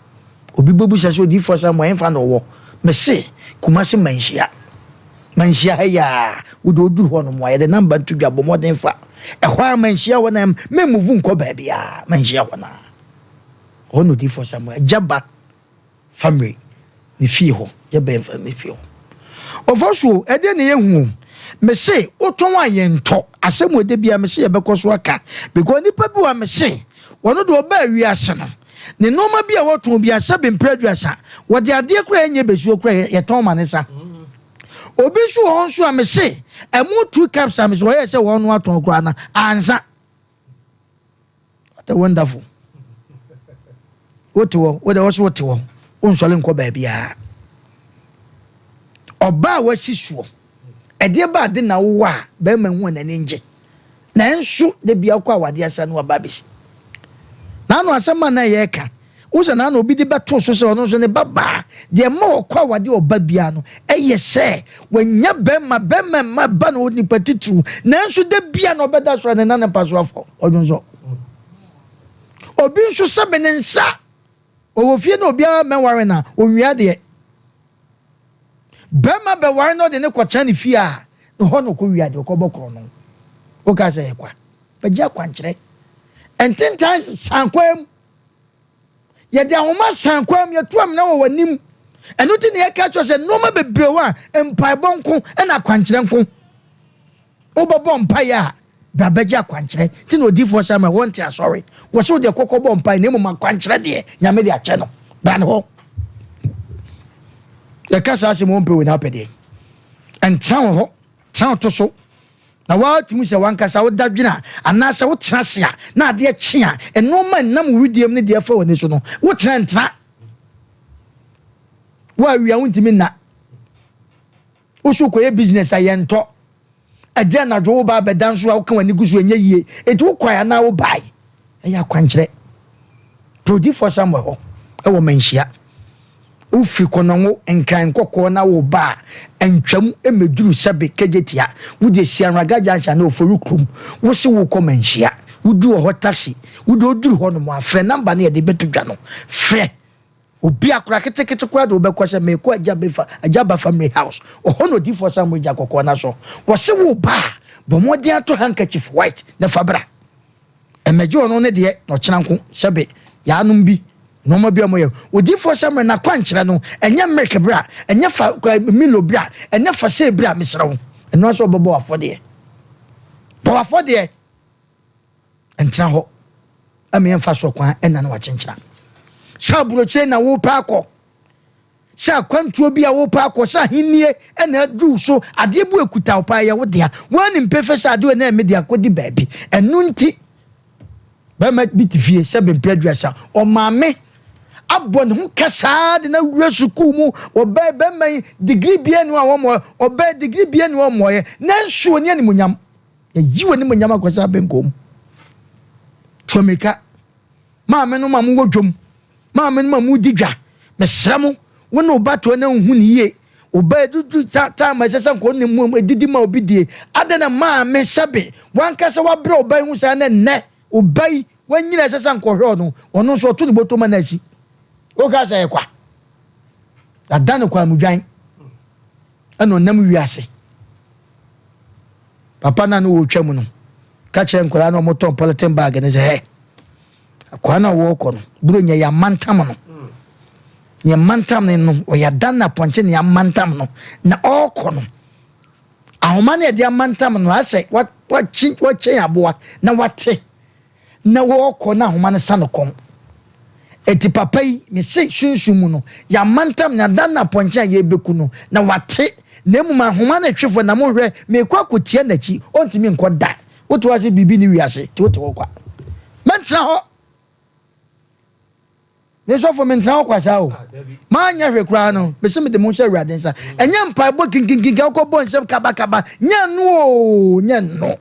Obi bɛbusa sɛ Odiyifoɔ Samuel ɛmfa na ɔwɔ? Mese Kumasi Manhyia. Manhyia ha yi a, wode woduru hɔ nom a, yɛde namba nto dwa, bɔ mmɔden fa. Ɛhɔ a Manhyia hɔ na memmuvu nkɔ baabiara. Manhyia hɔ na. Hɔ na Odiyifoɔ Samuel agya ba. Family ne fie hɔ yɛ bɛn family fie hɔ. Ɔfɔ so o, ɛdeɛ na yɛhu o. Mese wotɔn a yɛntɔ. Asɛm wɔ da bia mese yɛbɛkɔ so aka because nipa bi wɔ a mese wɔno deɛ ɔbaa wiase no ne nnoɔma bi a wɔtɔn bi a sɛbe mprɛ aduasa wɔde adeɛ koraa ɛnyɛ bɛsuo koraa yɛtɔn ma ne sa. Obi nso wɔ hɔ nso a mese ɛmo 2 cups a mese wɔyɛ sɛ wɔn no atɔn koraa na ansa. What a wonderful. Wote hɔ, wode wo so wote hɔ. Wonsɔre nkɔ baabiara. Ɔbaa a wasi soɔ, ɛdeɛ ba ade na wowɔ a bɛrima hu a n'ani ngye. Nanso da bia wokɔ awadeɛ asa no waba abɛsi. Naano asɛm a na yɛreka, wo sɛ naano obi de bɛto so sɛ ɔno nso ne ba baa, deɛ ɛma ɔkɔ awadeɛ ɔba biara no ɛyɛ sɛ wanya bɛrima, bɛrima mma ba no onipa titiriw, nanso da bia na ɔbɛda so a ne nan mpa so afɔ ɔdwonsɔ. Obi nso sɛbe ne nsa ɔwɔ fie na obiara mmɛware na ɔnwia deɛ. Bɛrima bɛware na ɔde ne kɔtena ne fie a, ne hɔ na ɔkɔwia deɛ ɔkɔbɔ korɔ no. Woka sɛ ɛyɛ kwa. Bɛgye akwankyerɛ. Ntentan san kwan mu. Yɛde ahoma san kwan mu, yɛtu amena wɔ w'anim. Ɛno nti na yɛka kyerɛ sɛ nneɛma bebree wɔ a mpaebɔ nko na akwankyerɛ nko. Wobɛbɔ mpaeɛ a, bra bɛgye akwankyerɛ. Nti na odiyifoɔ Samuel wɔnte asɔre. Wɔse wo deɛ kɔkɔ bɔ mpaeɛ na mmom akwankyerɛ deɛ Nyame de akyɛ no. Bra ne hɔ. Yɛka saa asɛm wɔmpɛ wei na wopɛ deɛ. Ɛntena wɔ hɔ, tena wo to so. Na woatumi sɛ wankasa woda dwene a anaasɛ wotena ase a na adeɛ kye a nneɛma nnam wo wedeɛ mu ne deɛ ɛfa w'ani so no wotena ntena. Wo awia wontumi nna. Wo so kɔyɛ business a yɛntɔ. Ɛgye anadwo wo ba abɛda nso a woka w'ani gu so ɛnyɛ yie. Enti wokɔe anaa wobae? Ɛyɛ akwankyerɛ. Pɛ odiyifoɔ Samuel hɔ ɛwɔ Manhyia. Wofiri Kɔnɔngo, Nkran Nkɔkɔɔ na woba a, ntwam mmɛduru Sɛbe, Kejetia. Wode si Anraga Junction anaa Ofori kurom. Wose wokɔ Manhyia. Woduru hɔ taxi. Wode woduru hɔ nom a, frɛ number no yɛde bɛto dwa no. Frɛ. Obi akora ketekete koraa de wobɛkɔ sɛ meekɔ agya befa agya ba family house ɔhɔ na odiifoɔ Samuel gya kɔkɔɔ no asɔ wɔse wo ba a bɔ mmɔden ato handkerchief white na fa bra ɛmɛgye ɔno ne deɛ na ɔkyena nko sɛbe yaanom bi nneɛma bi a wɔyɛ odiifoɔ Samuel n'akwankyerɛ no ɛnyɛ milk bra ɛnyɛ fa milo bra ɛnyɛ fa sei bra mesrɛ wo ɛno asɛ ɔbɛbɔ afɔdeɛ bɔ afɔdeɛ Ntena hɔ ma yɛmfa so kwan ɛna na wakyenkyena. Sɛ aburokyire na wopɛ akɔ, sɛ akwantuo bi a wopɛ akɔ, sɛ ahennie ɛna aduru so, adeɛ bu ekuta wo paa yɛ wo dea. Woanim pefe sɛ adeɛ na ɛmɛ de akɔdi baabi. Ɛno nti, bɛrima bi te fie sɛ bempere aduasa, ɔmaame abɔ ne ho kasaa de na wura sukuu mu, ɔbɛɛ bɛrima yi degree bia ni hɔ a wɔmmɔ, ɔbɛɛ degree bia ni hɔ a wɔmmɔeɛ, nanso ɔni animuonyam. Yɛyi w'animuonyam akɔhyɛ abɛnkɔ mu. Tu mmirika. Maame no ma mowɔ dwom. Maame no ma modi dwa. Mesrɛ mo, wo ne wo ba toa na nhu ne yie. Wo ba edudu ta time a ɛsɛ sɛ nka ɔne mu edidi ma obi die. Adɛn na maame sɛbe wankasa wabrɛ wo ba yi ho saa na nnɛ wo ba yi wanyini a ɛsɛ sɛ nka ɔhwɛ ɔno, ɔno nso ɔto ne bɔtɔ ma no asi. Woka sɛ ɛyɛ kwa. Yɛada no kwaamudwan ɛna ɔnam wiase. Papa no a na ɔretwa mu no ka kyerɛ nkwadaa no a wɔtɔn polythene bag no sɛ, hɛ, akwadaa no a wɔrekɔ no, Buronya yɛ amantam no. Yɛ mantam no no, ɔyɛ adan na apɔnkye na yɛamantam no. Na ɔrekɔ no, ahoma no yɛde amantam no asɛ wakyɛn aboa na wate. na wɔrekɔ na ahoma no sa no kɔn. Eti papa yi, mese sunsum mu no, yɛamantam no, yɛadan no apɔnkye a yɛrebeku no, na wate, na mmom ahoma no retwe fam, na monhwɛ, merekɔ akɔtia n'akyi, ɔntumi nkɔ da. Wote hɔ ase biribi ne wiase, nti wote hɔ kwa. Mɛntena hɔ. Me sɔfo mentena hɔ kwa saa o. Manyɛ hwɛ koraa no, mese mede mo hyɛ Awurade nsa. Ɛnyɛ mpaebɔ kinkinkinkin wokɔbɔ nsɛm kabakaba, nyɛ no o, nyɛ no.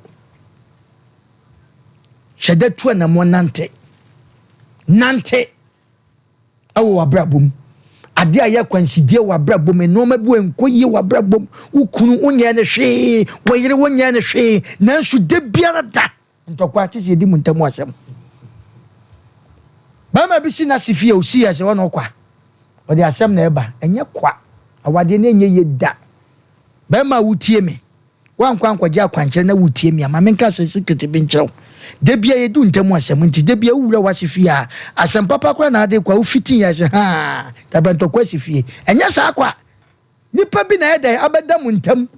Hyɛ da tu anammɔn nante. Nante ɛwɔ w'abrabɔ mu. Adeɛ a ɛyɛ akwansideɛ wɔ w'abrabɔ mu, nneɛma bi wɔ nkɔ yie wɔ w'abrabɔ mu. Wo kunu wonyɛɛ no hwee, wo yere wonyɛɛ no hwee, nanso da biara da ntɔkwa te sɛ yɛdi mu ntam asɛm. Barima bi si n'ase fie a osi yɛ sɛ ɔne ɔkwa. Ɔde asɛm na ɛba, ɛnyɛ kwa. Awadeɛ no ɛnyɛ yie da. Barima a wotie me, Woankɔ ankɔgye akwankyerɛ na woretie me a, ma menka asɛm secret bi nkyerɛ wo. Da biara yɛdi wo ntam asɛm nti, da biara wowura w'ase fie a, asɛm papa koraa na ade kɔ a, wofiti yɛ sɛ haa, dabɛ ntɔkwa asi fie. Ɛnyɛ saa kwa. Nipa bi na ayɛ dɛn abɛda mo ntam.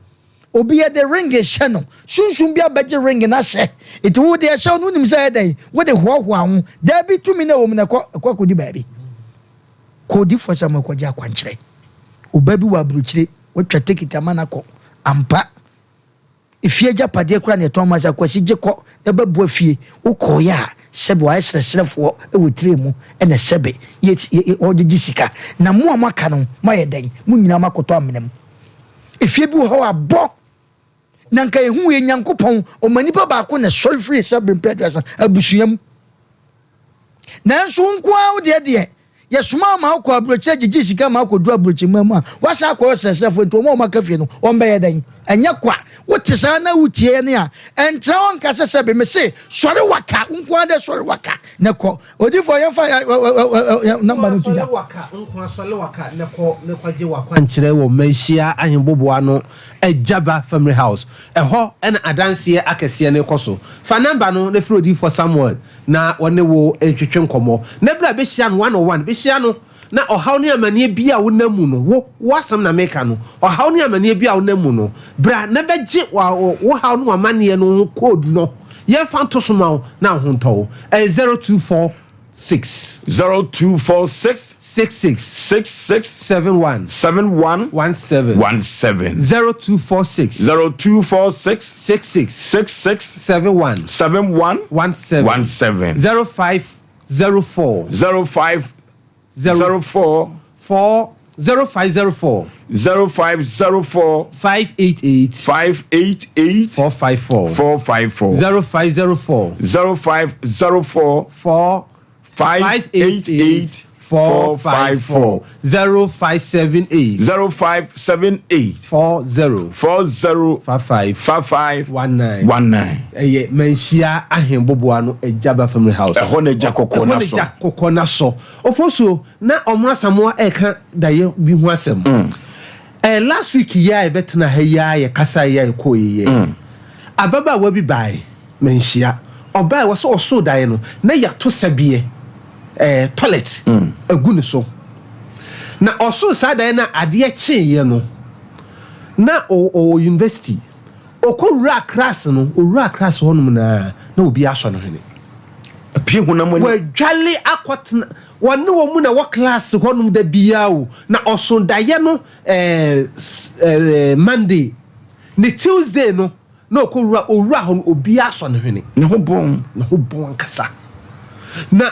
Obi yɛde ring hyɛ no, sunsum bi abɛgye ring no ahyɛ. Nti wo deɛ ɛhyɛ wo no wonim sɛ ɛyɛ dɛn, wode hoahoa ho. Daabi tumi no a ɛwɔ mu no ɛkɔ, ɛkɔ akɔdi baabi. Kɔ odiyifoɔ Samuel kɔgye akwankyerɛ. Ɔbaa bi wɔ aburokyire. Watwa tekiti ama no akɔ ampa. Efie agyapadeɛ koraa na yɛtɔn ma sɛ Akwasi gye kɔ na bɛboa fie. Wokɔeɛ a, Sɛbe wɔayɛ srɛsrɛfoɔ wɔ tire mu na sɛbe yɛ wɔgyegye sika. Na mo a moaka no, moayɛ dɛn? Mo nyinaa moakɔtɔ amena mu. Efie bi wɔ hɔ a bɔ na nka ehu yɛ Nyankopɔn ɔma nipa baako na sɔre firi sɛbe mpɛ aduasa abusua mu. Nanso wo nko ara wo deɛ deɛ Yɛsomaa wo ma wokɔɔ aburokyire gyegyee sika ma wokɔduru aburokyiman mu a, woasan akɔyɛ ɔsrɛsrɛfoɔ nti wɔn a wɔaka fie no, wɔbɛyɛ dɛn? Ɛnyɛ kwa. Wote saa na wotie yɛn a, ɛntena hɔ nka sɛ sɛbe mese sɔre waka, wo nko ara dɛ sɔre waka na kɔ. Odiyifoɔ yɛmfa nɔmba no nto dwa. Sɔre waka nko ara, sɔre waka na kɔ na kɔgye w'akwankyerɛ wɔ Manhyia Ahemboboa ano Agyaba Family House. Ɛhɔ na adanseɛ akɛseɛ no rekɔ so. Fa nɔmba no na frɛ Odiyifoɔ Samuel na ɔne wo ntwetwe nkɔmmɔ. Na berɛ a bɛhyia no one on one, bɛhyia no na ɔhaw ne amaneɛ bi a wonam mu no, wo, wo asɛm na meka no, ɔhaw ne amaneɛ bi a wonam mu no, bra na bɛgye wo haw ne w'amaneɛ no ho code no, yɛmfa nto so ma wo na wo ho ntɔ wo. Ɛyɛ 0246. 0246. 66. 66. 71. 71. 17. 17. 0246. 0246. 66. 66. 71. 71. 17. 17. 0504. 0504. 4 0504. 0504. 588. 588. 454. 454. 0504. 0504. 4 588 454. 0578. 0578. 40. 40. 55. 55. 19. 19. Ɛyɛ Manhyia Ahenboboa no Agyaba Family House. Ɛhɔ na Agya Kɔkɔɔ no Ɛhɔ na asɔ. Agya Kɔkɔɔ no asɔ. Ofosuo, na Ɔmo Asamoah ɛreka daeɛ bi ho asɛm. Ɛɛ last week yi a yɛbɛtena ha yi ara yɛkasaeɛ yi a yɛkɔeɛ yi. Ababaawa bi baeɛ. Manhyia. Ɔbae, wɔsɛ ɔsoo daeɛ no, na yɛato sɛbeɛ, ɛɛ, toilet, agu ne so. Na ɔsoo saa daeɛ no a adeɛ kyeeɛ no, na ɔwɔ university. Ɔkɔ wuraa class no, ɔwuraa class hɔnom no ara, na obiara asɔ no hwene. Apue honam ani. Wadwale akɔtena, wɔne wɔn na ɛwɔ class hɔnom da biara o. Na ɔsoo daeɛ no ɛɛ, ɛɛ, Monday. Ne Tuesday no, Na ɔkɔ wura owura hɔ no obiara sɔ ne hwene. Ne ho bɔn. Ne ho bɔn ankasa. Na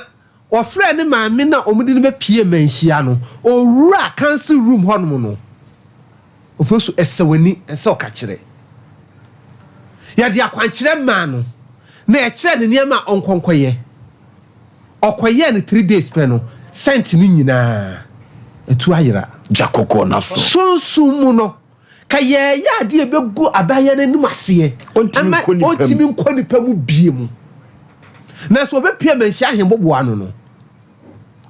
ɔfrɛɛ ne maame no a wɔde no bɛpie manhyia no, owura council room hɔnom no, ɔfrɛ so ɛsɛ w'ani ɛsɛ ɔka kyerɛ. Yɛde akwankyerɛ maa no na yɛkyerɛɛ no nneɛma a ɔnkɔ nkɔyɛ. Ɔkɔyɛɛ no three days pɛ no, scent no nyinaa atu ayera. Gya kɔkɔɔ no asɔ. Sunsum mu no, Ka yɛɛyɛ adeɛ a ɛbɛgu abaayewa no anim aseɛ ama ɔntumi nkɔ nipa mu bie mu. Nanso ɔbɛpue manhyia ahemboboa ano no,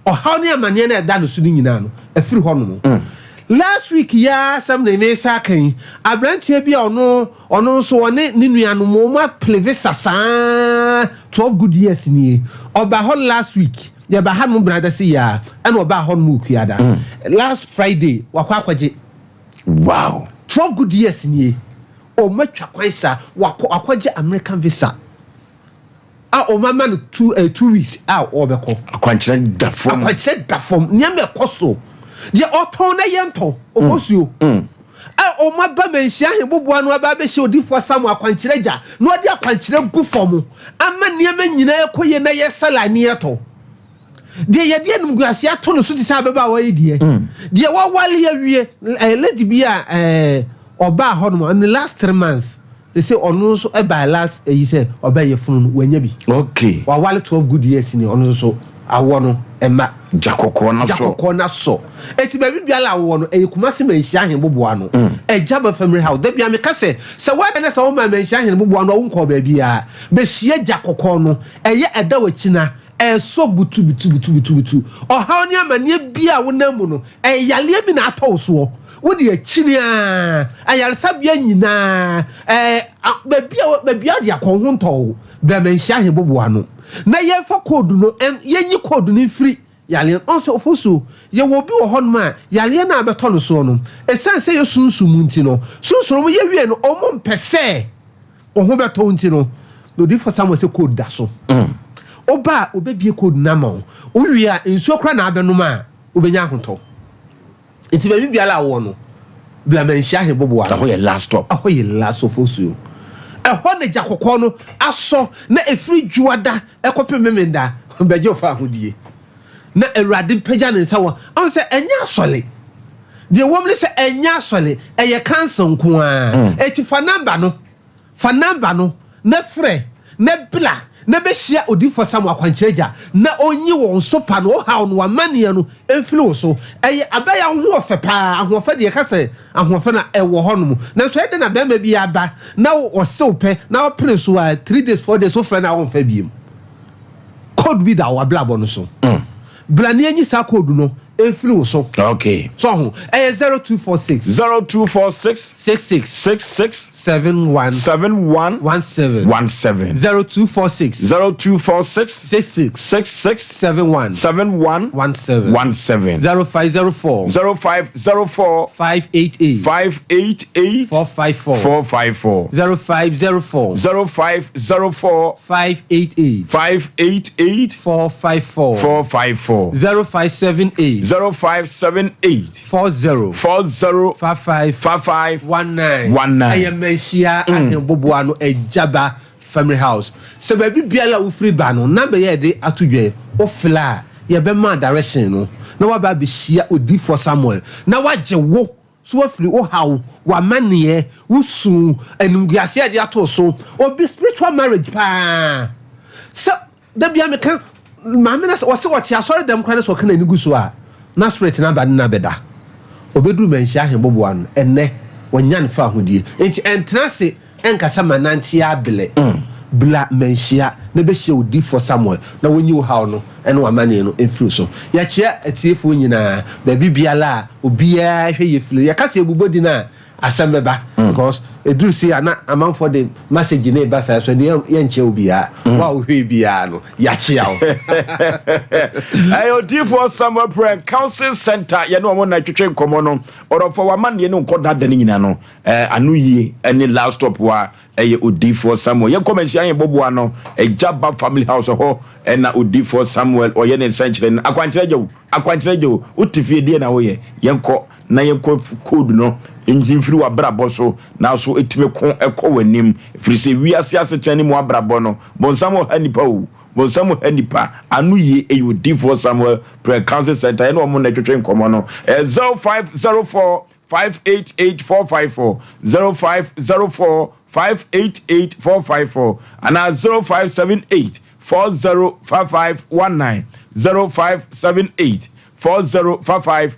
ɔhaw ne amaneɛ no a ɛda no so no nyinaa no, afiri hɔ nom. Mm. Last week yi ara asɛm na mesa aka yi, aberanteɛ bi a ɔno ɔno nso ɔne ne nuanom wɔn apele visa saa 12 good years nie. Ɔba hɔ last week, yɛba ha nom benada se yi ara, ɛna ɔbaa hɔ nom okuada. Mm. Last Friday, wakɔ akɔgye. Wow! 12 good years nie ɔmo atwa kwan saa wakɔ wakɔgye American visa a ɔmo ama no two eh, 2 weeks a ɔbɛkɔ. Akwankyerɛ da fam. Akwankyerɛ da fam nneɛma ɛkɔ so deɛ ɔtɔn na yɛ ntɔn ɔkɔ suo a ɔmo aba manhyia ahemboboa no aba abɛhyɛ odifoɔ Samuel akwankyerɛ gya na ɔde akwankyerɛ gu fam ama nneɛma nyinaa ɛkɔ yie na yɛ sala ne yɛtɔ. Deɛ yɛde animguaseɛ ato no so te sɛ ababaawa yi deɛ, mm. deɛ wawale awie, ɛyɛ lady bi a ɛɛ ɔbaa hɔ nom in the last 3 months, they say ɔno nso ɛbaa last ɛyi sɛ ɔbɛyɛ funu no wanya bi. Okay. Wawale 12 good years ni ɔno nso awɔ no ɛma. Gya kɔkɔɔ na sɔ. Gya kɔkɔɔ na sɔ. Eti baabi biara awɔ no ɛyɛ Kumasi Manhyia Ahenboboa no. Ɛgya ba family house. Dabi a meka sɛ sɛ wɔn ɛna sɛ wɔn maa Manhyia Ahenboboa no a wɔn nkɔɔ baabi a bɛhyia gya kɔkɔɔ no ɛyɛ ɛda wɔ akyi na Ɛresɔ butubutubutubutu. Ɔhaw ne amaneɛ biara a wonam mu no, ɛyɛ yareɛ bi na atɔ wo soɔ. Wode akyini ara, ayaresabea nyinaa, ɛɛ, baabi a baabi a wode akɔ wo ho ntɔ wo. Bra Manhyia Ahemboboa ano na yɛmfa koodu no, yɛnyi koodu no mfiri yareɛ no. Ɔn sɛ Ofosuo, yɛwɔ obi wɔ hɔnom a, yareɛ no a abɛtɔ no soɔ no, ɛsiane sɛ ɛyɛ sunsum mu nti no, sunsum no wɔyɛ wie no, wɔmpɛ sɛ Wo ho bɛtɔ wo nti no, na odiyifoɔ Samuel sɛ code da so. Woba a, wɔbɛbie code no ama wo. Wowie a, nsuo koraa na abɛnom a, wobɛnya ahotɔ. Nti baabi biara a wowɔ no, bra Manhyia Aheboboa no. Ɛhɔ yɛ last stop. Ɛhɔ yɛ last stop Osuo. Ɛhɔ na gya kɔkɔɔ no asɔ na ɛfiri Dwoada kɔpem Memenda bɛgye wo fawohodie. Na Awurade mpagya ne nsa wɔ, ɔhu sɛ ɛnyɛ asɔre. Deɛ ɛwom ne sɛ ɛnyɛ asɔre, ɛyɛ council nko ara. Enti fa number no. Fa number no na frɛ na bra na bɛhyia Odiyifoɔ Samuel Akwankyerɛ Agya na ɔnyi wo nsopa no, wo haw no, w'amaneɛ no mfiri wo so. Ɛyɛ abɛyɛ wo ho ɔfɛ paa, ahoɔfɛ deɛ yɛka sɛ ahoɔfɛ no a ɛwɔ hɔ nom. Nanso ɛyɛ dɛn na barima bi aba na ɔse wo pɛ na wopene so a 3 days 4 days wofrɛ no a ɔmfa biom. Code bi da w'abrabɔ no so. Bra na yɛnyi saa code no mfiri wo so. Okay. So ho, ɛyɛ 0246. 0246. 66. 66. 71. 71. 17. 17. 0246. 0246. 66. 66. 71. 71. 17. 17. 0504. 0504. 588. 588. 454. 454. 0504. 0504. 588. 588. 454. 454. 0578. 0578. 40. 40. 55. 55. 19. 19. Ɛyɛ Manhyia Ahenboboa no Agyaba Family House. Sɛ baabi biara a wofiri ba no, number yi a yɛde ato dwa yi, wofrɛ a, yɛbɛma direction no na woaba abɛhyia Odiyifoɔ Samuel na wagye wo so afiri wo haw, w'amaneɛ, wo su, animguaseɛ a yɛde ato wo so, obi spiritual marriage paa. Sɛ da biara meka maame no sɛ ɔse ɔte asɔre dɛm koraa na sɛ ɔka n'ani gu so a na spirit no aba ne no abɛda. Ɔbɛduru manhyia ahemboboa no ɛnnɛ wanya ne fahodie. Nti ɛntena ase ɛnkasa ma nante ara blɛ. Bla manhyia na bɛhyia odiyifoɔ Samuel na wɔnyi wo haw no ne w'amaneɛ no mfiri wo so. Yɛkyea atiefoɔ nyinaa baabi biara a obiara hwɛ yɛ firi. Yɛka sɛ yɛbobɔ din a asɛm bɛba because ɛduru sei a na amanfoɔ de message no reba saa so ɛdeɛ yɛnkyea obiara. Wo a wohwɛɛ biara no yɛakyea wo. Ɛyɛ Odiyifoɔ Samuel Prayer and Counseling Center yɛne wɔn na ɛtwetwe nkɔmmɔ no. Ɔdɔfoɔ w'amanneɛ ne nkɔ dada no nyinaa no eh, ano yie ne last stop a ɛyɛ Odiyifoɔ Samuel. Yɛnkɔ manhyia yɛn bɔboa no Agya Ba Family House ɛhɔ ɛna Odiyifoɔ Samuel ɔyɛ ne nsɛnkyerɛnne no. Akwankyerɛ agya o, akwankyerɛ agya o, wote fie deɛ na woyɛ? Yɛnkɔ na yɛnkɔ code no mfiri w'abrabɔ so na so ɛtumi ko ɛkɔ w'anim ɛfiri sɛ wiase asetena ne mu abrabɔ no bonsam ɔha nipa o bonsam ɔha nipa ano yie ɛyɛ Odiyifoɔ Samuel Prayer Council Center ɛne wɔn na ɛtwetwe nkɔmmɔ no ɛyɛ 0504 588 454 0504 588 454 anaa 0578 405519 0578 405519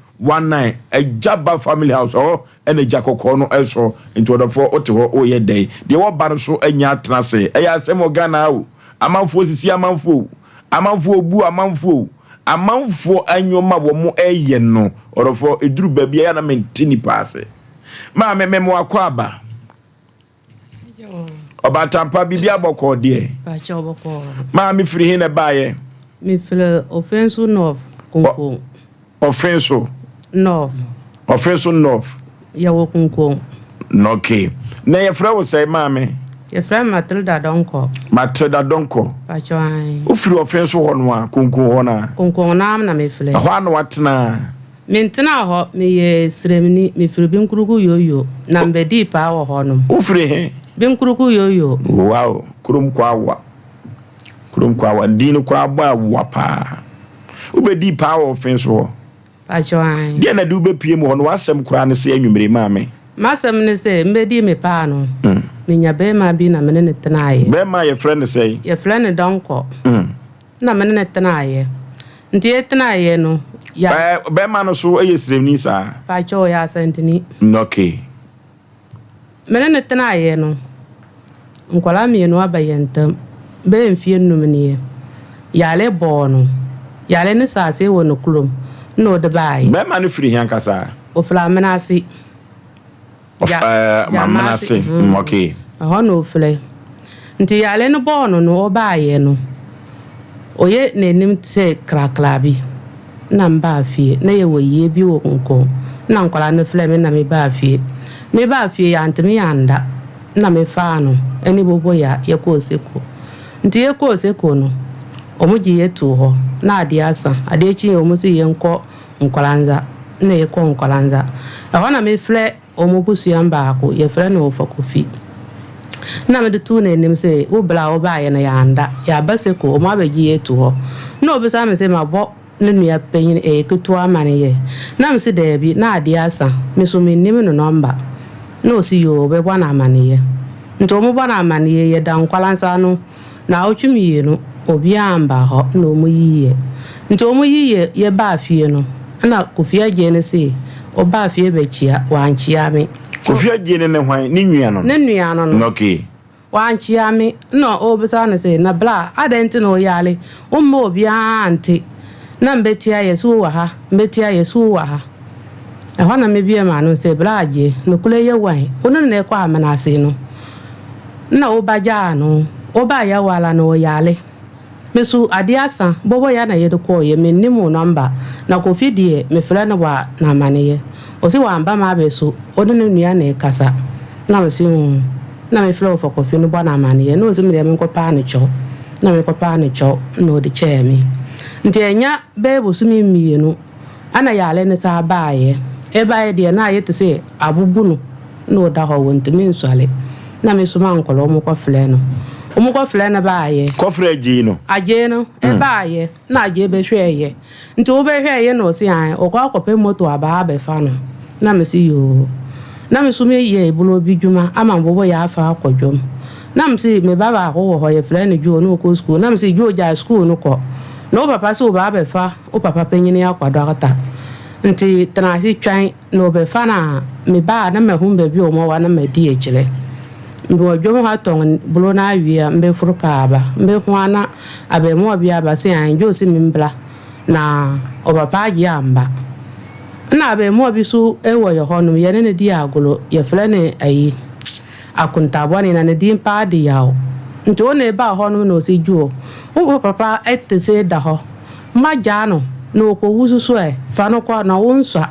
Agya Ba Family House ɛhɔ ɛna agya kɔkɔɔ no ɛsɔ nti ɔdɔfoɔ wote hɔ woyɛ dɛn deɛ wɔba no so anya atena ase ɛyɛ asɛm wɔ Ghana ha o amanfoɔ sisi amanfoɔ o amanfoɔ bu amanfoɔ o amanfoɔ anwoma wɔn ɛyɛ no ɔdɔfoɔ ɛduru baabi a yɛ na mente nipa ase maame mɛmo akɔ aba Ɔbatampa biribi abɔkɔɔ deɛ. Maa me firi he na ɛbaeɛ? Mefiri Offinso North Kunkun. Offinso? North. Offinso North. Yɛwɔ Kunkun. Okay. Na yɛfrɛ wo sɛn maame? Yɛfrɛ me Matilda Donkor. Matilda Donkor. Pakyɛ ae. Wofiri Offinso hɔ no a, Kunkun hɔ no a? Kunkun no ara na mefiri. Ɛhɔ a na woatena? Mentenaa hɔ, meyɛ sremni, mefiri Binkurugu Yoyo, na mebɛdii paa wɔ hɔ nom. Wofiri he? Binkurugu Yoyo. Wow, kurom kɔ awa. Kurom kɔ awa, din no koraa bɔ awa paa. Wobɛdii paa wɔ ɔfe so hɔ? Pakyɛw, ae. Deɛ na de wobɛpue mu hɔ no, w'asɛm koraa ne sɛ anwummere maame? M'asɛm ne sɛ, mbɛdii me paa no, menya bɛɛma bi na me ne no tenaeɛ. Bɛɛma a yɛfrɛ no sɛn? Yɛfrɛ no Dɔnkɔ. Na me ne no tenaeɛ. Nti yɛtenaeɛ no, ya. Ɛɛ, bɛɛma no so yɛ sremni saa? Pakyɛw, ɔyɛ Asanteni. Okay. Me ne no tenaeɛ no, nkwadaa mmienu aba yɛn ntam, bɛyɛ mfeɛ nnum nie. Yare bɔɔ no. Yare no hyɛɛ aseɛ wɔ ne kurom na ɔde baeɛ. Bɛɛma no firi he ankasa? Ɔfiri Amenase. Of Ja, eh, Gyamase. Amenase. Mm, okay. Ɛhɔ na ɔfiri. Nti yare no bɔɔ no no, ɔbaeɛ no, ɔyɛ n'anim te sɛ krakra bi. Nna mebaa fie. Nna yɛwɔ yie bi wɔ Nkɔn. Nna nkwadaa no frɛɛ me na mebaa fie. Mebaa fie, yɛantumi annda. Nna mefaa no ne Boboya yɛkɔɔ Seko. Nti yɛkɔɔ Seko no, wɔgyee yɛ too hɔ. Na adeɛ asa. Adeɛ kyeeɛ wɔse yɛnkɔ Nkoranza. Nna yɛkɔɔ Nkoranza. Ɛhɔ na mefrɛ wɔn busuan baako, yɛfrɛ no Wɔfa Kofi. Nna mede too n'anim sɛ, Wo bra a wobaeɛ no, yɛanda. Yɛaba Seko, wɔabɛgye yɛn atu hɔ. Nna ɔbisa me sɛ mabɔ ne nua panyin, ɛyɛ ketewa amaneyɛ. Nna mese daabi, na adeɛ asa, me so mennim no nɔmba. Nna ɔse yoo, ɔbɛbɔ no amaneyɛ. Nti wɔbɔ no amaneyɛ, yɛda nkwalansa no naawɔtwe mmienu, obiara amba hɔ, nna wɔyiiɛ. Nti wɔyiiɛ, yɛbaa fie no, nna Kofi Agyei no se ɔbaa fie bɛkyia, wankyia me. Kofi Agyei no ne hwan? Ne nua no no? Ne nua no no. Okay. Wankyea me. Nna ɔrebisa no se, Na bra, adɛn nti na woyare? Womma obiara nte. Na mbetia yɛ so wɔ ha, mbetia yɛ so wɔ ha. Ɛhɔ na mebue m'ano se, Bra Agye, nokorɛ yɛ wan? Wo ne no na ɛkɔ amena ase no. Nna wo ba gyaa no. Wobaa yɛwara no, ɔyare. Me so adeɛ asa, bɔbɔ ya na yɛde kɔɔeɛ, mennim wo number, na Kofi deɛ mefrɛ no wa no amaneɛ, ɔse wamba m'abɛ so, ɔne ne nua na ɛkasa, na mese oo, na mefrɛ ɔfa Kofi no bɔ no amaneɛ, na ɔse medeɛ menkɔ paa no kyɛw, na mekɔ paa no kyɛw na ɔde kyɛɛ me, nti ɛnya bɛyɛ bosome mmienu Ɛna yare no saa baeɛ. Ɛbaeɛ deɛ na ayɛ te sɛ abubu no na ɔda hɔ ɔntumi nsɔre. Na me soma nkwadaa wɔn kɔ frɛ no. Wɔn kɔ frɛ no baeɛ. Kɔ frɛ Agyei no. Agyei no ɛbaeɛ na Agyei bɛhwɛɛyɛ. Nti wobɛhwɛɛyɛ na ɔse ae ɔkɔ akɔpɛ moto aba abɛfa no. Na me se yoo. Na me so me yɛ eburo bi dwuma ama mbɔbɔ yɛ afa akɔ dwom. Na me se me ba baako wɔ hɔ yɛfrɛ no Joe na ɔkɔ sukuu. Na me se Joe gyae sukuu no kɔ. Na wo papa se ɔba abɛfa Wo papa panyin yi akɔ dɔkta ntsi tsena ase twɛn na ɔbɛfa no a, meba a na mahu beebi a wɔwɔ na madi ekyirɛ. Mowɔ dwom ha tɔn buro no awie a, mbɛforo kaa aba. Mbehu a na abarimaa bi aba se ae Joe se membra na ɔpapa agye ammba. Nna abarimaa bi so wɔ yɛ hɔnom, yɛne no di agoro, yɛfrɛ no ayi, Akontabɔne na ne din paa de Yaw. Ntsi wo na ebaa hɔnom na ɔse Joe, wo papa tse se da hɔ. Ma gyaa no na ɔkɔwu so so ɛ, fa no kɔ na wo nsua.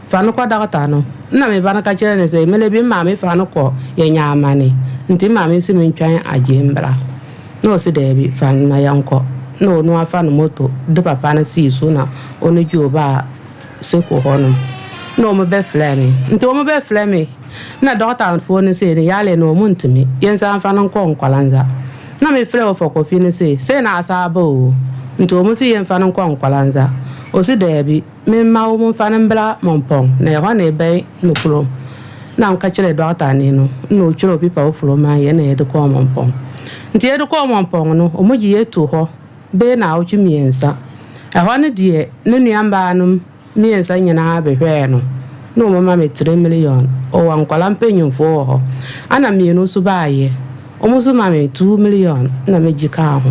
Fa no kɔ dɔkta no. Nna me ba no ka kyerɛɛ no sɛ, Mele bi maame fa no kɔ yɛnya amane nti maame se mentwan agye mbra. Na ɔse daabi, fa no na yɛnkɔ. Na ɔno afa no moto de papa no sii so na ɔno Joe baa Seko hɔ nom. Na ɔmo bɛ frɛɛ me. Nti ɔmo bɛ frɛ me na dɔkta foɔ no se ne yare no ɔmo ntumi, yɛnsan mfa no nkɔ Nkwalanza. Na me frɛ Ɔfa Kofi no se, sei na asa aba oo, nti ɔmo se yɛnfa no nkɔ Nkwalanza. Ɔse daabi, me mma ɔmo mfa no mbra Mɔmpɔn, na ɛhɔ na ɛbɛn no kurom. Na meka kyerɛɛ dɔkta ni no, na ɔtwerɛɛ pipa foforɔ maa yɛn na yɛde kɔɔ Mɔmpɔn. Nti yɛde kɔɔ Mɔmpɔn no, ɔmo gye yɛ too hɔ bɛyɛ naawɔtwe mmiɛnsa. Ɛhɔ no deɛ, ne nua mbaa nom Mmiɛnsa nyinaa bɛhwɛɛ no na wɔn ma me tre million. Ɔwɔ nkwadaa mpanyinfoɔ wɔ hɔ. Ɛna mmienu nso baayɛ. Wɔn nso ma me 2 million na me gye kaa ho.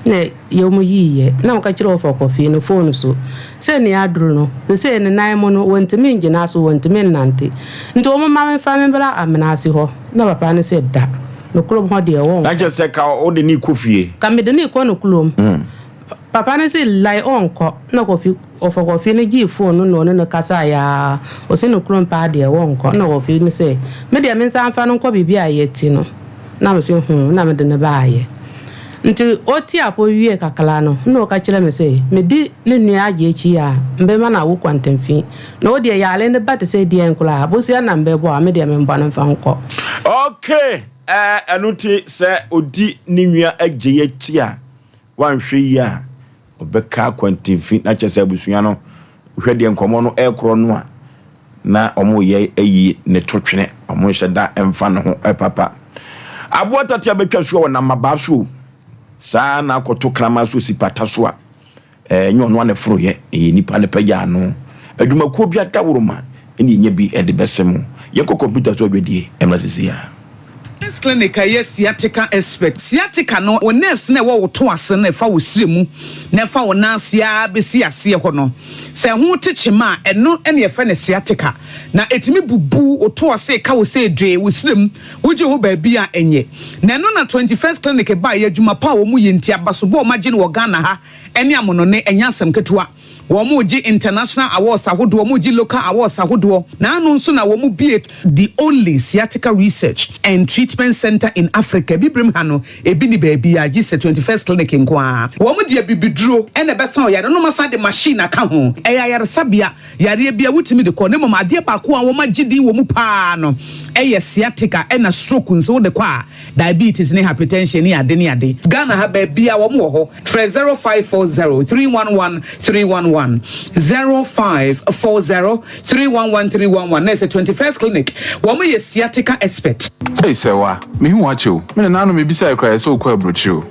Na yɛ wɔn yiiɛ. Na meka kyerɛ wɔfa kɔfii no phone so sɛ nea aduru no sesei ne nan mu no wɔntumi ngyina so wɔntumi nnante. Nti wɔn ma me fa me bra Amenase hɔ. Na papa no sɛ da. No kurom hɔ deɛ wɔnkɔ. Na kyerɛ sɛ ka wode no rekɔ fie? Ka mede no rekɔ no kurom. Papa no se lai ɔnkɔ na Kofi ɔfa Kofi no gyee phone no na ɔne no kasaeɛ aa ɔse no kurom paa deɛ wɔnkɔ na Kofi no se me deɛ mensan mfa no nkɔ baabi a yɛte no na me se hoo na mede no baeɛ nti ɔte apɔ wie kakra no na ɔka kyerɛ me se medi ne nua agye akyi a mbɛma no awo kwantemfi na ɔdeɛ yare no ba te sɛ deɛn koraa bosea na mbɛbɔ a me deɛ membɔ no mfa nkɔ. Okay, ɛɛ ɛno nti sɛ ɔdi ne nua agye akyi a Wanhwɛ yie a, ɔbɛka akwantemfi, na kyerɛ sɛ abusua no, wohwɛ deɛ nkɔmmɔ no ɛrekorɔ no a, na wɔreyɛ ayi ne to twene, wɔnhyɛ da mfa ne ho papa. Aboa tatea bɛtwa suo a ɔnam mmabaa so o, saa na akɔto kraman so si pata so a, ɛnyɛ ɔno a na ɛforoyɛ, ɛyɛ nipa no pagya ano. Adwumakuo bi adaworoma na yɛnya bi de bɛsɛ mo. Yɛnkɔ kɔmputa so adwadie mmra sisi a. This clinic a ɛyɛ sciatica expert. Sciatica no, wo nerves no a ɛwɔ wo to ase no ɛfa wo srɛ mu na ɛfa wo nan ase ara bɛsi aseɛ hɔ no, sɛ ɛho te kyema a, ɛno na yɛfrɛ no sciatica. Na ɛtumi bubu wo to ase, ɛka wo sɛ dwee, wo srɛ mu, wogye hɔ baabi a ɛnyɛ. Na ɛno na 21st Clinic baeɛ, adwuma pa a wɔyɛ nti, abasobɔ a wɔagye no wɔ Ghana ha ne amonone, ɛnyɛ asɛm ketewa. Wɔregye international awards ahodoɔ, wɔregye local awards ahodoɔ, na ano nso na wɔbue the only sciatica research and treatment centre in Africa. Abibirem ha no, ebi nni baabiara gye sɛ 21st Clinic nko ara. Wɔde abibiduro na ɛbɛsa ɔyare no na wɔasan de machine aka ho. Ɛyɛ ayaresabea, yareɛ biara wotumi de kɔ, na mmom adeɛ baako a wɔagye din wɔ mu pa ara no Ɛyɛ sciatica ɛna stroke nso wode kɔ a diabetes ne hypertension ne ade ne ade. Ghana ha baabiara wɔn wɔ hɔ. Frɛ 0540 311 311, 0540 311 311 na ɛsɛ 21st Clinic. Wɔn yɛ sciatica expert. Ei Sɛwa, mehu wo akyɛ o. Me nananom mebisae koraa yɛ sɛ wokɔ aburokyire o.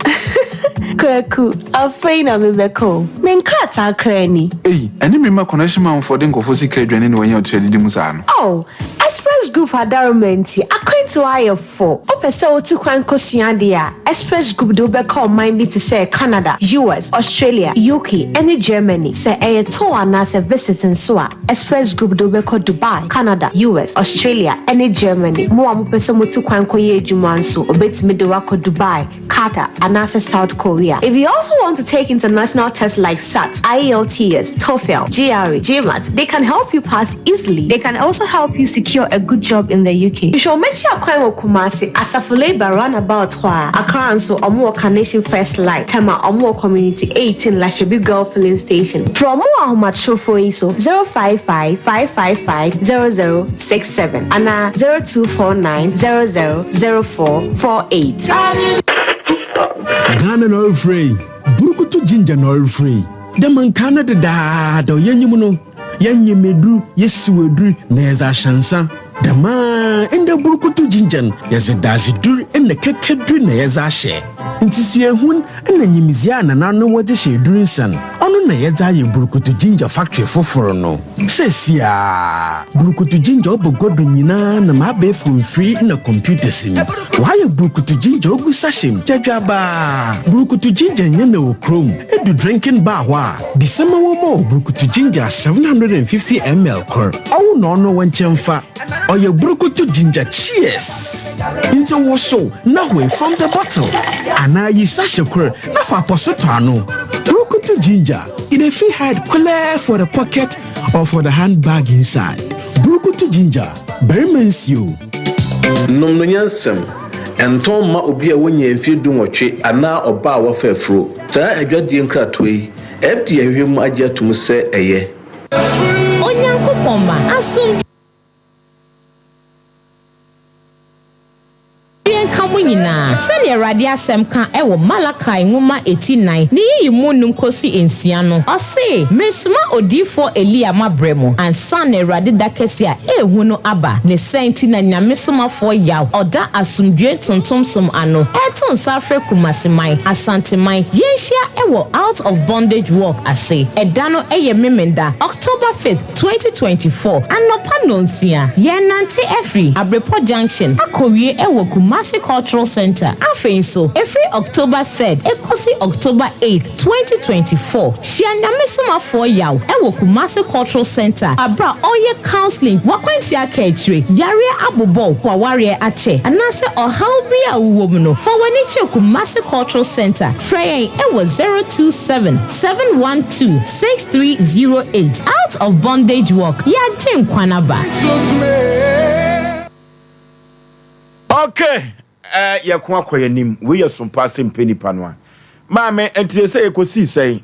Kwaku, afei na mebɛkɔ o. Me nkrataa koraa ni. Ei, ɛne me mma connection manfoɔ de nkurɔfoɔ sika adwane na wɔanya otua didi mu saa no. Oh, Express Group adaworoma nti, akwantuo ayɛ fo. Wopɛ sɛ wotu kwan kɔsua adeɛ a, Express Group de wo bɛkɔ ɔman bi te sɛ Canada, US, Australia, UK, ne Germany. Sɛ ɛyɛ tour anaasɛ visit nso a, Express Group de wo bɛkɔ Dubai, Canada, US, Australia, ne Germany. Mo a mopɛ sɛ motu kwan kɔyɛ adwuma nso, wɔbɛtumi de wo akɔ Dubai, Qatar, anaasɛ South Korea. If you also want to take international tests like SAT, IELTS, TOEFL, GRE, GMAT, they can help you pass easily. They can also help you secure a good job in the UK. Hwehwɛ wɔn akyi akwan wɔ Kumasi, Asafo Labour roundabout hɔ ara. Accra nso, wɔn wɔ Carnation First Light, Tema, wɔn wɔ Community 18, Lashibi Girl Filling Station. Frɛ wɔn wɔ ahomatorofo yi so, 055 555 0067 anaa 0249 00 0448. Ghana na ɔrefrɛ yi, burukutu ginger na ɔrefrɛ yi. Dɛ ma nkaa no dedaada yɛnyim no, yɛnyem edur, yesiw edur na yɛdze ahyɛ nsa. Dɛm ara ndɛ burukutu ginger no, yɛdze dadzedur na kɛkɛdur na yɛdze ahyɛ. Ntsi suahun na nyimdzee a nananom wɔdze hyɛ edur nsa no, ɔno na yɛdze ayɛ burukutu ginger factory fofor no. Seseiara, burukutu ginger ɔba gua do nyina nam abaɛfor mfir na computers mu. Wɔayɛ burukutu ginger ogu sachet mu gyadwabaa. Burukutu ginger nnyɛ na wɔ kurom. Edu drinking bar hɔ a, bisa ma wɔmma wo burukutu ginger 750 ml kor. Ɔwo na ɔno wo nkyɛn fa. Ɔyɛ burukutu ginger cheers! Ntsi wosow na hoe from the bottle anaa yi sachet kor na fa apɔso tɔ ano. Burukutu ginger, e dey fit hide clear for the pocket or for the handbag inside. Burukutu ginger, barima nsuo. Nom no nyansam. Ɛntɔn mma obi a wonyaa mfeɛ dunwɔtwe anaa ɔbaa a wafa afuro. Saa adwadie nkratoɔ yi, FDA ahwehwɛ mu agye atom sɛ ɛyɛ. Onyankopɔn ma asomdwoeɛ nka mo nyinaa, sɛdeɛ Awurade asɛm ka wɔ Malakai nwoma eti nan ne yiyi mu num kosi nsia no, ɔse, Meresoma odiyifoɔ Elia mabrɛ mo, ansa na Awurade da kɛseɛ a ɛɛhu no aba. Ne saa nti na Nyame somafoɔ Yaw ɔda asomdwoeɛ ntontom som ano ɛreto nsa afrɛ Kumasi man, Asante man, yɛnhyia wɔ Out of Bondage Walk ase. Ɛda no yɛ Memenda, October 5th, 2024, anɔpa nnɔnsia. Yɛrenante afiri Abrepɔ Junction akɔwie wɔ Kumasi Cultural Centre. Afei nso, ɛfiri October 3rd kɔsi October 8th, 2024, hyia Nyame somafoɔ Yaw wɔ Kumasi Cultural Centre aberɛ a ɔreyɛ counselling, w'akwantua aka akyire, yareɛ abobɔ wo, w'awareɛ akyɛ, anaasɛ ɔhaw bi a wowɔ mu no, fa w'ani kyerɛ Kumasi Cultural Centre. Frɛ yɛn wɔ 027 712 6308. Out of Bondage Walk, yɛagye nkwa no aba. Okay, eh, yɛko akɔ yɛn anim. Wei yɛ sompa ase mpɛ nipa no a. Maame, nti sɛ yɛkɔsii sɛn?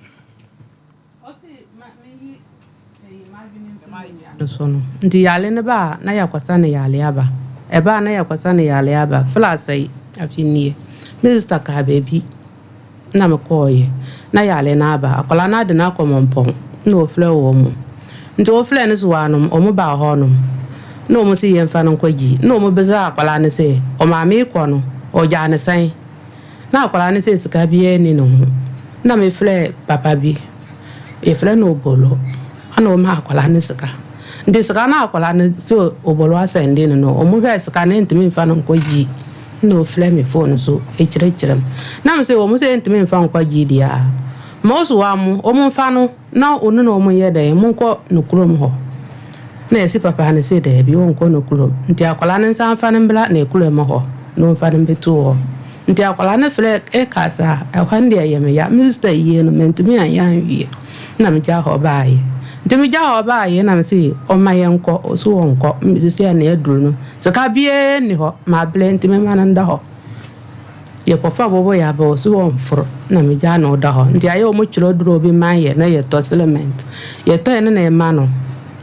No so no. Nti yale no ba a, na yɛakɔsa no yale aba. Ɛba a na yɛakɔsa no yale aba. Fla asɛe, afe nie. Me sista kaa baabi na mekɔɔeɛ. Na yale no aba. Akwadaa no ade no akɔ Mɔmpɔn na wɔfrɛɛ wɔn. Nti wɔfrɛɛ no so wɔanom, wɔn baa hɔnom. Na wɔn se yɛmfa no nkɔ gyi. Na wɔn bisaa akwadaa no sɛ, ɔmaame rekɔ no, ɔgyaa no sɛn? Na akwadaa no sɛ sika biara nni ne ho. Na mefrɛɛ papa bi, yɛfrɛ no Obolo, ɛna ɔmaa akwadaa no sika. Nti sika no a akwadaa no sɛ Obolo asɛnde no no, wɔhwɛɛ sika no ɛntumi mfa no nkɔ gyi. Na ɔfrɛ me phone so kyerɛkyerɛ m. Na me sɛ wɔn sɛ ɛntumi mfa nkɔ gyi deɛ a, ma ɔso wa mo, wɔn mfa no na ɔno na wɔn nyɛ dɛn, monkɔ no kurom hɔ. Na yɛse papa no se daabi ɔnkɔ no kurom, nti akwadaa no nsan mfa no mbra ne kurom hɔ na ɔmfa no mbɛto hɔ. Nti akwadaa no frɛ kaa saa, ɛhɔ no deɛ ɛyɛ me ya, me sista yie no mantumi anyɛ anwie na megyaa hɔ baeɛ. Nti megyaa hɔ baeɛ na mese ɔmma yɛnkɔ, ɔse ɔnkɔ, seesei a nea aduru no sika biara nni hɔ, mabrɛ nti memma no nda hɔ. Yɛkɔfa bobo yɛ aba ɔse ɔnforo na megyaa no ɔda hɔ nti ayɛ ɔmo kyerɛ duro bi man yɛ na yɛtɔ selement yɛtɔɛ no na yɛma no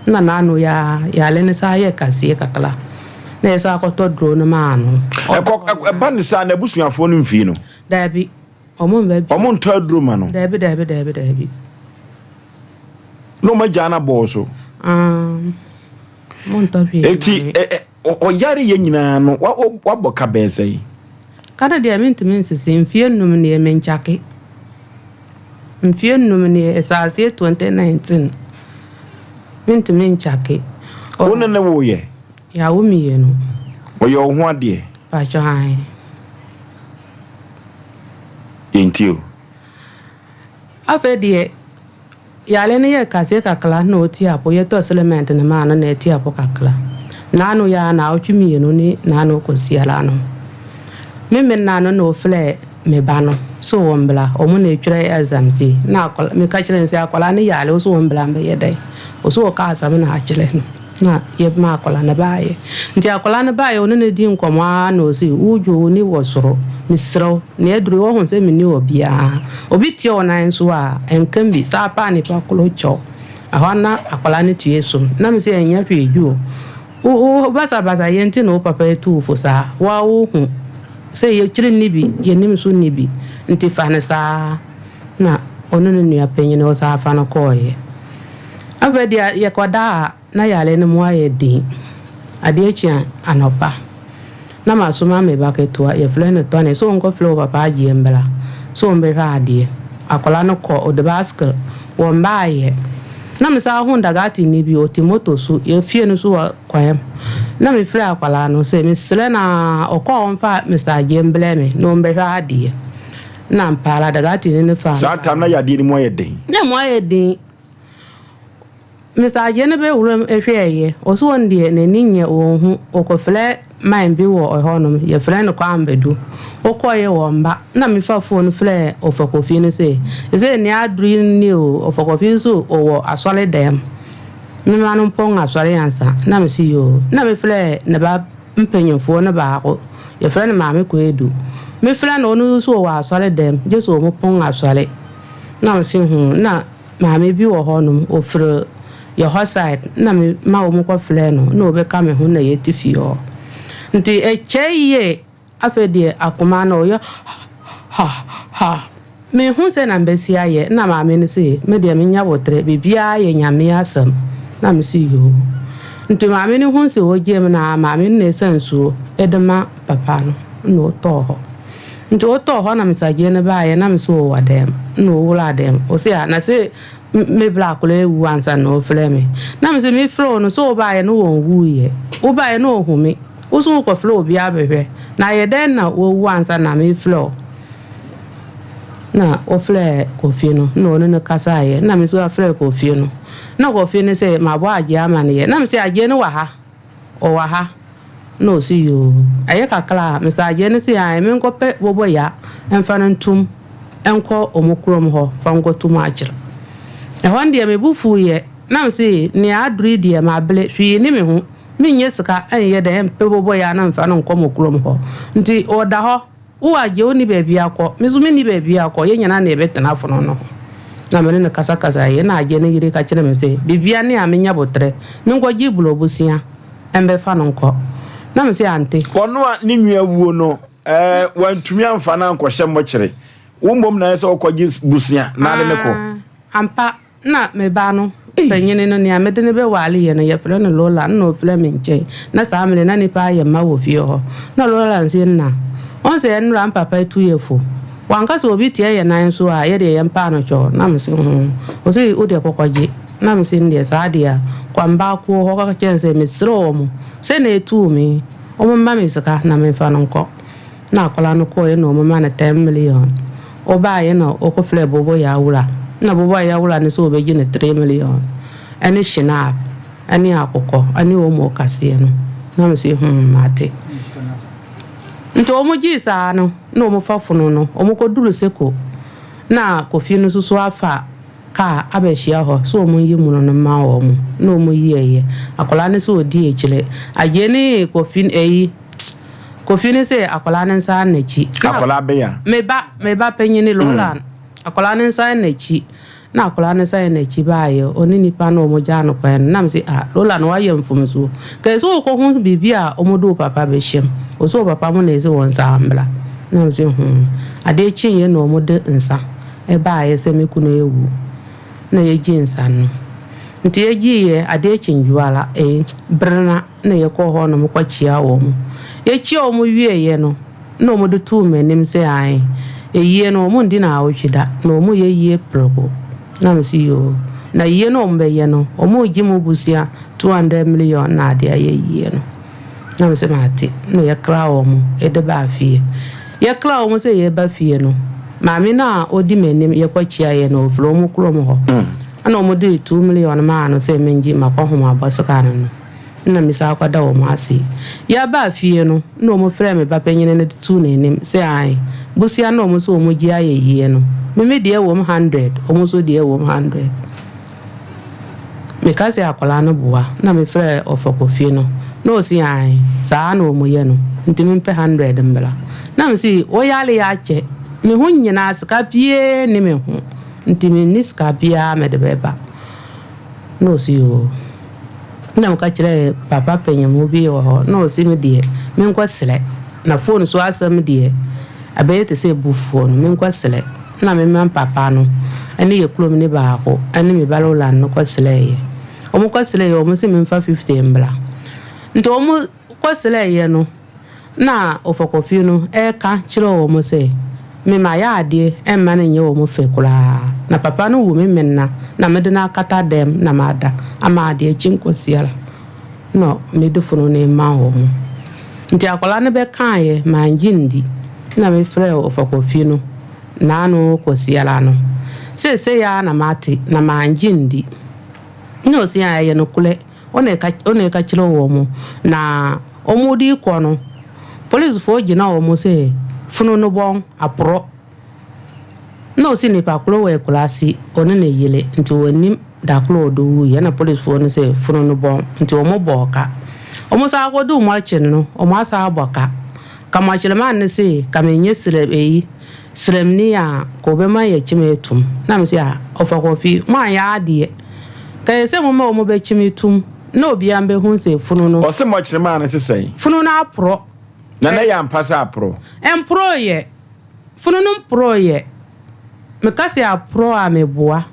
na n'ano yɛ a yale no saa yɛ kaseɛ kakra. Na yɛsan kɔtɔ duro no maa no. Ɛkɔ ɛba ne saa n'abusuafoɔ no mfii no? Daabi, wɔn mma bi. Wɔn ntɔ aduro ma no? Daabi, daabi, daabi, daabi. Na wɔn agyaa no abɔ wo so? Ah, wɔn ntɔ hwee. Eti ɔyare yɛ nyinaa no, wabɔ ka bɛɛ sɛn? Ka no deɛ mentumi nsese, mfie nnum nie menkyake. Mfie nnum nie, ɛsɛ aseɛ 2019. Mentumi nkyake. Wo ne ne woyɛ? Yɛawo mmienu. Ɔyɛ wo ho adeɛ? Pakyɛ ae. Yɛntie o. Afei deɛ yare no yɛ kaseɛ kakra na ɔti apo, yɛtɔ selement no maa no na ɛti apo kakra. Naano yɛ a naawɔtwe mmienu ne naano kɔsiara no, me me na no na ɔfrɛɛ me ba no sɛ ɔmbra, ɔmo na ɛtwerɛ exams yi. Na akwadaa, meka kyerɛɛ no sɛ akwadaa no yare, ɔsɛ ɔmbra mbɛyɛ dɛn? Ɔsɛ ɔka asɛm na akyerɛ no. Na yɛmaa akwadaa no baeɛ. Nti akwadaa no baeɛ, ɔne no dii nkɔmmɔ ara na ɔse, Wo dwo, wo ni wɔ soro, mesrɛ wo, nea aduru yi woahu sɛ menni obiara. Obi teɛ wo nan so a, ɛnka bi, saa paa nipa koro kyɛ wo. Ɛhɔ ara na akwadaa no tue som. Na mese, Ɛnyɛ hwee dwo, wo wo basabasayɛ nti na wo papa atu wo fo saa. Wo ara wohu sɛ yɛkyiri nni bi, yɛnim nso nni bi, nti fa no saa. Na ɔne ne nua panyin no ɔsan fa no kɔeɛ. Afei deɛ yɛkɔda a, na yare no mu ayɛ den. Adeɛ kye a, anɔpa, na masoma me ba ketewa, yɛfrɛ no Tony, sɛ ɔnkɔfrɛ wo papa Agyeɛ mbra sɛ ɔmbɛhwɛ adeɛ. Akwadaa no kɔ, ɔde bicycle, wɔmbaeɛ. Na mesan hu Dagatini bi, ɔte moto so, yɛn fie no so wɔ kwan mu. Na mefrɛ akwadaa no sɛ mesrɛ no ara, ɔkɔ a ɔmfa Mister Agyeɛ mbrɛ me na ɔmbɛhwɛ adeɛ. Na ampa ara Dagatini no faa no Saa tam na yadeɛ no mu ayɛ den. Na mu ayɛ den. Mister Agyeɛ no bɛ wuram hwɛɛyɛ, ɔse wɔn deɛ n'ani nyɛ wɔn hu, ɔkɔfrɛ man bi wɔ ɛhɔ nom, yɛfrɛ no Kwame Badu, ɔkɔɔyɛ wɔn ba, na me fa phone frɛɛ Ɔfa Kofi no se, sesei nea aduru yi nie o, Ɔfa Kofi nso ɔwɔ asɔre dɛm, me ma no mpɔn asɔre ansa, na me se yoo, na me frɛɛ ne ba mpanyinfoɔ no baako, yɛfrɛ no Maame Kwadu, me frɛ no ɔno nso ɔwɔ asɔre dɛm, gye sɛ wɔn pɔn asɔre, na me se hoo, na. Maame bi wɔ hɔ nom ofir yɛ hɔ side na me ma wɔn kɔ frɛɛ no na ɔbɛka me ho na yɛte fie hɔ nti ɛkyɛɛ yie afei deɛ akoma no ɔyɛ ha ha me hu sɛ na mbɛsi ayɛ na maame no se me deɛ me nya botrɛ biribiara yɛ Nyame asɛm na me se yoo nti maame no hu sɛ ɔgye me na maame no na ɛsa nsuo de ma papa no na ɔtɔɔ hɔ. Nti ɔtɔɔ hɔ na mesagyeɛ no baeɛ na mese ɔwɔ dɛm na ɔwuraa dɛm ɔse a na se me bra akwadaa awu ansa na ɔfrɛ me na mese me frɛ wo no sɛ wobaeɛ no wɔnwuiɛ wobaeɛ no ɔhu me wo so wokɔfrɛ obi abɛhwɛ na ayɛ dɛn na wawu ansa na mefrɛ wo na ɔfrɛɛ Kofi no na ɔne no kasaeɛ na me nso afrɛ Kofi no na Kofi no sɛ mabɔ agyeɛ amaneɛ na mese agyeɛ no wɔ ha Ɔwɔ ha? Na ɔse yoo. Ɛyɛ kakra a, Mister Agyei no se ae menkɔ pɛ boboya mfa no ntom nkɔ ɔmo kurom hɔ fa nkɔto mu akyere. Ɛhɔ no deɛ me bo fuiɛ na mese nea aduru yi deɛ mabere, hwee nni me ho, mennya sika nyɛ dɛn mpɛ boboya no mfa no nkɔ mo kurom hɔ. Nti ɔda hɔ. Wo agye, wonni baabi akɔ. Me nso menni baabi akɔ. Yɛn nyinaa na yɛbɛtena afono no ho. Na me ne no kasakasaeɛ. Ɛnna agye no yere ka kyerɛɛ me sɛ, Biribiara ne a menya boterɛ, menkɔgye Bulo bosea mbɛfa no nkɔ. Na mese, Ante. Ɔno a ne nua wuo no, ɛɛ, wantumi amfa no ankɔhyɛ mmɔkyere. Wo mmom na ɛyɛ sɛ wokɔgye bosea na ade no kɔ. Aa, ampa. Nna me ba no panyin no, nea mede no bɛwareeɛ no, yɛfrɛ no Lola, nna ɔfiri me nkyɛn. Na saa mmerɛ no, na nnipa ayɛ mma wɔ fie hɔ. Na Lola nse nna, Wohu sɛ nnora mpapa tu yɛ fo. Wanka sɛ obi teɛ yɛn nan so a, yɛdeɛ yɛmpaa no kyɛw. Na mese, Hoo. Ɔse, Wodeɛ kɔkɔgye. Na mese, Ndeɛ saa deɛ a, kɔ mbaakuo hɔ kɔka kyerɛ no sɛ mesrɛ wɔn sɛ na ɛtuu me, wɔmma me sika na memfa no nkɔ. Na akwadaa no kɔeɛ na wɔma no ten million. Ɔbaeɛ na ɔkɔfrɛɛ Bobo Yawura. Na Bobo Yawura no sɛ ɔbɛgye no three million ɛne Schnapp ɛne akokɔ ɛne Omo kaseɛ no. Na mese hmm mate. Nti wɔn gyee saa no na wɔn fa funu no wɔn kɔduru Seko na Kofi no nso so afa kaa abɛhyia hɔ sɛ wɔn nyi mono no mma wɔn na wɔn yieɛ. Akwadaa no sɛ ɔdi akyire. Agyee ne Kofi ɛyi. Kofi no se akwadaa no nsan n'akyi. Akwadaa bɛn a? Me ba, me ba panyin Roland. Akwadaa no nsan n'akyi. Na akwadaa no san n'akyi baeɛ, ɔne nipa no a wɔgyaa no kwan no. Na mese, ah, Lola no wayɛ mfomsoɔ. Ka ɛsɛ wokɔhu biribi a wɔde wo papa bɛhyɛ mu. Ɔsɛ wo papa mo na ɛsɛ wɔn nsa mmra. Na mese, hmm. Adeɛ kyeeɛ na wɔde nsa baeɛ sɛ me kunu awu. Na yɛgyee nsa no. Nti yɛgyeeɛ, adeɛ kye Dwoala, eh, Berena na yɛkɔɔ hɔ nom kɔkyea wɔn. Yɛkyea wɔn wieeɛ no, na wɔde too m'anim sɛ ae, ayie no wɔndi naawɔtwe da, na wɔyɛ yie prɛko. Na mese yoo. Na yie no a wɔbɛyɛ no, wɔregye mu bosea 200 million na ade ayɛ yie no. Na mese mate. Na yɛkraa wɔn de baa fie. Yɛkraa wɔn sɛ yɛreba fie no, maame no a ɔdi m'anim yɛkɔkyeaeɛ no, ɔfiri wɔn kurom hɔ. Ɛna wɔde 2 million maa no sɛ mengye m'akɔnhomabɔ sika no no. Nna mesan kɔda wɔn ase. Yɛbaa fie no, nna wɔfrɛɛ me ba panyin no de too n'anim sɛ ae, bosea no a wɔn nso wɔgye ayɛ yie no, me me deɛ wom hundred, wɔn nso deɛ wom hundred. Meka sɛ akwadaa no boa, nna mefrɛɛ Ɔfa Kofi no, na ɔse ae, saa na wɔyɛ no, nti mempɛ hundred mbra. Na mese, woyare akyɛ, me ho nyinaa sika biara nni me ho, nti menni sika biara mede bɛba. Na ɔse yoo. Nna meka kyerɛɛ papa panyinmu bi wɔ hɔ na ɔse me deɛ menkɔ serɛ na phone so asɛm deɛ ɛbɛyɛ te sɛ abufuo no menkɔ serɛ na me ma papa no ɛne yɛ kurom ne baako ɛne me ba Roland no kɔ serɛɛyɛ ɔmo kɔ serɛɛyɛ ɔmo se memfa 50 mbra nti ɔmo kɔ serɛɛyɛ no Nna ɔfɔkɔfi no reka kyerɛ wɔn sɛ, Me mayɛ adeɛ mma no nyɛ wɔn fɛ koraa, na papa no wu me menna na mede no akata dɛm na mada ama adeɛ akyi nkɔsiara na mede funu no rema wɔn. Nti akwadaa no bɛkaeɛ, mangye ndi, na mefrɛɛ ɔfɔkɔfi no naano kɔsiara no. Seesei ara na mate, na mangye ndi. Nna ɔse, Ɛyɛ nokorɛ. Wo na ɛka wo na ɛka kyerɛ wɔn. Na wɔde rekɔ no, polisifoɔ gyina wɔn sɛ funu no bɔn aporɔ. Na ɔsi nipa koro wɔ akuraase, ɔne ne yere, nti wɔnnim da koro a ɔde wuiɛ. Ɛna polisifoɔ no sɛ funu no bɔn, nti wɔbɔɔ ka. Wɔsan kɔduu mɔkye no, wɔasan abɔ ka. Ka mɔkyerɛman no se, ka menyɛ srɛ eyi, srɛmni a, ka ɔbɛma yɛakyim atum. Na mese ah, ɔfa kɔfi, moanyɛ adeɛ. Ka ɛsɛ moma wɔn bɛkyim tum na obiara mbɛhu sɛ funu no. Ɔse mɔkyerɛman no se sɛn? Funu no aporɔ. Na na ɛyɛ ampa sɛ aporɔ? Ɛmporɔeɛ. Funu no mporɔeɛ. Meka sɛ aporɔ a meboa.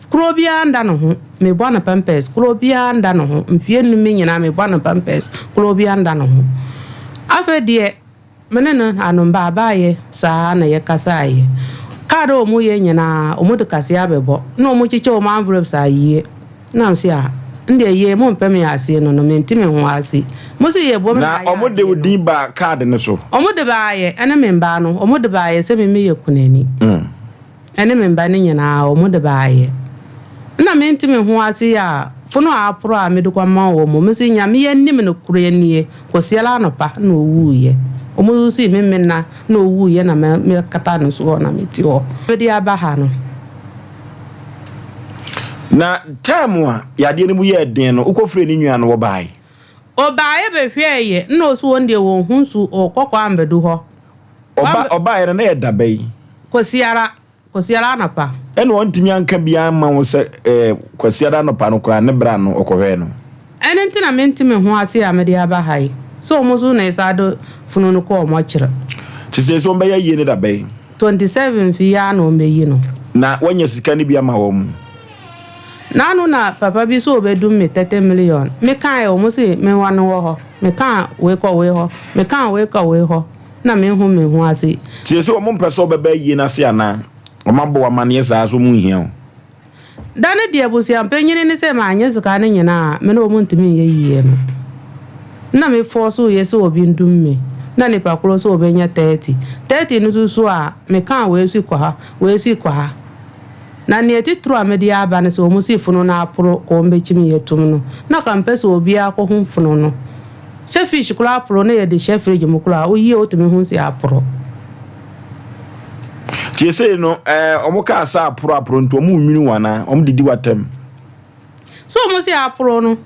Kuro biara nda ne ho, mebɔ no pampers, kuro biara nda ne ho, mfeɛ nnum yi nyinaa mebɔ no pampers, kuro biara nda ne ho. Afei deɛ me ne no anomba baeɛ saa na yɛkasaeɛ. Card a wɔyɛ nyinaa wɔde kaseɛ abɛbɔ na wɔkyekyɛ wɔn envelopes ayie. Na mese ah, ndeɛ yei mompɛ me aseɛ no no mente me ho ase. Mose yɛbɔ me Na na ayɛ wɔde wo adeɛ no. din baa card no so? Wɔde baeɛ, ɛne me mma no, wɔde baeɛ sɛ me meyɛ kunani. Ɛne me mma no nyinaa, wɔde baeɛ. Nna mente me ho ase a fono a aporɔ a mede kɔma wɔn. Mese, Nyame anim nokorɛ nie, Kwasiada anɔpa na ɔwuiɛ. Wɔsii me mena na ɔwuiɛ na mekata ne soɔ na mete hɔ. Mede aba ha no. Na time a yadeɛ no mu yɛɛ den no, wokɔfrɛɛ ne nua no, wɔbaeɛ? Ɔbaeɛ bɛhwɛeɛ, nna ɔse wɔn deɛ wɔnhu nso ɔkɔkɔ ambɛdu hɔ. Ɔba, ɔbaeɛ no, na ɛyɛ da bɛn? Kwasiara, Kwasiara anɔpa. Ɛna ɔntumi anka biara amma wo sɛ ɛɛ Kwasiara anɔpa no koraa ne bra no ɔkɔhwɛɛ no? Ɛno nti na mente me ho ase a mede aba ha yi, sɛ wɔn nso na ɛsan de funu no kɔɔ mɔkyere. Nti seesei wɔbɛyɛ ayie no da bɛn? 27th yi ara na wɔbɛyi no. Na woanya sika no bi ama wɔn? N'ano na papa bi sɛ ɔbɛdum me 30 million. Me kaeɛ wɔn se me wɔ no wɔ hɔ. Me kaa wei kɔ wei hɔ, me kaa wei kɔ wei hɔ. Na menhu me ho ase. Tie sɛ wɔn mpɛ sɛ wɔbɛba ayie no ase anaa? Wɔn abɔ wo amaneɛ saa so wɔn nhia wo? Da no deɛ abusuampanyini no sɛ manyɛ sika no nyinaa a me ne wɔn ntumi nyɛ yie no, na me force yɛ sɛ obi ndum me, na nipa koro nso ɔbɛnya 30, 30 no nso so a mekaa wei si kɔ ha, wei si kɔ ha. Na nea titiriw a mede aba ne sɛ wɔn si funu no aporo kɔ wɔn bɛkyim yɛ tum no, na ka mpɛ sɛ obiara kɔ hu funu no. Sɛ fish koraa aporo na yɛde hyɛ fridge mu koraa a, woyi a wotumi hu sɛ aporo. Seesei no, ɛɛ, wɔn kaa sɛ aporo aporo nti wɔn nwini wɔn anaa? Wɔn didi w'atɛm? So wɔn se aporo no,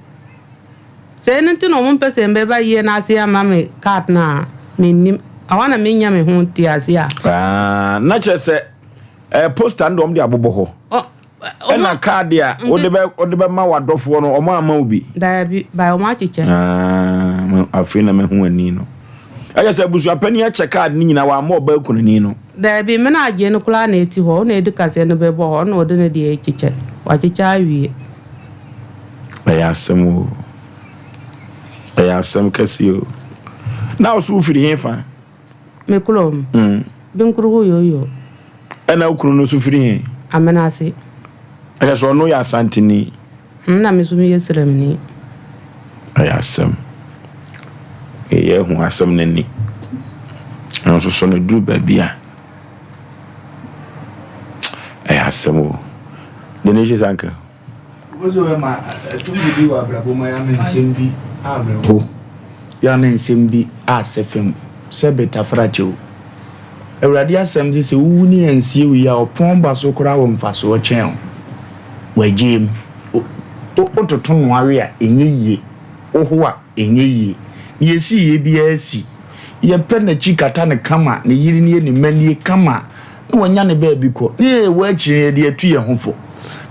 sɛ ɛno nti na wɔn mpɛ sɛ mbɛba yie no ase ama me card no a, mennim. Ɛhɔ na mennya me ho ntease a. Ah, na kyerɛ sɛ. Eh, poster no de wɔn de abobɔ hɔ. Ɛna kaade a wode bɛ wode bɛma w'adɔfoɔ no wɔn ama wo bi. Daabi, by wɔn akyekyɛ. Ah, afei na mahu ani no. Ɛyɛ sɛ abusuapanin akyɛ kaade no nyinaa wamma ɔbaa kunani no. Daabi, me na agye no koraa na ɛti hɔ, ɔna ɛdi kaseɛ no bɛbɔ hɔ, ɔna ɔde ne deɛ rekyekyɛ, wakyekyɛ awie. Ɛyɛ asɛm o. Ɛyɛ asɛm kɛse o. Na wo so wofiri he fa? Me kurom? Mm. Binkurugu yoyo. Ɛna wo kunu no nso firi he? Amenase. Ɛkyɛ sɛ ɔno yɛ Asanteni. Mm, na me nso meyɛ Sremni. Ɛyɛ asɛm. Yɛyɛ ahu asɛm no ani. Nanso so no duru baabi a ɛyɛ asɛm o. The nation uncle. Wobɛsɛ ɔbɛma tumi bi wɔ abrabɔ mu a yɛ ama nsɛm bi awerɛho, yɛ ama nsɛm bi asɛ fam sɛ betafrakyɛw. Awurade asɛm se sɛ wowu ne yɛnsie wo yie a ɔpɔn ba so koraa wɔ mfasoɔ kyɛn wo. W'agyae mu. Wototo noa we a ɛnyɛ yie, woho a ɛnyɛ yie. Deɛ ɛsiiɛ biara si. Yɛpɛ n'akyi kata no kama, ne yere nie, ne mma nie kama. na wanya ne baabi kɔ, ne yɛwɔ akyiri no yɛde atu yɛn ho fo.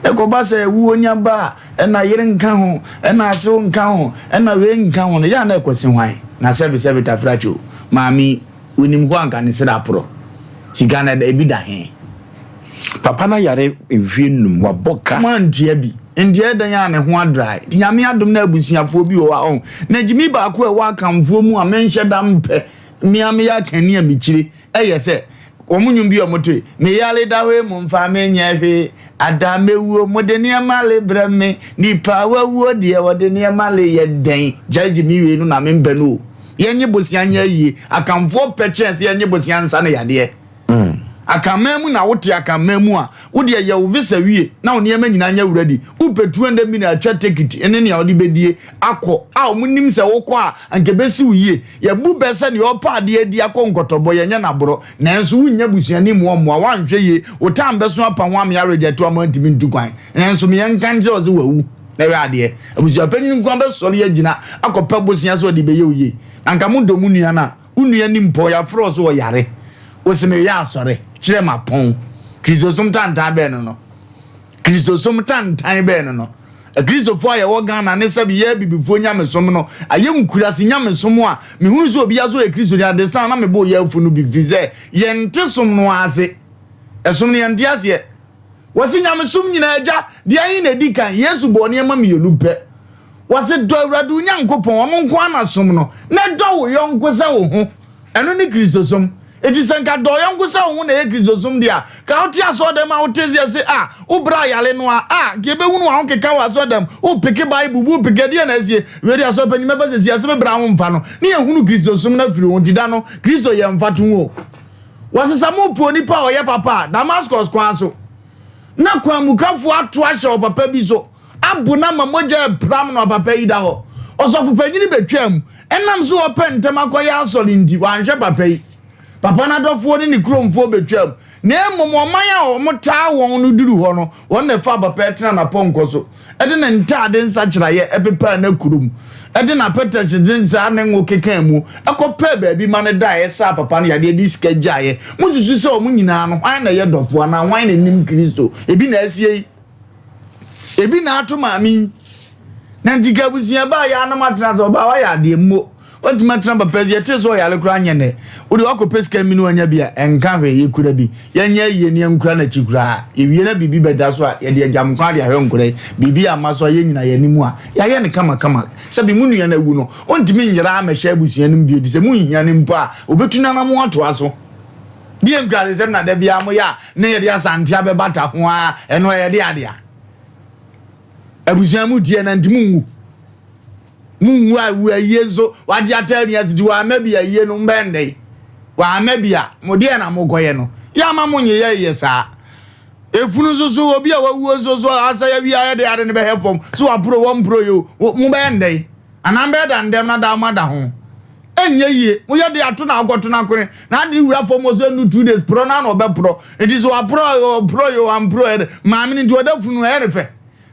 Na ɛkɔba sɛ wuo nya ba a, ɛna yere nka ho, ɛna asew nka ho, ɛna wei nka ho no, yɛ a na ɛkɔsi hwan? Na sɛbesɛbe tafrakye o, maame yi, onim hɔ a anka ne srɛ aporɔ. Sika no, ebi da he? Papa no ayare mfeɛ num, wabɔ ka. Moantua bi, nti ɛyɛ dɛn a ne ho adrae? Nti Nyame adom na abusuafoɔ bi wɔ hɔ a, ɔho. Na gyimi baako a ɛwɔ Akanfoɔ mu a menhyɛ da mpɛ, me ara meyɛ Akanni a mekyire, Ɛyɛ sɛ wɔn nnwom bi a wɔtoe, Me yare da hɔ yi, momfa me nyɛ hwee, ada mɛwuo, mode nneɛma rebrɛ me, nipa a wawuo deɛ wɔde nneɛma reyɛ dɛn? Gyae gyimi wei no na mempɛ no o. Yɛnnye bosea nyɛ ayie. Akanfoɔ pɛ kyɛn sɛ yɛnnye bosea nsa no yadeɛ. Akanman mu na wote Akanman mu a, wo deɛ yɛ wo visa wie na wo nneɛma nyinaa nyɛ ready. Wopɛ 200 million atwa tekiti ne nea wode bɛdie akɔ a wɔnim sɛ wokɔ a anka ɛbɛsi wo yie. Yɛbu bɛ sɛ nea ɔpɛ adeɛ adi akɔ nkɔtɔbɔ, yɛnyɛ no aborɔ. Nanso wonnya busuani mmoa mmoa, woanhwɛ yie, wo tam bɛso apa ho amea reject wo ama woantumi ntu kwan. Nanso me yɛnka nkyerɛ wo sɛ wawu na hwɛ adeɛ. Abusuapanyin nko ara bɛsɔre agyina akɔpɛ bosea sɛ ɔde bɛyɛ wo yie. Na anka modɔ mo nua no a, wo nua nim pɔ, yɛafrɛ wo sɛ ɔyare. Wose meyɛ asɔre, kyerɛ m'apɔn. Kristosom tantan bɛn no no? Kristosom tantan bɛn no no? Akristofo a yɛwɔ Ghana ne sɛbe yɛ abibifoɔ nyamesom no ayɛ nkurase nyamesom a mehunu sɛ obiara sɛ ɔyɛ Kristoni a this time na mebɔ yɛ afu no bi firi sɛ yɛnte som no ase. Ɛsom no yɛnte aseɛ. Wɔse nyamesom nyinaa agya deɛ ahe na ɛdi kan? Yesu bɔɔ nneɛma mmienu pɛ. Wɔse dɔ Awurade wo Nyankopɔn, ɔno nko ara na som no, na dɔ wo yɔnko sɛ wo ho. Ɛno ne Kristosom. Enti sɛ nka dɔ yɔnko sɛ wo ho na ɛyɛ Kristosom deɛ a, ka wote asɔɔdɛm a wote seɛ se a, wo bra yare no a, a, nka yɛbɛhunu w'ahokeka wɔ asɔɔdɛm, wopeke Bible bu, wopeke ɛdeɛn na asie, wei deɛ asɔrepanyin mɛba sɛsi ase me bra ho mfa no, ne yɛhunu Kristosom no afiri ho, nti da no, Kristo yɛ mfatoho o. Wɔsesa mo po onipa a ɔyɛ papa a, Damascus kwan so, na kwanmukafoɔ ato ahyɛ ɔpapa bi so, abo no ama mogya repram no, ɔpapa yi da hɔ. Ɔsɔfopanyin betwaam. Ɛnam sɛ ɔpɛ ntɛm akɔyɛ asɔre nti, wanhwɛ papa yi. Papa no adɔfoɔ ne ne kuromfoɔ betwaam, na mmom ɔman a wɔtaa wɔn no duruu hɔ no, wɔn na ɛfaa papa yi tenaa n'apɔnkɔ so, de ne ntade nsakyeraeɛ pepaa n'akuro mu, de n'apɛtɛhye de saa ne ngo kekaa mu, kɔpɛɛ baabi ma no daeɛ saa papa no yadeɛ de sika gyaeɛ. Mosusu sɛ wɔn nyinaa no, hwan na ɛyɛ dɔfoɔ anaa hwan na ɛnim Kristo? Ebi na asie yi. Ebi na ato maame yi. Na nti ka abusua baa yɛ anam atena sɛ ɔbaa wayɛ adeɛ mmo. Watumi atena papa yi yɛte sɛ ɔyare koraa nyɛ nɛ. Wode wakɔpɛ sika mi no wanya bi a ɛnka hwee yɛkura bi. Yɛnyɛ ayie ne yɛnkura n'akyi koraa. Yɛwie na biribi bɛda so a yɛde agyam kwan de ahwɛ nkora yi. Biribi amma so a yɛn nyinaa yɛn anim a yɛayɛ no kamakama. Sɛbi mo nua no awu no ɔntumi nyera ammɛhyɛ abusua no mu bio nti sɛ monhia no mpo a ɔbɛtu n'anamon atoa so. Deɛ nkurasesɛm na da biara moyɛ a na yɛde Asante abɛbata ho ara, ɛno ɛyɛ de adea? Abusua mu teɛ na nti monwu. Monwu a wu ayie nso wagye ataa nua siti wamma bi ayie no mbɛn dɛn? Wamma bi a mo deɛ na mokɔyɛ no. Yɛ ama mo nyeyɛ yɛ saa. Efunu nso so obi a wawuo nso so asɛ awie ayɛ de ade no bɛhɛ fam so waporo wɔmporo yi o mobɛyɛ ndɛn? Anaa mbɛyɛ da ndɛm na daa mo ada ho? Ɛnyɛ yie. Moyɛ de ato na akɔto no akone na ade no wura fam hɔ sɛ nnu 2 days porɔ no ara na ɔbɛporɔ. Nti sɛ waporɔ a ɔporɔ yɛ o amporɔ yɛ dɛ. Maame no nti ɔda funu no ɛyɛ no fɛ.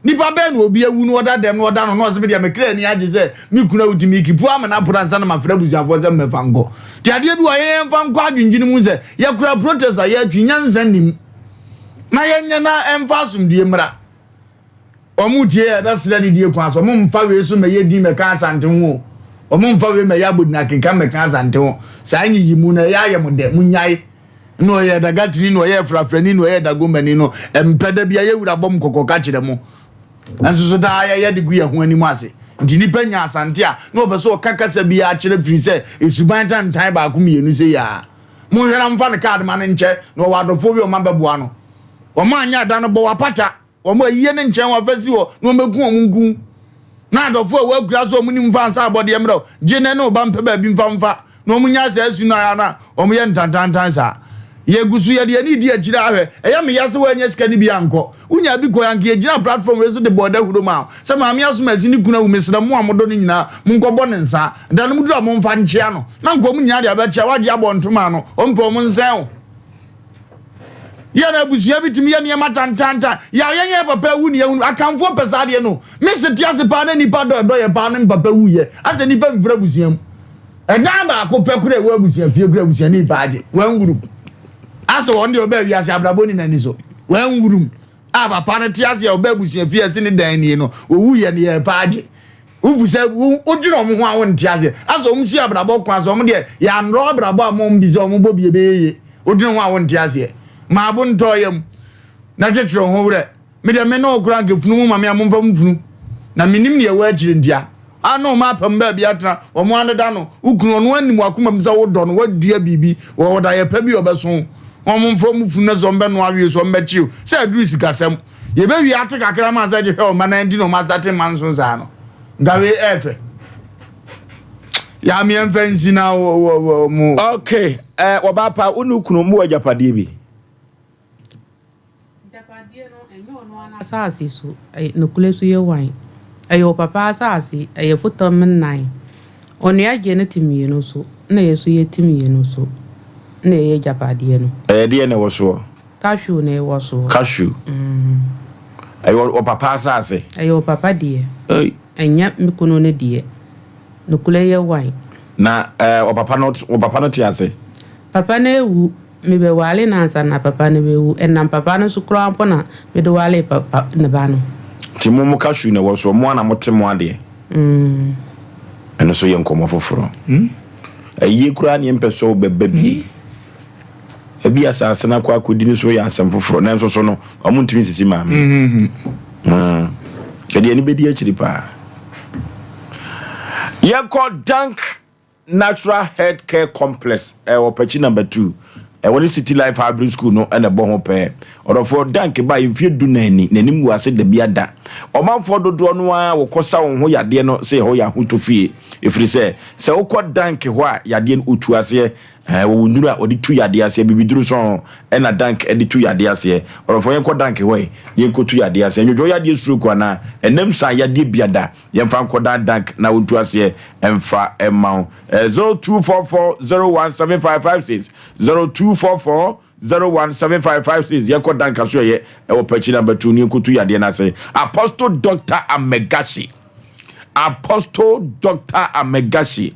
Nipa bɛn na obi awu na ɔda dɛm na ɔda no na ɔse medeɛ me kra ani agye sɛ me kunu awu nti mekipu amena aporɔ ansa na mafrɛ abusuafoɔ sɛ mmɛfa nkɔ. Nti adeɛ bi wɔ hɔ a yɛn yɛmfa nkɔ adwendwene mu sɛ yɛkora protest a yɛtwe nyansa nnim. Na yɛnyɛ na ɛmfa asomdwie mmra. Wɔn tie yɛ bɛsrɛ ne die kwan so. Wɔn mfa wei so mɛyɛ din mɛka Asante ho o. Wɔn mfa wei mɛyɛ abodin akeka mɛka Asante ho. Saa nyiyimu no ɛyɛ ayɛ mo dɛ. Monyae. Na ɔyɛ Dagatini na ɔyɛ Frafrani na ɔyɛ Dagombani no mpɛ da bia yɛ wura bɔ mo kɔkɔ ka kyerɛ mo. Nanso so daa yɛyɛ de gu yɛn ho anim ase. Nti nipa nya Asante a na ɔpɛ sɛ ɔka kasa biara kyerɛ firi sɛ esuban tantan baako mienu sei aa. Monhwɛ na momfa ne card ma no nkyɛ na ɔwɔ adɔfoɔ bi a wɔn abɛboa no. Wɔn anyɛ ada no bɔ wɔ apata. Wɔn ayie no nkyɛn wɔn afasi hɔ na wɔn bɛku wɔn nku. Na adɔfoɔ a ɛwɔ akura so a wɔn nim mfa ansa abɔdeɛ mmerɛ o, gye ne ne wo ba mpɛ baabi mfa mfa na wɔn nya saa su no a na wɔn yɛ ntantantan saa. Yɛgu so yɛde yɛn ani redi akyire ahwɛ. Ɛyɛ me ya sɛ woannya sika no bi ankɔ. Wonyaa bi kɔe a anka yɛgyinaa platform wei so de bɔɔ dahuro maa wo sɛ Maame Asomasi ne kunu awu mesrɛ mo a modɔ no nyinaa monkɔbɔ no nsa. Da no moduru a momfa nkyea no. Na anka wɔn nyinaa de abɛkyea woagye abɔ ntoma ano. Wɔmpɛ wɔn nsɛn wo. Yɛn abusua bi tumi yɛ nneɛma tantantan. Yaw yɛn yɛn papa awu ne yɛhunu. Akanfoɔ pɛ saa adeɛ no. Me se te ase paa na nipa dɔ ɛdɔ yɛ paa ne mpapa wu yɛ. Asɛ nipa mfiri abusua mu. Ɛdan baako pɛ kora ɛwɔ abusua fie kora abusuani paa gye. Wanwurum. Asɛ wɔn deɛ ɔbɛ wiase abrabɔ ni n'ani so. Wanwurum. A papa no te ase a ɔbɛ abusua fie ɛse ne dan nie no. Owu yɛ ne yɛ paa gye. Wobu sɛ wodwene wɔn ho a wonte aseɛ. Asɛ wɔn si abrabɔ kwan so wɔn deɛ yɛanrɔ abrabɔ a wɔn bi sɛ wɔn bɔ bi ɛbɛyɛ yie. Wodwene ho a wonte aseɛ. Maa bo ntɔ yam na kyekyere wo ho werɛ. Me deɛ me ne wo koraa anka funu mo ma me a momfa mo funu. Na mennim deɛ ɛwɔ akyire ntia. A ne wɔn apam baabi atena wɔn adeda no. Wo kunu ɔno anim w'akoma mu sɛ wodɔ no wadua biribi wɔ ɔdayɛ pa bi a ɔbɛso wo. Wɔn mfa wɔn funu na sɛ wɔn bɛnoa awie so wɔn bɛkye o. Sɛ aduru sikasɛm. Yɛbɛwie ate kakra ma sɛ de hwɛ ɔma na nti na ɔma asate mma nso saa no. Nka wei ɛɛfɛ. Ya me ɛmfa nsi na wɔ wɔ mo. Okay, eh, wɔbaa pa, wo ne wo kunu mowɔ agyapadeɛ bi? Agyapadeɛ no, ɛnyɛ ɔno ara n'asase so, ɛyɛ nokorɛ so yɛ wan? Ɛyɛ ɔpapa asase, ɛyɛ fotam nnan. Onua gye no te mmienu so, ɛna yɛ nso yɛte mmienu so, ɛna ɛyɛ agyapadeɛ no. Ɛyɛ deɛn na ɛwɔ soɔ? Cashew na ɛwɔ soɔ. Cashew. Ɛyɛ ɔpapa asase. Ɛyɛ ɔpapa deɛ. Ei. Ɛnyɛ me kunu no deɛ. Nokorɛ yɛ wan? Na ɛɛ ɔpapa no ɔpapa no te ase? Papa no awu. Mebɛwaree no ansa na papa no bɛwu. Ɛnam papa no so koraa mpo na mede waree papa ne ba no. Nti mo mo cashew na ɛwɔ soɔ, mo ara na mote mo adeɛ? Mm. Ɛno nso yɛ nkɔmmɔ foforɔ. Ayie koraa neɛ mpɛ sɛ wobɛba bie. Ebi asase no akɔ akɔdi no so yɛ asɛm foforɔ nanso so no ɔmo ntumi nsisi maame. Mm. Yɛde ani bɛdi akyiri paa. Yɛkɔ Dank Natural Health Care Complex ɛwɔ Pakyi number 2. Ɛwɔ ne City Life Hybrid School no ɛna ɛbɔ ho pɛɛ. Ɔdɔfoɔ Dank baa mfeɛ du nan ni, n'anim gu ase da bi ada. Ɔmanfoɔ dodoɔ no ara wɔkɔ sa wɔn ho yadeɛ no sɛ ɛhɔ yɛ ahotɔ fie. Ɛfiri sɛ, sɛ wokɔ Dank hɔ a yadeɛ no ɔtu aseɛ. Ɛɛ, wɔwɔ nnuru a wɔde tu yadeɛ aseɛ, bibiduro sɔn ɛna Dank de tu yadeɛ aseɛ. Ɔdɔfoɔ yɛnkɔ Dank hɔ ɛ, na yɛnkɔtu yadeɛ aseɛ. Nnwodwoɔ yadeɛ stroke anaa ɛnam saa yadeɛ biada, yɛmfa nkɔdan Dank na ɔntu aseɛ mfa mma wo. Ɛɛ, 0244 017556, 0244 017556, yɛnkɔ Dank asoɛeɛ ɛwɔ Pakyi Number 2 na yɛnkɔtu yadeɛ no ase. Apostle Doctor Amegashi. Apostle Doctor Amegashi.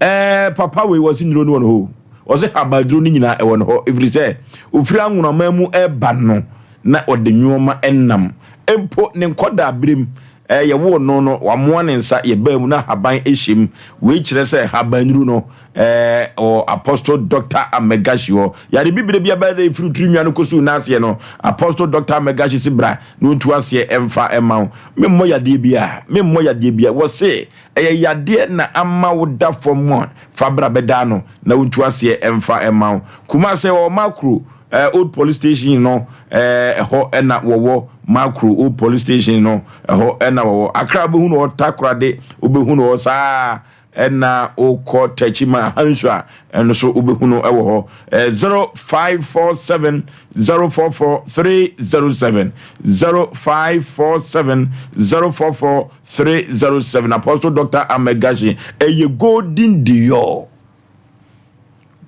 Ɛɛ papa wei wɔsi nnuro no wɔ ne hɔ. Wɔsi habaduro no nyinaa ɛwɔ ne hɔ. Efiri sɛ ofiri anwonaman mu ɛba no na ɔde nneɛma ɛnam. Mpo ne nkɔdaa berem ɛɛ yɛwoo no no wamoa ne nsa yɛbaa mu na haban ɛhyɛ mu. Wei kyerɛ sɛ habannuro no ɛɛ wɔ Apostle Doctor Amegashi hɔ. Yare bibire bi abɛyɛ dɛ efiri tiri nwa no kɔsi n'aseɛ no Apostle Doctor Amegashi si bra na ɔntu aseɛ mfa mma wo. Memmɔ yadeɛ biara, memmɔ yadeɛ biara. Wɔse ɛyɛ yadeɛ na ama wo da fam a, fa bra bɛda ano na ɔntu aseɛ mfa mma wo. Kumase wɔwɔ Makro eh, Old Police Station no eh, ɛhɔ na wɔwɔ Makro Old Police Station no ɛhɔ na wɔwɔ. Accra wobɛhu no wɔ Takoradi, wobɛhu no wɔ saa Ɛna wokɔ Techiman Ahansu a, ɛno nso wobɛhu no wɔ hɔ. 0547 044 307 0547 044 307 Apostle Dr. Ahmed Gashi ɛyɛ Golden Dior.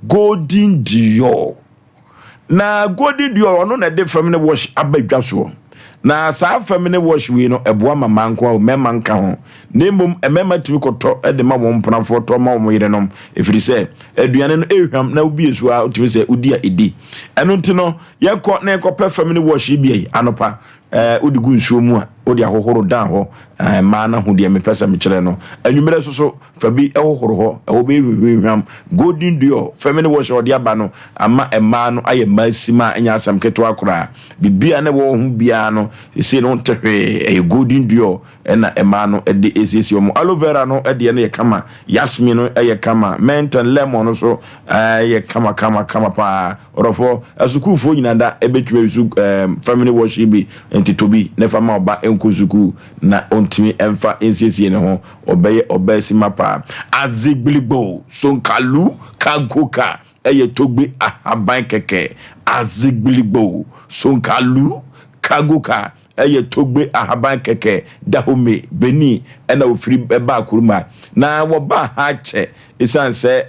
Golden Dior. Na Golden Dior ɔno na ɛde fam ne wash aba dwa soɔ. Na saa feminine wash wei no, ɛboa ma mmaa nko ara o, mmarima nka ho. Na mmom mmarima tumi kɔtɔ de ma wɔn mpenafoɔ tɔ ma wɔn yerenom, ɛfiri sɛ aduane no ɛrehwam na wobie so ara wotumi sɛ wodi a ɛdi. Ɛno nti no, yɛnkɔ na yɛnkɔpɛ feminine wash yi bi yi anɔpa. Ɛɛ wode gu nsuo mu a, wode ahohoro dan hɔ. Ɛɛ mmaa no ahu deɛ mepɛ sɛ mekyerɛ no. Anwummerɛ nso so, fa bi hohoro hɔ, ɛhɔ bɛyɛ hwamhwamhwam. Golden Dior feminine wash a wɔde aba no ama mmaa no ayɛ mmaa sim a ɛnyɛ asɛm ketewa koraa. Biribiara na ɛwɔ wo ho biara no, seesei no wonte hwee. Ɛyɛ Golden Dior na mmaa no de resiesie wɔn. Aloe vera no deɛ no yɛ kama, yasmin no yɛ kama, mint and lemon no nso yɛ kama kama kama paa. Ɔdɔfoɔ, asukuufoɔ nyinaa da bɛtumi ayusu feminine wash yi bi, nti tɔ bi na fa ma wo ba nkɔ sukuu na ɔntumi mfa nsiesie ne ho, ɔbɛyɛ ɔbaa paa. Azigbiligbo, sonkalu, kagoka yɛ togbe ahaban kɛkɛ. Azigbiligbo, sonkalu, kagoka yɛ togbe ahaban kɛkɛ. Dahomey, Benin na wɔfiri baa kurom ha. Na wɔbaa ha kyɛ ɛsiane sɛ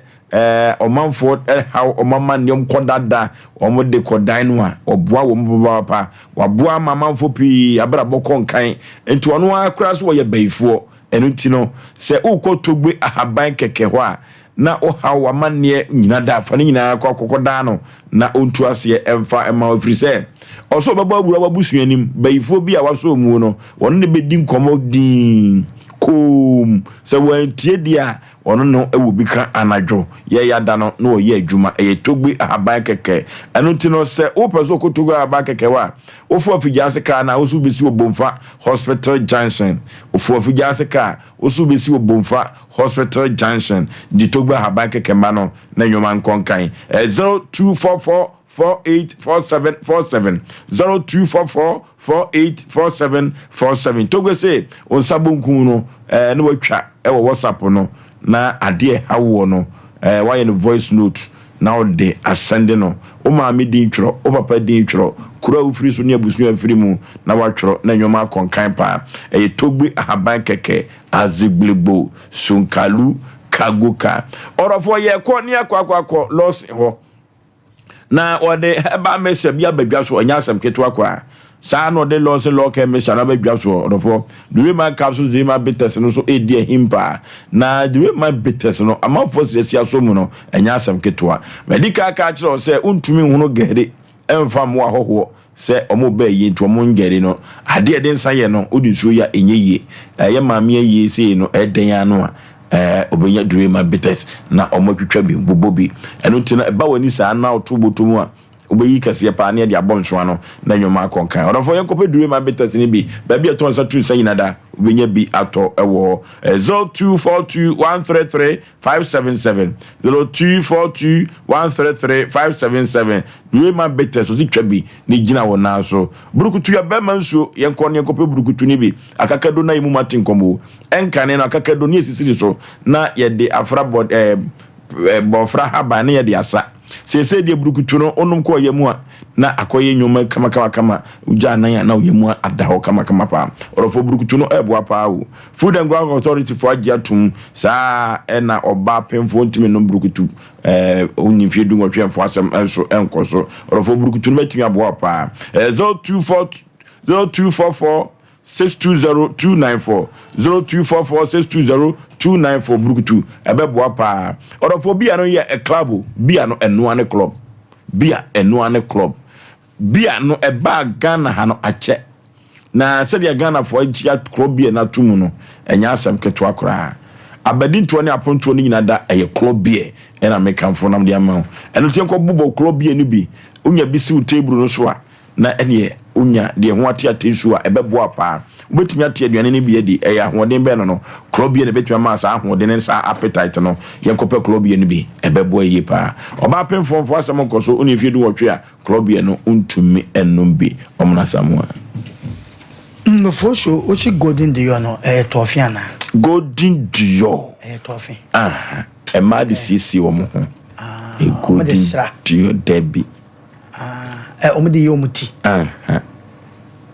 ɔmanfoɔ haw wɔn amanneɛ, wɔn kɔdada, wɔn de kɔdan no a, wɔboa wɔn papaapa. Wɔaboa ama amanfoɔ pii abrabɔ kɔ nkan. Nti ɔno ara koraa nso wɔyɛ bayifoɔ. Ɛno nti no, sɛ wokɔ Togbe ahaban kɛkɛ hɔ a, na wohaw w'amanneɛ nyina da, fa ne nyinaa kɔ akɔkɔdan no na ɔntu aseɛ mfa mma wo, ɛfiri sɛ ɔsɛ ɔbɛbɔ awura w'abusua anim. Bayifoɔ bi a wasɔ muo no, wɔne no bɛdi nkɔmmɔ dinn, komm. Sɛ wantie deɛ a, Ɔno no wɔ bi ka anadwo yɛ ya da no na ɔyɛ adwuma. Ɛyɛ Togbe ahaban kɛkɛ. Ɛno nti no sɛ wopɛ sɛ wokɔ Togbe ahaban kɛkɛ hɔ a, wofa Afigyaase kaa no a, wo so wobɛsi wɔ Bomfa Hospital Junction. Wofa Afigyaase kaa, wo so wobɛsi wɔ Bomfa Hospital Junction. Gye Togbe ahaban kɛkɛ ma no na nneɛma nkɔ nkan. Ɛyɛ 0244 484747 0244 4847 47 Togbe se wo nsa bonkum no eh, na watwa wɔ WhatsApp no na adeɛ ɛha woɔ no eh, wayɛ no voice note na wode asɛnde no. Wo maame din twerɛ, wo papa din twerɛ, kuro a wofiri so ne abusua a wofiri mu na watwerɛ na nneɛma akɔ nkan paa. Ɛyɛ Togbe ahaban kɛkɛ, Azigblegbo, Sunkalu, Kagoka. Ɔdɔfoɔ yɛkɔ ne akɔ akɔ akɔ Lawson hɔ. Na wɔde herbal mixture bi aba dwa so, ɛnyɛ asɛm ketewa koraa. Saa na ɔde Lawson Law Care mixture no aba dwa so, ɔdɔfoɔ. Dureman capsules, Dureman bitters no nso redi ahim paa. Na Dureman bitters no, amanfoɔ siasia so mu no, ɛnyɛ asɛm ketewa. Madi kan aka akyerɛ wo sɛ wontumi nhunu gari mfa mmoa ahɔhoɔ Sɛ ɔmo ba ayie nti ɔmo ngɛre no adeɛ a yɛde nsa yɛ no wode nsuo yɛ a ɛnyɛ yie. Ɛyɛ maame ayie sei no ɛyɛ dɛn ara no a ɛɛ ɔbɛnya Durema bitters na ɔmo atwitwa bi bobɔ bi. Ɛno nti no ɛba w'ani saa na woto bɔtɔ mu a wobɛyi kɛseɛ paa na yɛde abɔ nsoa no na nnoɔma akɔ nkan. Ɔdɔfoɔ yɛnkɔpɛ Durema bitters no bi baabi a ɛtɔ nsa tu nsa nyina da wobɛnya bi atɔ wɔ hɔ. 0242 133 577 0242 133 577 Due ma Betes ɔsi twa bi ne gyina wo nan so. Burukutu yɛ bɛrima nsuo yɛnkɔ ne yɛnkɔpɛ burukutu no bi akakado na yɛmu mate nkɔm o. Ɛnkane no akakado ne yɛsisiri so na yɛde afra bɔ ɛɛ bɔfra haban na yɛde asa. Seesei deɛ burukutu no wonom kɔ ɔyam a na akɔyɛ nneɛma kamakamakama wogya anan a na ɔyam ada hɔ kamakama paa. Ɔdɔfoɔ burukutu no ɛɛboa paa o. Food and Drug Authority foɔ agye atum saa ɛna ɔbaa pemfoɔ ntumi nom burukutu ɛɛ ɔnni mfeɛ du nwɔtwe ɛmfo asɛm nso ɛnkɔ so. Ɔdɔfoɔ burukutu no bɛtumi aboa paa. Ɛɛ 024 0244 620 294 0244 620 294 burukutu ɛbɛboa paa. Ɔdɔfoɔ bia no yɛ ɛ club o bia no ɛnoa ne club bia ɛnoa ne club bia no ɛbaa Ghana ha no akyɛ. Na sɛdeɛ Ghanafoɔ akyia korɔ beer no ato mu no, ɛnyɛ asɛm ketewa koraa. Abadintoɔ ne apontoɔ no nyinaa da ɛyɛ korɔ beer ɛna mekamfo na mede ama wo. Ɛno nti yɛnkɔ bobɔ korɔ beer no bi. Wonya bi si wo table no so a, na ɛneɛ wonya deɛ ho ate ate nsuo a, ɛbɛboa paa. Wobɛtumi ate aduane no bi adi, ɛyɛ ahoɔden bɛn no no? Korɔ beer na ɛbɛtumi ama saa ahoɔden ne saa appetite no. Yɛnkɔpɛ korɔ beer no bi, ɛbɛboa yie paa. Ɔbaa pemfoɔ mfa w'asɛm nkɔ so, wonni mfeɛ dunwɔtwe a, Korɔbea no ntumi nnom bi. Ɔmena Asamoah. Nufosuo, wosi Golden Dior no, ɛyɛ tɔɔfe anaa? Golden Dior. Ɛyɛ tɔɔfe. Aha, mmaa de siesie wɔn ho. Ah, wɔn de sra. Golden Dior, dabi. Ah, ɛ wɔn de yɛ wɔn ti. Aha.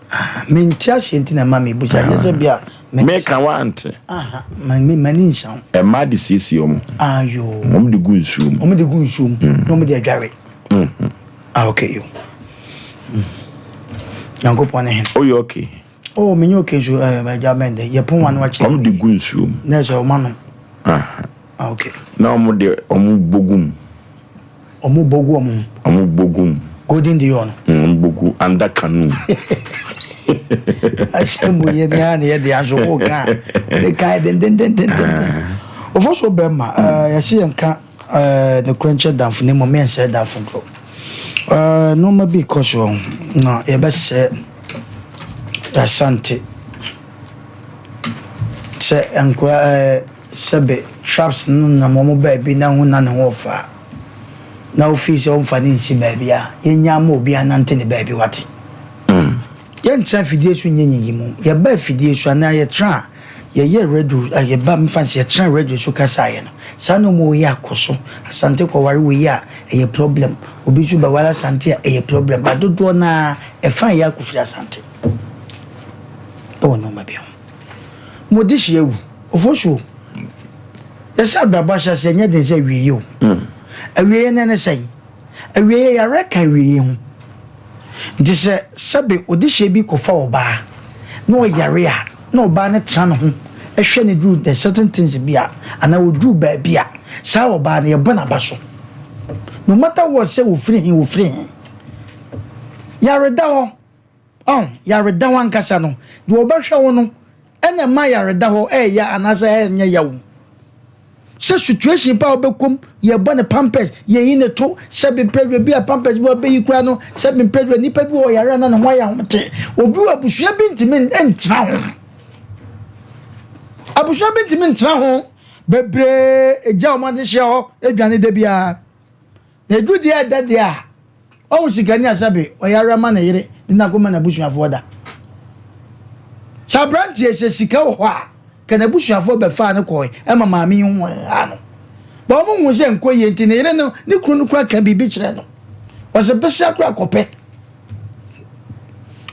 Ah, mente aseɛ nti na ɛma mebusa, nyɛ sɛ bi a. Meka wante. Aha, m'ani nsa ho. Mmaa de siesie wɔn ho. Ayo. Wɔn de gu nsuo mu. Wɔn de gu nsuo mu, na wɔn de adware. Ah, okay, yo. Mm. Nyankopɔn ne hene. Woyɛ okay? Oh, menyɛ okay nso eh, agya bɛn dɛ. Yɛpon wa no akyerɛ. Wɔn de gu nsuo mu. Na ɛsɛ wɔn anom. Ah, okay. Na wɔn de wɔn bɔ gu mu. Wɔn bɔ gu wɔn ho. Wɔn bɔ gu mu. Golden Dior no. Wɔn bɔ gu under canoe. Asɛm wo yɛ ni a na yɛ de aso wo ka. Ne ka dendendenden. Ofo so bɛma yɛse yɛn ka ne kura nkyɛ danfo ne mmom yɛnsɛ danfo nkorɔ. Nneɛma bi kɔ so na yɛbɛsɛ Asante sɛ nkora sɛbe traps no nam wɔn baabi na ho na ne ho ɔfa na ofii sɛ ɔmfa ne nsi baabi a yɛnya ama obi anante ne baabi wate. Yɛntra afidie so nyɛ nyiyimu. Yɛba afidie so anaa yɛtra a, yɛyɛ radio, yɛba mfa no sɛ yɛtra radio so kasaeɛ no, saa nnoɔma wei akɔ so. Asante kɔware wei a, ɛyɛ problem. Obi nso bɛware Asante a, ɛyɛ problem. But dodoɔ no ara, ɛfa a ɛyɛ akɔfiri Asante wɔ nnoɔma bi ho. Mo dehyeɛ awu. Ofosuo, yɛsɛ abrabɔ ahyɛaseɛ nyɛ den sɛ awieɛ o. Awieɛ no ɛne sɛn? Awieeɛ, yareɛ ka awieeɛ ho. Nti sɛ sɛbe odehyeɛ bi kɔfa ɔbaa na ɔyare a, na ɔbaa no tena ne ho hwɛ no duru the certain things bi a, anaa ɔduru baabi a, saa ɔbaa no yɛbɔ n'aba so. No matter what sɛ ɔfiri he, ɔfiri he. Yareda hɔ, ɔn, yareda hɔ ankasa no, deɛ ɔbɛhwɛ wo no ɛna ɛma yareda hɔ ɛyɛ anaasɛ ɛnyɛ yaw. Sɛ situation pa a wobɛkɔ mu, yɛbɔ no pampers, yɛyi ne to, sɛ bempɛdwɛ bi a pampers bi wabɛyi koraa no, sɛ bempɛdwɛ nipa bi wɔ yare a na ne ho ayɛ ahomete. Obi wɔ abusua bi ntumi ntena ho. Abusua bi ntumi ntena ho. Bebree egya wɔn adehyeɛ hɔ edwane da biara. Na edu deɛ ɛdɛ deɛ a, ɔhu sikani a sɛbe ɔyɛ ara ma ne yere de no akɔma n'abusuafoɔ da. Sɛ aberanteɛ sɛ sika wɔ hɔ a, ka n'abusuafoɔ bɛfaa no kɔe ma maame yi ho haa no. But wɔn hu sɛ nkɔ yie nti ne yere no ne kunu no koraa ka biribi kyerɛ no. Ɔsɛ besia koraa kɔpɛ.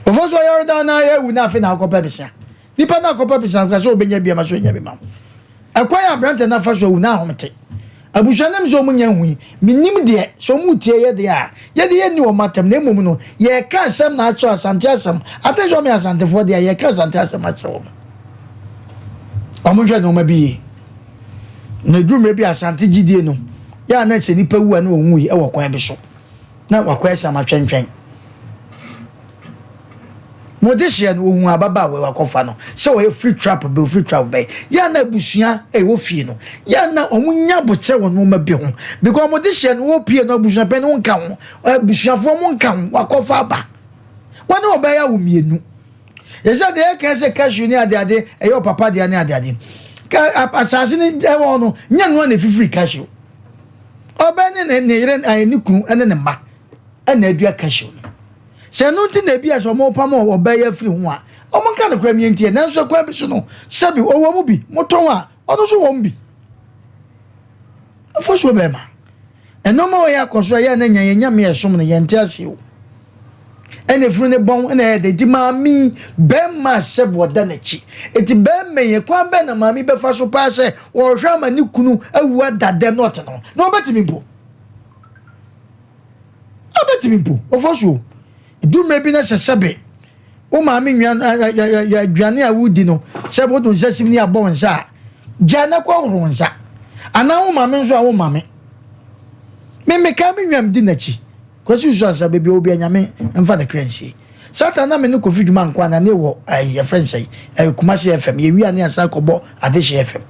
Ɔfɔ so ɔyare daa na ayɛ awu na afei na akɔpɛ besia. Nipa no akɔpɛ besia no koraa sɛ ɔbɛnya bi ama so ɔnya bi ma wo. Ɛkwan a aberanteɛ no afa so awu no ahomete. Abusua no nim sɛ wɔn nnya nhui. Mennim deɛ, sɛ wɔn retie yɛ deɛ a, yɛde yɛnni wɔn atɛm, na mmom no, yɛreka asɛm na akyerɛ Asante asɛm. Ate sɛ wɔn yɛ Asantefoɔ deɛ a, yɛreka Asante asɛm akyerɛ wɔn. Wɔn nhwɛ nneɛma bi yie. Na ɛduru mmerɛ bi a Asante gyidie no, yɛ a na sɛ nipa wu a na ɔnwui wɔ kwan bi so. Na wakɔ asiam atwɛntwɛn. Mo dehyeɛ no ohun ababaawa yi wakɔfa no sɛ ɔyɛ free trap bɛ ofiri trap bɛn yɛ a na abusua ɛwɔ fie no yɛ a na wɔn nya abokyerɛ wɔ nneɛma bi ho because wɔn dehyeɛ no wɔpie no abusua pɛ no nka ho abusuafoɔ mo nka ho wakɔfa aba wɔn ne ɔbɛyɛ awo mmienu yɛsɛ deɛ ɛka sɛ cashew ne adeade ɛyɛ ɔpapa deɛ ne adeade ka asase ne ɛwɔ no nyɛ noa na efifiri cashew ɔbɛn ne ne ne yere ne kunu ne ne mma ɛna adua cashew no. Sɛ ɛno nti na ebia sɛ wɔrepam ɔbaa yi afiri ho a, wɔnka nokorɛ mmea ntie. Nanso ɛkwan bi so no, sɛbi ɔwɔ mu bi, motɔn a, ɔno nso wɔ mu bi. Mfɔsoɔ bɛrima. Nneɛma wɔ yɛ akɔ so a yɛ na nya yɛn nyame ɛsom no yɛnte ase o. Ɛna efunu ne bɔn ɛna ɛyɛ dɛ nti maame yi bɛrima sɛbi ɔda n'akyi. Eti bɛrima yi kwan bɛn na maame yi bɛfa so paa sɛ ɔrehwɛ ama ne kunu awu ada dɛm na ɔte ne ho na ɔbɛtumi mpo. Ebetumi mpo, ɔfɔ so o. Edu mmerɛ bi na sɛ sɛbe wo maame nua aduane a wodi no sɛ wode nsa sim ne abɔ wo nsa a, gya na kɔ horo wo nsa. Anaa wo maame nso a wo maame. Me meka me nua medi n'akyi. Kwasi nso ansa baabi a obi anyame mfa ne kra nsie. Satan na me ne Kofi dwuma nko ana ne wɔ ayi yɛfrɛ nsɛn ɛyɛ Kumasi FM yɛwie a ne asan kɔbɔ Adehye FM.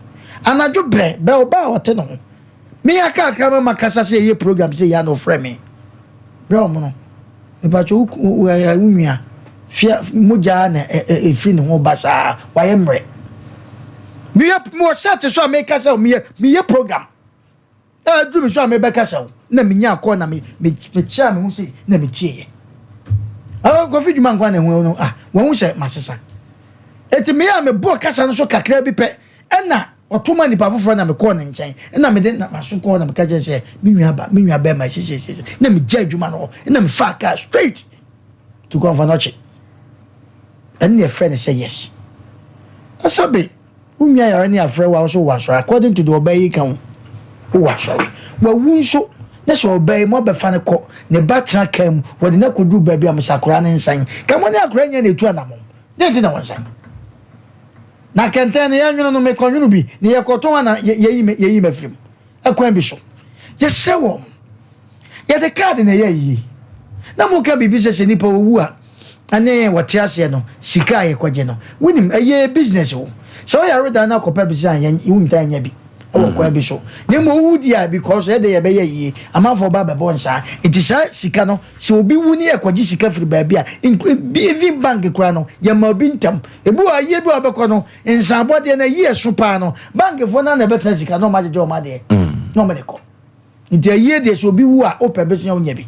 Anadwo brɛ bɛ ɔbaa a ɔte ne ho. Me akakra ma makasa sɛ yɛyɛ program sɛ yɛ a na ɔfrɛ me berɛ ɔmo no mepatwɛ wo wo nua fia mogya na ɛfiri ne ho ba saa wayɛ mmerɛ meyɛ mewɔ set so a meka sɛ meyɛ meyɛ program aduru me so a mebɛkasa wo na menya akɔ na me mekyerɛ me ho sɛ na metieɛ Kofi dwuma nkwa na ɛho no ah wɔn ho sɛ masesa eti meyɛ a mebɔɔ kasa no so kakra bi pɛ ɛna Ɔto maa nipa foforɔ na mekɔɔ ne nkyɛn na mede m'aso kɔɔ na meka kyerɛ sɛ me nua ba me nua bɛrima sisisisi na megya adwuma no hɔ na mefaa kaa straight to Komfo Anokye. Ɛno na yɛfrɛ no sɛ yes. Asabe wo nua yare ne afrɛ wo a wo so wɔ asɔre according to the ɔbaa yi ka ho wowɔ asɔre wawu nso. Ne sɛ ɔbaa yi moabɛfa no kɔ, ne ba tena kaa mu, wɔde no akɔduru baabi a mosɛ akwadaa no nsan. Ka mo ne akwadaa nyinaa na ɛtu anamɔn. Dɛn nti na wɔnsan? Na kɛntɛn no yɛnwono no, mekɔnwono bi, na yɛkɔtɔn a na yɛyi me yɛyi me afiri mu. Ɛkwan bi so. Yɛsrɛ wɔn. Yɛde kaade na ɛyɛ ayie. Na moka biribi sɛ sɛ nipa owu a, ɛne wɔte aseɛ no, sika a yɛkɔgye no. Wonim, ɛyɛ business o. Sɛ woyare dan no akɔpɛ bi sɛ a, yɛn wontaa nya bi wɔ kwan bi so. Na mmom wowu deɛ a, because ɛde yɛbɛyɛ ayie, amanfoɔ ba bɛbɔ nsaa. Nti saa sika no, sɛ obi wu ne yɛkɔgye sika firi baabi a, even bank koraa no, yɛma obi ntam. Ebi wɔ ayie bi a wɔbɛkɔ no, nsaabɔdeɛ no, ayie ɛso paa no, bankfoɔ no ara na ɛbɛtena sika na wɔagyegye wɔn adeɛ na wɔde kɔ. Nti ayie deɛ sɛ obi wu a wopɛ bɛsia wonya bi.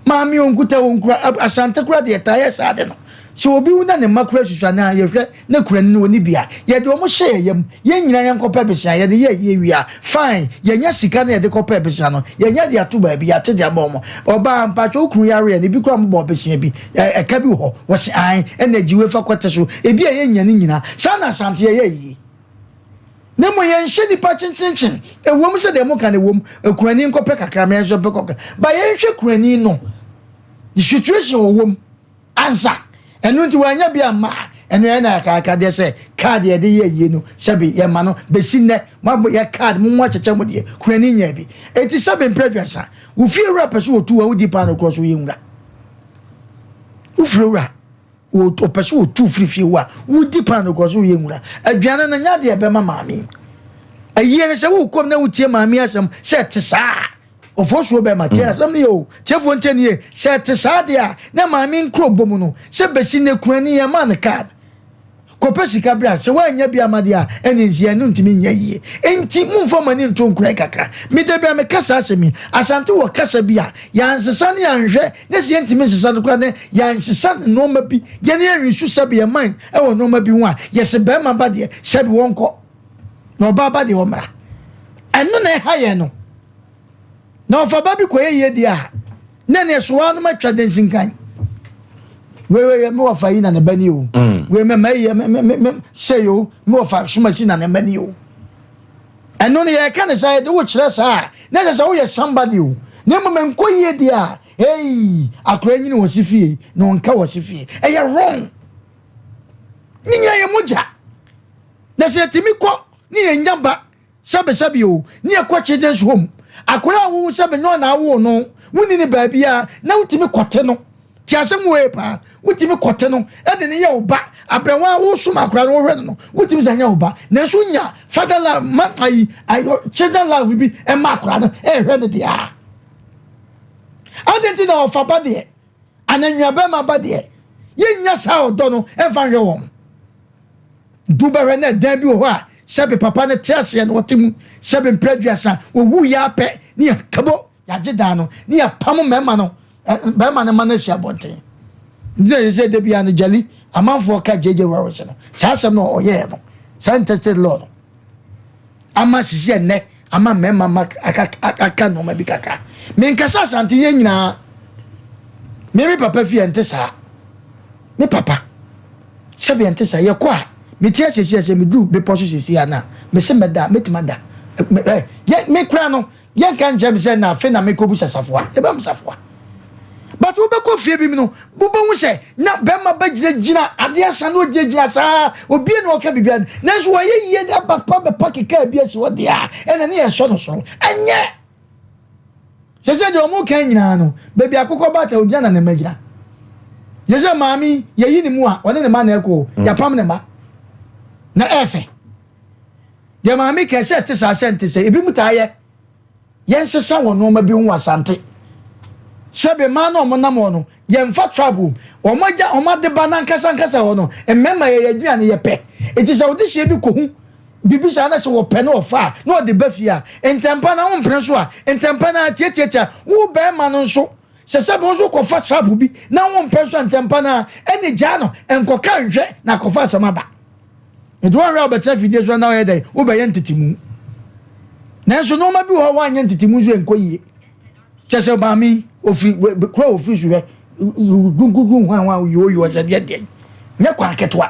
Maame onkuta onkura Asante kora deɛ taa yɛ saa de no. Sɛ obi wu na ne mma kora susu anaa yɛhwɛ na kura no ɔni bi a, yɛde wɔn hyɛ yɛ yam. Yɛn nyinaa yɛnkɔ pɛ besia yɛde yɛ ayie wie a fine yɛnya sika na yɛde kɔ pɛ besia no yɛnya de ato baabi yɛate de ama wɔn. Ɔbaa mpakyɛ wo kunu yareɛ no ebi koraa mobɔɔ besia bi ɛka bi wɔ hɔ wɔse ae ɛna gye wei fa kɔte so ebi a yɛnnya ne nyinaa. Saa na Asante yɛyɛ ayie. Na mmom yɛnhyɛ nnipa kyenkyenkyen. Ɛwom sɛ deɛ moka no ɛwom, okurani nkɔpɛ kakra, me nso mpɛ kakra. But yɛnhwɛ kurani no, the situation ɔwɔ mu ansa. Ɛno nti wannya bi amma a, ɛno yɛn na yɛakaaka deɛ sɛ card yɛde yɛ ayie no, sɛbe yɛma no bɛsi nnɛ, moabɔ yɛ card, mo mo akyekyɛ mo deɛ, kurani nyaa bi. Enti sɛbe mprɛ aduasa, wo fie wura pɛ sɛ ɔtu wo a, wodi paano korɔ so woyɛ nwura. Wo fie wura. Ɔpɛ sɛ ɔtu firi fie hɔ a, wodi paano kɔ so woyɛ nwura. Aduane no nyɛ adeɛ ɛbɛma maame yi. Ayie no sɛ wokɔm na wotie maame asɛm sɛ ɛte saa a, ɔfosuo bɛma tie asɛm no yɛ o. Tiefoɔ ntie no yie. Sɛ ɛte saa deɛ a, na maame nkuro bɔ mu no, sɛ bɛsi nnɛ kurani yɛmaa no card. Kɔpɛ sika bra, sɛ woannya bi amma deɛ a, ɛnneɛ nsi ɛno ntumi nyɛ yie. Enti momfa mo ani nto nkuran kakra. Me da biara meka saa asɛm yi, Asante wɔ kasa bi a, yɛansesa ne yɛanhwɛ, ne sɛ yɛntumi nsesa no koraa ne yɛansesa nnoɔma bi, yɛne yɛnwisu sɛbe yɛn man wɔ nnoɔma bi ho a, yɛse barima ba deɛ, sɛbe wɔnkɔ, na ɔbaa ba deɛ ɔmmra. Ɛno na ɛha yɛn no. Na ɔfa ba bi kɔyɛ yie deɛ a, na ɛneɛ so waa no matwa dansinkan. Wei wei me wɔfa yi na ne ba ni o. Mm. Wei me ma yi me me me sɛ o, me wɔfa somasi na ne ba ni o. Ɛno no yɛka ne saa yɛde wo kyerɛ saa a, na ɛsɛ sɛ woyɛ somebody o. Na mmom nkɔ yie deɛ a, hey, akora nyini wɔ se fie na ɔnka wɔ se fie. Ɛyɛ wrong. Ne nyinaa yɛ mogya. Na sɛ yɛtumi kɔ ne yɛnya ba Sɛbesɛbe o, ne yɛkɔ children's home, akwadaa a wohu sɛ menyɛ ɔna awoo no, wonni ne baabiara, na wotumi kɔte no. Te asɛm wei paa, wotumi kɔte no de no yɛ wo ba, abrɛwa a wosom akwadaa no wohwɛ no no, wotumi sɛ nyɛ wo ba, nanso wonya father love ma ayi ayi children love bi ɛma akwadaa no ɛhwɛ no deɛ a. Adɛn nti na ɔfa ba deɛ, anaa nuabɛrima ba deɛ, yɛnnya saa ɔdɔ no ɛmfa nhwɛ wɔn. Du bɛhwɛ na ɛdan bi wɔ hɔ a sɛbe papa no te aseɛ na ɔte mu sɛbe mprɛ aduasa wɔwu yɛ apɛ ne yɛkabo yɛagye dan no ne yɛpam mmarima no barima no ma no asi abɔnten nti na sɛ da biara no gyali amanfoɔ ka gyegye Lawrence no saa asɛm no ɔyɛɛ no saa intestate law no ama sisi ɛnnɛ ama mmarima ma aka aka nneɛma bi kakra menkasa asante yɛ nyinaa me me papa fie ɛnte saa me papa Sɛdeɛ ɛnte saa, yɛkɔ a, mete ase seesei a, sɛ meduru bepɔ so seesei a na mese mɛda a, mɛtumi ada. Ɛ, yɛ, me koraa no, yɛnka nkyerɛ me sɛ na afe na mekɔbu safoa. Yɛbɛm safoa. But wobɛkɔ fie bi mu no, wobɛhu sɛ na bɛrima bɛgyinagyina adeɛ asa na ɔgyinagyina saa, obie na ɔka biribiara. Nanso wɔyɛ yie aba pa bɛpa kekaa bi asi hɔ deɛ a, ɛna ne yɛsɔ no soro. Ɛnyɛ! Sɛ sɛ deɛ wɔn kan nyinaa no, baabi akokɔ bata ogyina na ne mma gyina. Yɛ sɛ maame yi, yɛyi ne mu a, ɔne ne mma na ɛkɔ o, mm. yɛapam ne mma. Na ɛfɛ. Deɛ maame kɛ sɛ ɛte saa sɛ nte sɛ, ebi mu taa yɛ. Yɛnsesa wɔn nneɛma bi ho wɔ Asante. Sɛbe mmaa na wɔn nam hɔ no, yɛmfa tribe wom. Wɔn agya, wɔn adeba n'ankasa ankasa hɔ no, mmarima yɛyɛ aduane yɛpɛ. Eti sɛ wode hyɛ bi kɔhu biribi saa na sɛ wɔpɛ na wɔfa a, na wɔde ba fie a, ntɛmpa na wompene so a, ntɛmpa na tiatiatia wo barima no nso. Sɛ sɛbe wo nso kɔfa tribe bi na wompɛ nso a, ntɛmpa na ɛne gyaa no, nkɔka nhwɛ na akɔfa asɛm aba. Nti woanhwɛ a wobɛtena fidie so na woyɛ dɛn? Wobɛyɛ ntetemu. Nanso nneɛma bi wɔ hɔ a woanyɛ ntetemu nso ɛnkɔ yie. Kyɛ sɛ maame yi, ofiri kuro a ofiri so hwɛ gugugu hwan hwan yoyo sɛ deɛ deɛ nyɛ kwan ketewa.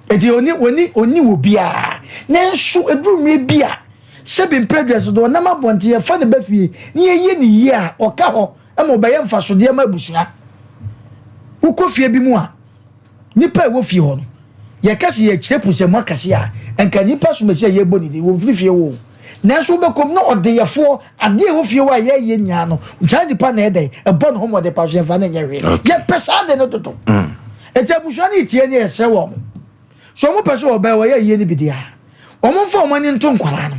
Eti oni oni oni wɔ biara. Nanso eduru mmerɛ bi a Sɛbi mprɛduasa so ɔnam abɔnten yɛfa no ba fie na yɛyɛ no yie a, ɔka hɔ ma ɔbɛyɛ mfasodeɛ ma abusua. Wokɔ fie bi mu a, nnipa a ɛwɔ fie hɔ no, yɛka sɛ yɛkyerɛ pusɛmu akɛseɛ a, nka nnipa asomasi a yɛrebɔ ne din, wɔmfiri fie hɔ o. Nanso wobɛkɔ mu na ɔdeyɛfoɔ, adeɛ a ɛwɔ fie hɔ a yɛyɛ nyinaa no, saa nipa na ɛdɛn, ɛbɔ ne ho mmɔden pa so yɛmfa no nyɛ hwee. Yɛpɛ saa ade no dodo. Enti abusua no retie ne yɛsrɛ wɔn. Sɛ wɔn pɛ sɛ wɔbɛyɛ wɔyɛ ayie no bi deɛ a, wɔn mfa wɔn ani nto nkwadaa no,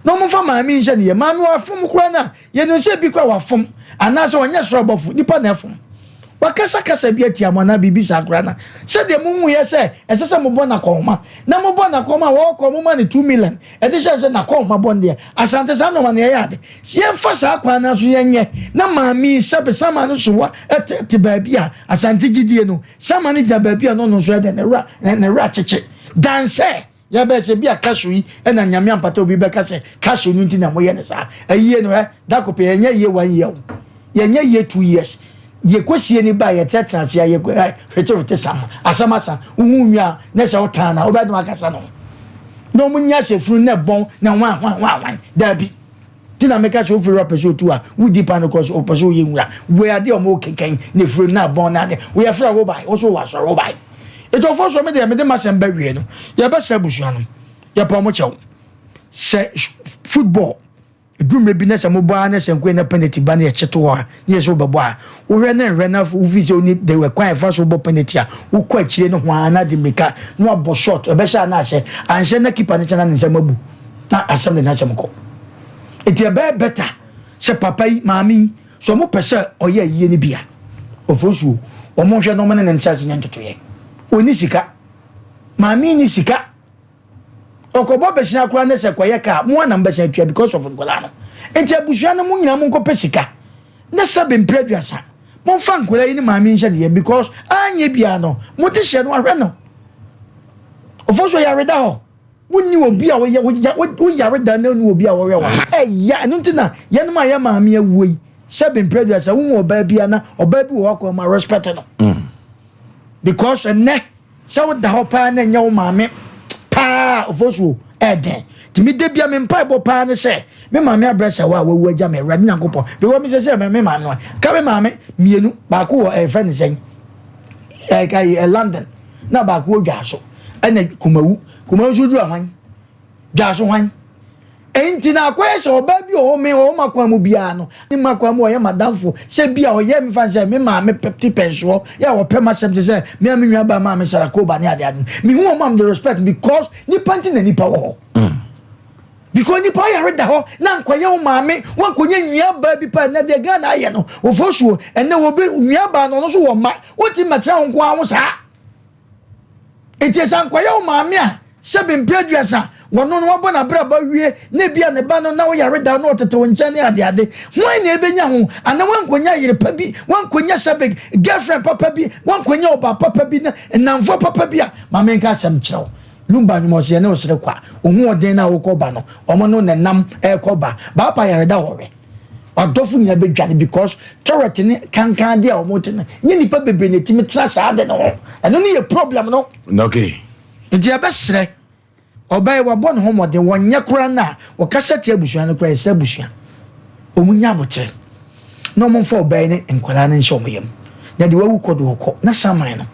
na wɔn mfa maame yi nhyɛ ne yam. Maame wafom koraa no a, yɛnim sɛ ebi koraa wafom, anaasɛ ɔnyɛ soro abɔfo, nipa na ɛfom. Wakasa kasa bi atia mo anaa biribi saa koraa no a, sɛdeɛ mohuiɛ sɛ ɛsɛ sɛ mobɔ no akɔnhoma, na mobɔ no akɔnhoma a wɔkɔ moma no 2 million ɛde hyɛ no sɛ n'akɔnhoma bɔ no deɛ, Asante saa nnoɔma no yɛyɛ ade. Sɛ yɛmfa saa kwan no ara so yɛnyɛ, na maame yi sɛbe sama no so wa te baabi a Asante gyidie no, Sama no gyina baabi a na ɔno nso ɛdɛ ne werɛ ne werɛ akyekye dan sɛ yɛbɛyɛ sɛ bi a cashew yi ɛna Nyame ampata obi bɛka sɛ cashew no nti na moyɛ no saa. Ayie no ɛ da ko pɛ yɛnyɛ yie one year o yɛnyɛ yie 2 years deɛ kɔsie ni ba yɛtɛtena ase a yɛ hwete hwete sama asɛm asa wohu nwi a na sɛ wotan na wobɛdom akasa no na ɔmo nya sɛ funu na ɛbɔn na hwan hwan hwan hwan daabi. Nti na meka sɛ wofiri hɔ pɛ sɛ otu a wodi pa no kɔ so ɔpɛ sɛ ɔyɛ nwura wei adeɛ a ɔmo keka yi na efiri na abɔn na adeɛ woyɛ frɛ wo bae wo so wɔ asɔre wo bae etofo so me deɛ mede masɛm bɛ wie no yɛbɛsrɛ abusua no yɛpɛ ɔmo kyɛw sɛ football eduru mmerɛ bi na sɛ mobɔ ara na sɛ nkoe na penalty ba na yɛkye to hɔ a na yɛ sɛ wobɛbɔ a wohwɛ na nhwɛ na wofi sɛ woni de kwan ɛfa so wobɔ penalty a wokɔ akyire no ho ara na de mmirika na wabɔ shot ɛbɛhyɛ a na ahyɛ anhyɛ na keeper no kyɛ na ne nsam abu na asɛm de n'asɛm kɔ. Nti ɛbɛyɛ better sɛ papa yi, maame yi, sɛ ɔmo pɛ sɛ ɔyɛ ayie no bi a, Ofosuo, ɔmo nhwɛ na ɔmo ne no ntra ase nyɛ ntotoeɛ. Ɔnni sika. Maame yi nni sika. Ɔkɔbɔ bɛsia koraa ne sɛ kɔyɛ kaa, mo ara na mobɛsan atua because of nkwadaa no. Nti abusua no mo nyinaa monkɔpɛ sika ne sɛbe mprɛ 30. Momfa nkwadaa yi ne maame yi nhyɛ ne yam because anyɛ biara no, mode hyɛ no ahwɛ no. Ofosuo yare da hɔ. Wonni obi a ɔyɛ wo yare da na wonni obi a ɔhwɛ wo a, ɛya. Ɛno nti na yɛnom a yɛ maame awuo yi, sɛbe mprɛ aduasa, wohu ɔbaa bi a na ɔbaa bi wɔ hɔ akɔ ma respect no. Because ɛnɛ sɛ woda hɔ paa na ɛnyɛ wo maame paa ofosuo ɛɛdɛn. Nti me da bia me mpaebɔ paa ne sɛ me maame abrɛ sɛ wɔ a wawu agya me Awurade Nyankopɔn. Because me sɛ sɛ me maame no ka me maame mmienu baako wɔ ɛfɛ ne sɛn ɛɛ London na baako wɔ Dwaso ɛna Kumawu. Kumawu nso duru ahwan? Dwaso hwan? Enti na akɔyɛ sɛ ɔbaa bi wɔ hɔ me ɔwɔ m'akwan mu biara no, ne m'akwan mu ɔyɛ m'adamfo sɛ bi a ɔyɛ mefa no sɛ me maame ti pɛnsoɔ yɛ a ɔpɛ m'asɛm te sɛ me a me nua baa maame Sarah Koba ne ade ade no. Mehu wɔn a mede respect because nipa nti na nipa wɔ hɔ. Because nipa yare da hɔ na nkɔyɛ wo maame wankɔnya nua baa bi pa ɛnɛ deɛ Ghana ayɛ no wɔfɔ suo ɛnɛ wɔbi nua baa no ɔno nso wɔ mma wontumi mɛtena wo nko ara ho saa. Enti sɛ ankɔyɛ wo maame a, sɛbe mprɛ 30, wɔno no wabɔ n'abrabɔ awie na ebia ne ba no na woyare da na ɔtete wo nkyɛn ne adeade, hwan na ebenya ho? Anaa woankonya yere pa bi, woankonya sɛbe girlfriend papa bi, woankonya ɔbaa papa bi na nnamfoɔ papa bi a, ma menka asɛm nkyerɛ wo. Lumba nnwom ɔse yɛne wo sere kwa, wo hoɔden no a wokɔ ba no, wɔn ne wo na ɛnam ɛrekɔ ba, baapa yare da hɔ wɛ. Ɔdɔfo nyinaa bɛdwane because toilet ne kankan adeɛ a wɔn te no nye nipa bebree na etimi tena saa ade no ho ɛno ne yɛ problem no. Okay. Nti yɛbɛsrɛ ɔbaa yi wabɔ ne ho mmɔden wɔnyɛ koraa no a wɔkasa tia abusua no koraa yɛsrɛ abusua wɔn nya abokyerɛ na wɔn mfa ɔbaa yi ne nkwadaa no nhyɛ wɔn yam na deɛ wawu kɔ deɛ ɔkɔ na saman no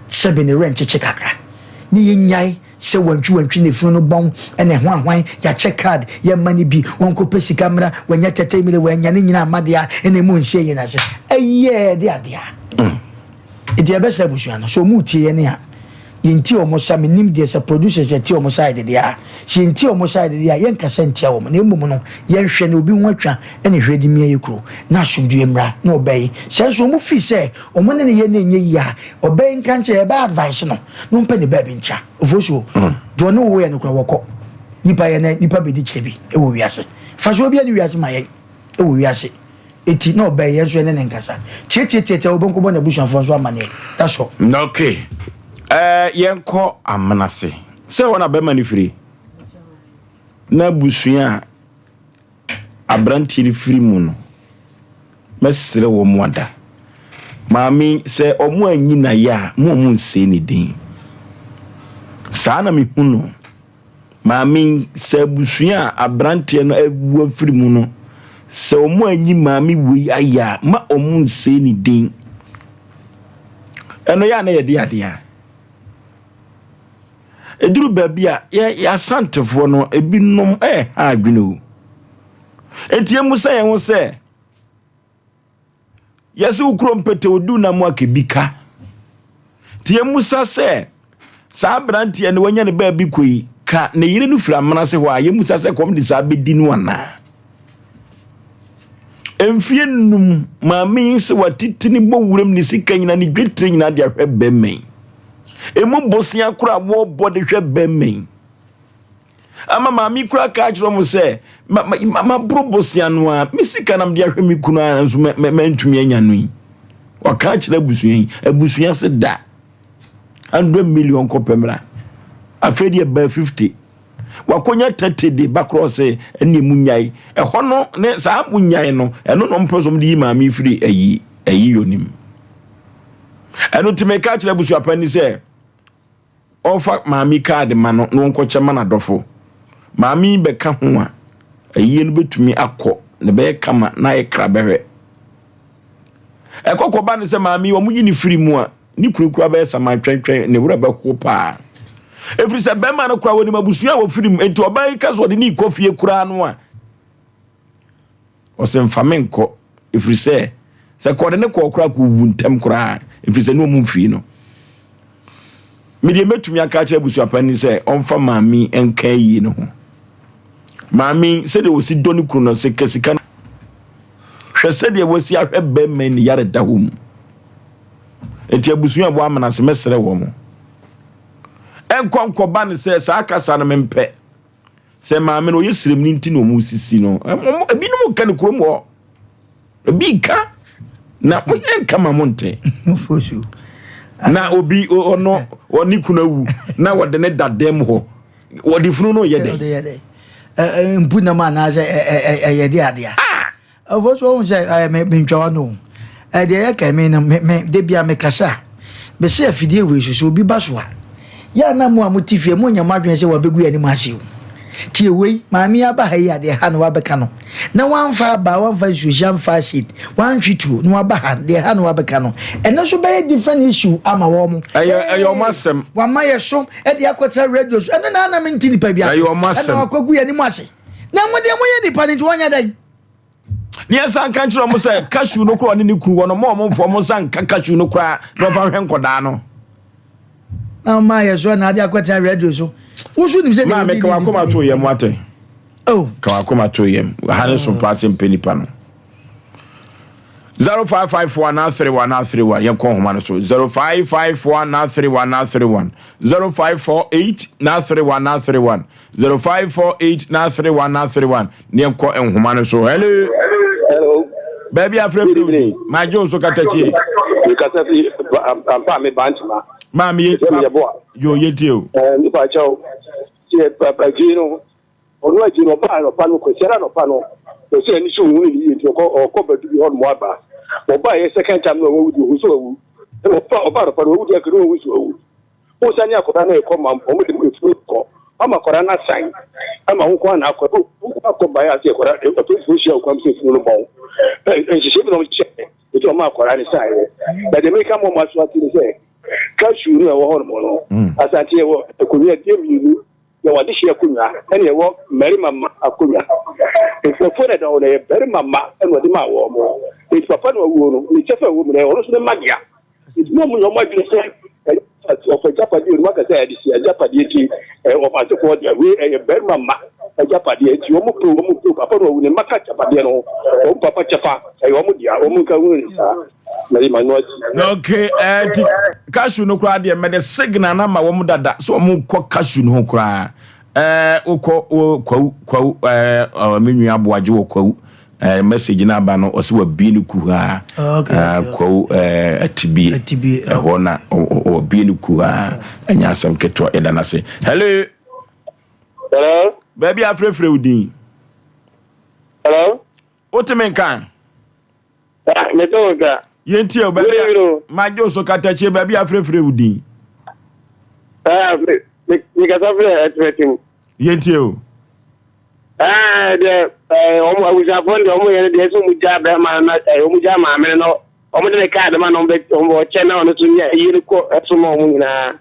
sɛbe ne werɛ nkyekye kakra ne yɛnyae Sɛ wantwi wantwi ne funu no bɔn ɛna ɛhwanhwan yɛakyɛ card yɛmma no bi wɔnkɔ pɛ sika mmra wanya tɛtɛ mire wannya ne nyina amma dea ɛna emu nhyɛ yɛn ase ɛyɛɛ de adea nti yɛbɛsrɛ abusua no sɛ ɔmu tie yɛn a yɛntie ɔmo sa menim deɛ sɛ producers yɛtie ɔmo side deɛ a sɛ yɛntie ɔmo side deɛ a yɛnkasa ntia wɔn na mmom no yɛnhwɛ na obi ho atwa ɛne hwɛ de mia yɛ kuro na asomdwoeɛ mmra na ɔbɛyi sɛ nso ɔmo fii sɛ ɔmo ne ne yɛ na ɛnyɛ yie a ɔbɛyi nka nkyerɛ yɛbɛ advice no na ɔmpɛ ne baabi ntra. Ofosuo, deɛ ɔne wo yɛ no koraa wɔkɔ. Nipa yɛ nɛ, nipa bɛdi kyerɛ bi wɔ wiase. Fasoɔ biara nni wiase ma yɛn wɔ wiase. Eti na ɔbɛn yɛn nso yɛne ne nkasa. Tiatiatiatia wobɛnkɔbɔ n'abusuafoɔ nso amaneɛ. That's all. Okay. Eh, yɛnkɔ amena se. Sɛ hɔ na bɛma no firi. Na abusua a aberanteɛ no firi mu no, mɛsrɛ wɔn ada. Maame, sɛ wɔn anyi n'ayɛ a, mo a wɔn nsɛe ne din. Saa na mehu no. Maame yi, sɛ abusua a aberanteɛ no awu afiri mu no, sɛ wɔn anyi maame wei ayɛ a, ma wɔn nsɛe ne din. Ɛno yɛ a na yɛde adeɛ a. Ɛduru baabi a, yɛ yɛ asantefoɔ no, ebinom ɛreha adwene o. Enti emu sɛ yɛn ho sɛ, Yɛse wo kuro mpete odu na mu aka bi ka. Nti yɛmmusa sɛ saa aberanteɛ no wanya ne baabi kɔ yi ka ne yere no firi amena se hɔ a yɛmmusa sɛ kɔm de saa bɛdi no anaa? Mfie nnum maame yi sɛ watiti ne bɔ wuram ne sika nyina ne dwetire nyina de ahwɛ bɛrima yi. Emu bosea koraa wɔbɔ de hwɛ bɛrima yi. Ama maame yi koraa kaa kyerɛ wɔn sɛ, ma ma maboro bosea no a, me sika na mede ahwɛ me kunu a nso mantumi anya no yi. Wɔka akyerɛ abusua yi, abusua se da. 100 million kɔpɛ mmra. Afei deɛ baa 50. Wakonya 30 de ba korɔ sɛ ɛne mu nyae. Ɛhɔ no ne saa mu nyae no, ɛno na ɔmpɛ sɛ ɔmde yi maame firi ayi ayi yɔ nim. Ɛno nti meka kyerɛ abusuapanin sɛ Ɔmfa maame yi kaade ma no na ɔnkɔkyɛ ma n'adɔfo. Maame yi bɛka ho a, ayie no bɛtumi akɔ na ɛbɛyɛ kama na ayɛ krabɛhwɛ. Ɛkɔ kɔba no sɛ maame yi wɔyi no firi mu a, ne kunu koraa bɛyɛ saman twɛntwɛn, ne werɛ bɛho paa. Ɛfiri sɛ bɛrima no koraa wɔnim abusua a wɔfiri mu, enti ɔbaa yi ka sɛ ɔde ne rekɔ fie koraa no a, Ɔse nfa me nkɔ ɛfiri sɛ sɛ kɔ ɔde ne kɔɔ koraa kɔ wu ntɛm koraa ɛfiri sɛ ne ɔmu mfii no. Medeɛ mɛtumi aka akyerɛ abusuapanin sɛ ɔmfa maame nka ayie no ho. Maame sɛdeɛ ɔsi dɔ ne kunu no sɛ ka sika no hwɛ sɛdeɛ wasi ahwɛ bɛrima ne yare da hɔ mu. Nti abusua ɛwɔ amena se mɛsrɛ wɔ mo. Ɛnkɔ nkɔba ne sɛ saa kasa no mempɛ. Sɛ maame no ɔyɛ sremni nti na wɔn sisi no. Ebinom nka ne kurom hɔ. Ebi nka na wɔyɛ nka ma mo nte. Na obi ɔno ɔne kunu awu na wɔde ne da dɛm hɔ. Wɔde funu no yɛ dɛ. Mpu nam anaasɛ ɛyɛ de adeɛ. Ɔfo so ohun sɛ ɛɛ me mentwa w'ano o. Ɛɛ deɛ ɛyɛ kan me no me me da bi a mekasa a, mese afidie wei so sɛ obi ba so a, yɛ a na mo a mote fie monnyɛ mo adwene sɛ wabɛgu yɛn anim ase o. Tie wei, maame yi aba ha yi a deɛ ha na wabɛka no, na wamfa abaa, wamfa nsuohyi, amfa acid, wantwe tuo na waba ha, deɛ ha na wabɛka no, ɛno nso bɛyɛ different issue ama wɔn. Ɛyɛ ɛyɛ wɔn asɛm. Wama yɛ so de akɔtena radio so, ɛno na na mente nipa bi ase. Ɛyɛ wɔn asɛm. Ɛna wakɔgu yɛn anim ase. Na mo deɛ moyɛ nipa no nti wɔnyɛ dɛn? Ne yɛn nka nkyerɛ wɔn sɛ cashew no koraa ɔne ne kunu wɔ no mo wɔn mfa wɔn nsa nka cashew no koraa na wɔfa nhwɛ nkɔdaa no. Na ɔma yɛ so na ade akɔtena radio so. Wosu nim sɛ Maame ka wakoma to yam wate. Oh. Ka wakoma to yam. Ha ne so paa sɛ mpɛ nipa no. 0554 931 931 yɛnkɔ nhoma no so 0554 931 931 0548 931 931 0548 931 931 ne yɛnkɔ nhoma no so hello hello baabi afrɛfrɛ wo ma gye wo so katakyie mekasa fi ampa me bantama maame ye yo yɛtie o nipa kyɛw sɛ papa gye no Ɔno akyi no, ɔbaa anɔpa no, Kwasiada anɔpa no, ɔsɛ ani so ohunu no yie nti ɔkɔ ɔkɔ badu bi hɔnom aba. Ɔbaeɛ second time no a wawu deɛ ohun sɛ wawu. Ɛna ɔba ɔba anɔpa no wawu deɛ akɛne ohun sɛ wawu. Wosan ne akwadaa no rekɔ ma wɔn de efunu kɔ. Ama akwadaa no asan ama wo nko ara na akɔ. Wo nko akɔ baeɛ ase akwadaa apolisifoɔ hyia wo kwan sɛ efunu no bɔn. Nhyehyɛe bi na wɔn hyehyɛ nti wɔn akwadaa no san yɛ. Na deɛ meka ma wɔn aso ate ne sɛ cashew no a ɛwɔ hɔnom no Asante yɛwɔ akonnwa deɛ mmienu. Yɛwɔ adehyeɛ akonnwa ɛna yɛwɔ mmarima mma akonnwa. Nkurɔfoɔ na ɛda hɔ no ɛyɛ barima mma ɛna ɔde maa wɔn. Enti papa no awuo no ne kyɛfa a ɛwɔ mu no ɛyɛ ɔno nso ne mma dea. Enti mo a moyɛ wɔn adwene sɛ ɛyɛ ɔfa agyapadeɛ o no moaka sɛ adehyeɛ agyapadeɛ nti ɛyɛ ɔfa asefoɔ dea. Wei ɛyɛ barima mma agyapadeɛ nti wɔn pɛ o wɔn mpɛ o papa no awu ne mma ka agyapadeɛ no ho. Wɔn papa kyɛfa ɛyɛ wɔn dea wɔn nka hunu no saa. Okay, eh, ti cashew no koraa deɛ mɛde signal na ma wɔn dada so wɔn kɔ cashew no ho koraa ɛɛ eh, wokɔ wɔ kwawu kwawu ɛɛ eh, me nua aboagye wɔ kwawu ɛɛ message na aba no ɔsɛ wabie no kuhaa ɛɛ kwawu ɛɛ atibie ɛhɔ na ɔbie no kuhaa ɛnyɛ asɛm ketewa yɛda n'ase hello. Hello. Baabi afrɛfrɛ wo din. Hello. Wote me nka? Mete wo nka. Yɛntie o, baabi a magye wo so katakyie, baabi a afrɛfrɛ wo din. Mekasa frɛ ɛtrɛtim. Yɛntie o. Ɛɛ deɛ ɛɛ wɔn abusuafoɔ no deɛ wɔn yɛ no deɛ sɛ wɔn gya bɛrima no na ɛɛ wɔn gya maame no na wɔn de ne kaadi ma na wɔn bɛ wɔn bɛ ɔkyɛ na ɔno nso nyɛ yie no kɔ ɛso ma wɔn nyinaa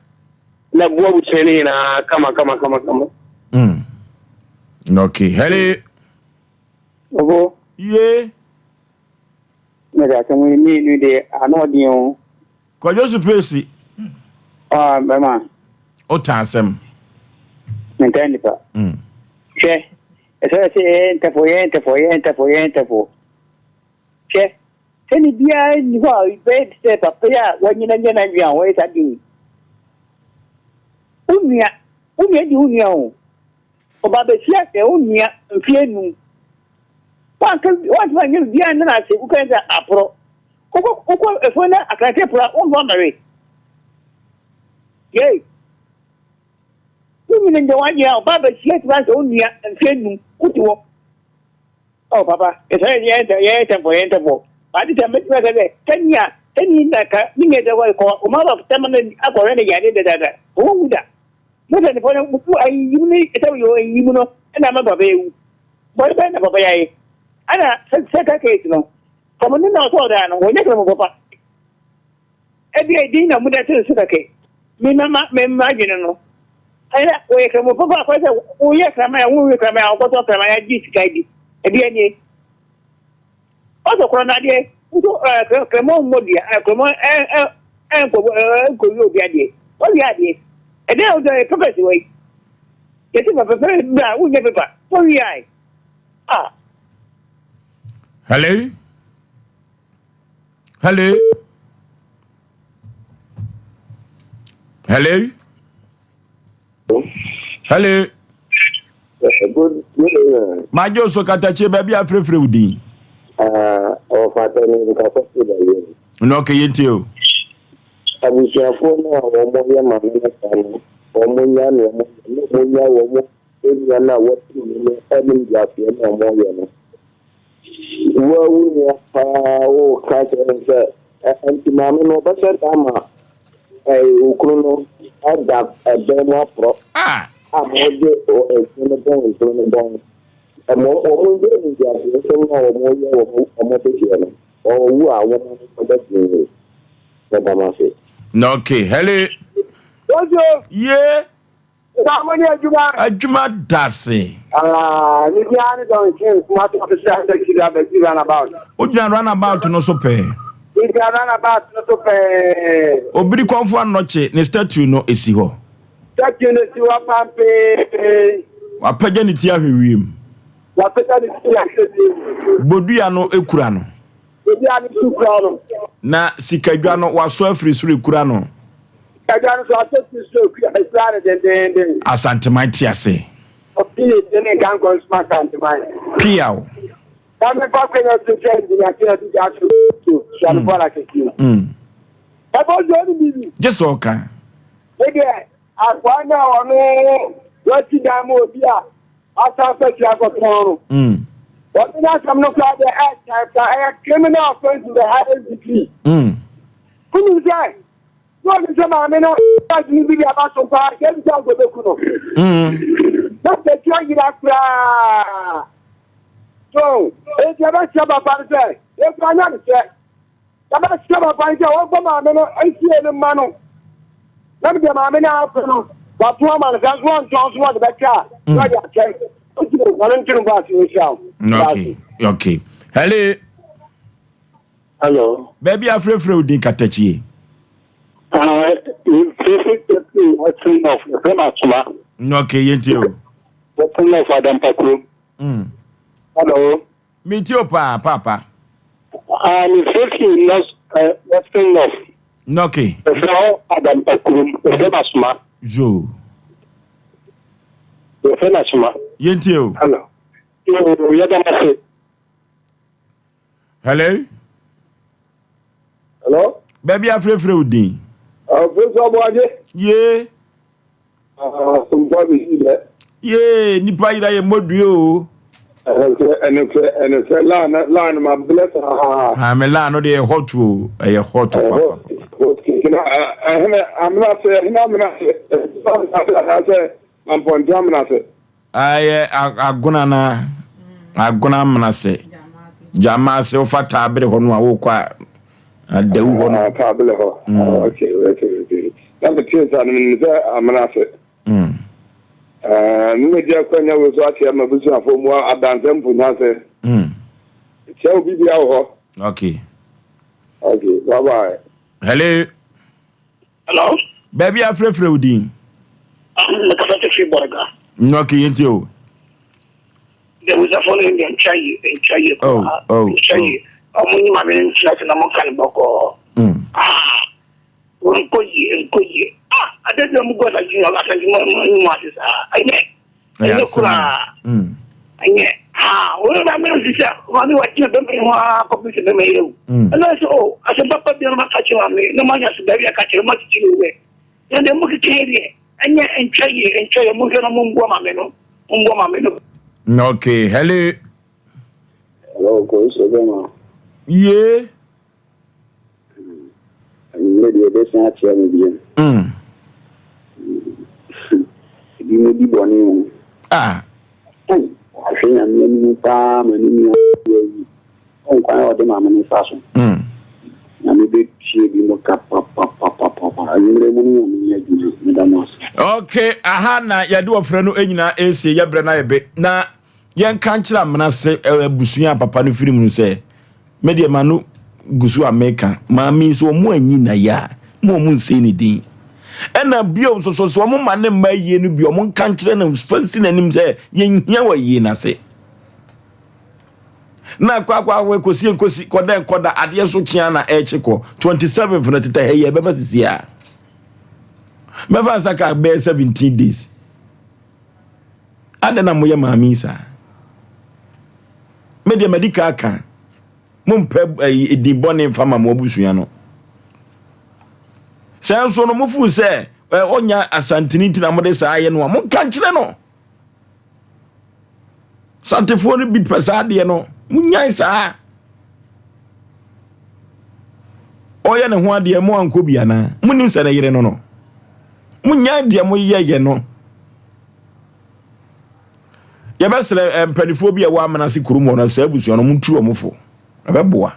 na ɛboa abusua no nyinaa kama kama kama kama. Mm. Okay. Hello. Obo. Ye. Na de asɛm yi mmienu deɛ ano ɔden o. Kwadwo Supresi. Ah, bɛma. O ta asɛm. Mentaa nipa. Mm. Hwɛ, ɛsɛ sɛ yɛyɛ ntɛfo, yɛyɛ ntɛfo, yɛyɛ ntɛfo, yɛyɛ ntɛfo. Hwɛ, sɛne biara nni hɔ a bɛyɛ te sɛ papa yi a wanyina nyɛ n'adwene a wɔyɛ saa de yi. Wo nua, wo nua di wo nua o. Ɔba bɛsi asɛ wo nua mfeɛ num. Wanka, wantumi anyɛ biribiara nna n'ase, wokae sɛ aporɔ. Wokɔ wokɔ efuo na akrante pora womfa mmɛwe. Yei. Wo nyini nde w'adwene a ɔbaa bɛhyia tumi asɛ wo nua mfeɛ num wote hɔ. Oh papa, yɛsɛ yɛ yɛ yɛ ntɛmfo yɛ ntɛmfo. Ade sɛ mɛtumi aka sɛ sɛnea sɛnea na ka ne nua sɛ kɔ ɔma ba tɛm no akɔhwɛ ne yare dadaada. Ɔwɔ wu da. Mo sɛ nipa no mo ayiyim ne sɛ yɛ ayiyim no ɛna ama papa yɛ wu. Bɔne bɛn na papa yɛ ayɛ. Ɛna sɛ ka case no Sɛ mo ne no asɔredan no, wɔnyɛ kraman papa. Ebia edin na mode ato ne so kɛkɛ. Me na ma me m'adwene no. Ɛyɛ wɔyɛ kraman papa akɔyɛ sɛ woyɛ kraman a wonwe kraman a wɔkɔtɔ kraman agye sika di. Ebia nie. Ɔsɔ korɔ no adeɛ nso ɛɛ kraman mmɔ dua ɛɛ kraman ɛɛ ɛɛ ɛnkɔ ɛɛ nkɔwie obi adeɛ. Wɔwie adeɛ. Ɛdeɛ a wosɛ pɛpɛ si hɔ yi. Yɛte pɛpɛ pɛpɛ bra wonyɛ pepa. Wɔwie ae. Ah. Hello? Hello? Hello? Hello? Good, good evening. Majo so katakyie baabi afrɛfrɛ wo din. Ɔfata ne nkasa fi da yɛ. Na ɔkɛ yɛ ntie o. Abusuafoɔ no a wɔn yɛ maame no saa no, wɔn nya ne wɔn ne wɔn nya wɔn nua no a wɔte mu no animguaseɛ no a wɔyɛ no. Wo a wo nua paa woka kyerɛ no sɛ nti maame no ɔbɛhyɛ da ama okunu no ada ɛbɛn mu aporɔ a wɔde ɛkunu no bɔn ekunu no bɔn. Ɛmɔ wɔn nyɛ animguaseɛ nsɛm no a wɔyɛ wɔn wɔn adehyeɛ no wɔwu a wɔn ano bɛbɛ den. Meda mo ase. Okay, hello. Jojo. Yeah. Nka mo ne adwuma. Adwuma dase. Ah, ne biara ne Don King kuma to ɔfisi asa kyiri abɛsi runabout. Ogyina runabout no so pɛɛ. Ogyina runabout no so pɛɛ. Obiri kɔnfo anɔkye ne statue no esi hɔ. Statue no si hɔ pampee. Wapagya ne ti ahwɛ wiem. Wapagya ne ti ahwɛ wiem. Bodua no ekura no. Bodua no so kura no. Na sikadwa no wasɔ afiri soro ekura no. Sikadwa no so asɔ firi soro ekura no dendeenden. Asanteman te ase. Ɔpii ne ne nka nkɔ nsoma Asanteman. Piaw. Na me fa kwanya so sɛ engineer sɛ ɛde gya so so suane bɔɔla kɛseɛ. Ɛbɔ so ɔne bibi. Gye sɛ ɔka. Me deɛ akoa no a ɔno wasi dan ma obi a asan fa si akɔtɔn no. Wɔde n'asɛm no koraa deɛ ɛkyɛn koraa ɛyɛ criminal offence in the highest degree. Wonim sɛ na ɔnim sɛ maame no adwene bi de aba so paa sɛ ebi sɛ nkɔbɛku no. Na sɛ tua yera koraa. So enti ɛbɛhyɛ papa no sɛ yɛkura nya ne sɛ Yɛbɛsrɛ papa no sɛ ɔmfa maame no nsie no mma no na deɛ maame no apɛ no wato ama no sɛ nso ɔntɔn so wɔde bɛkyɛ a na ɔde akyɛ nti ɔno nto no bɔ ase nhyira wo. Okay, okay. Hello. Hello. Baabi afrɛfrɛ wo din katakyie. Western North, ɛfrɛ no Asoma. Okay, yɛntie o. Western North Adampakuro. Hello. Metie o paa, paapa. Ah, mefrɛ fi North, eh, Western North. Okay. Mefrɛ hɔ Adampa kurom. Mefrɛ no Asoma. Yoo. Mefrɛ no Asoma. Yɛntie o. Hello. Yoo, yɛda mo ase. Hello. Hello. Baabi afrɛfrɛ wo din. Afrɛfrɛ aboagye. Yee. Asomfo abɛsi dɛ. Yee, nipa yera yɛ mmɔdue o. Ɛnɛfɛ ɛnɛfɛ ɛnɛfɛ laa na laa no ma blɛ saa. Ah, me laa no deɛ ɛyɛ hot o, ɛyɛ hot papa. Hot na ɛhene amena ase ɛhene amena ase ɛhene amena ase anaasɛ mampɔnten amena ase. Ayɛ agona na agona amena se gyama ase wofa taabere hɔ no a wokɔ a adawu hɔ no. Ah, taabere hɔ. Mm. Okay, okay, okay. Na metee saa no menim sɛ amena ase. Mm. Uh, mmegye akwanya wei so akyerɛ m'abusuafoɔ mu adansɛ mponya ase. Mm. Kyerɛ obi bia wɔ hɔ. Okay. Okay, bye bye. Hello. Hello. Baabi a frɛfrɛ wo din. Mekasa te firi Bɔrga. Ok, yɛntie o. Dawusafo no deɛ ntwa yie, ntwa yie oh, koraa. Oh, ntwa oh. yie. Ɔmo nyi maame no ntena ase na ɔmo nka no bɔkɔɔ. Ah, nkɔ yie, nkɔ yie. Ah, ade bi ɔmo gu asase mu asase mu mu ase saa. Ɛnyɛ. Ɛnyɛ koraa. Ɛnyɛ. Ah, wɔn maame no sisi a, maame wa gyina bɛma yi ho ara kɔpem sɛ bɛma yi awu. Ɛna sɛ o, asɛm papa bi na maka kyerɛ maame, na manya so baabi aka kyerɛ, ma titi no wɛ. Na deɛ mo keka yi deɛ, ɛnyɛ ntwa yie, ntwa yie, monhwɛ na momboa maame no, momboa maame no. Okay, hello. Hello, Kosi Obama. Yeah. Anwummerɛ deɛ ɛbɛsan akyerɛ me bio. Mm. Ebi mo di bɔne o. Ah. Wahwɛ nyame anim paa ma ne nua ayi. Ɔnkwan a ɔde maame ne fa so. Mm. Nyame bɛtie bi mo ka papapapapa. Anwummerɛ mu no nyame nyɛ adwuma. Meda mo ase. Okay, aha na yɛde wɔfrɛ no nyinaa ɛsie yɛbrɛ no ayɛ be na Yɛnka nkyerɛ Amenase abusua a papa no firi mu no sɛ, Me deɛ m'ano gu so a meka, maame yi sɛ wɔn anyi no ayɛ a, mo wɔn nsɛe ne din. Ɛna bio nso so, sɛ wɔn ma ne mma ayie no bi, wɔn nka nkyerɛ no fa nsi n'anim sɛ yɛnhia wɔ ayie no ase. Na akɔ akɔ akɔ kɔsi nkosi kɔda nkɔda adeɛ so kyea na ɛrekye kɔ 27th no tetɛ ha yi ɛbɛba sisi a mɛfa nsa ka bɛyɛ 17 days. Adɛn na moyɛ maame yi saa? Me deɛ madi ka aka. Mompɛ eh, edin bɔne mfa ma mo abusua no. Sɛ nso no mofuu sɛ eh, ɔnya asantene nti na mode saa ayɛ no a, monka nkyerɛ no. Santefoɔ no bi pɛ saa adeɛ no, monyae saa. Ɔyɛ ne ho adeɛ mo ankɔ bi anaa? Monim sɛ ne yere no no. Monyae deɛ moyɛyɛ no. Yɛbɛsrɛ eh, mpanimfoɔ bi a ɛwɔ Amenase kurom hɔ no, saa abusua no, montu wɔn fo. Ɛbɛboa.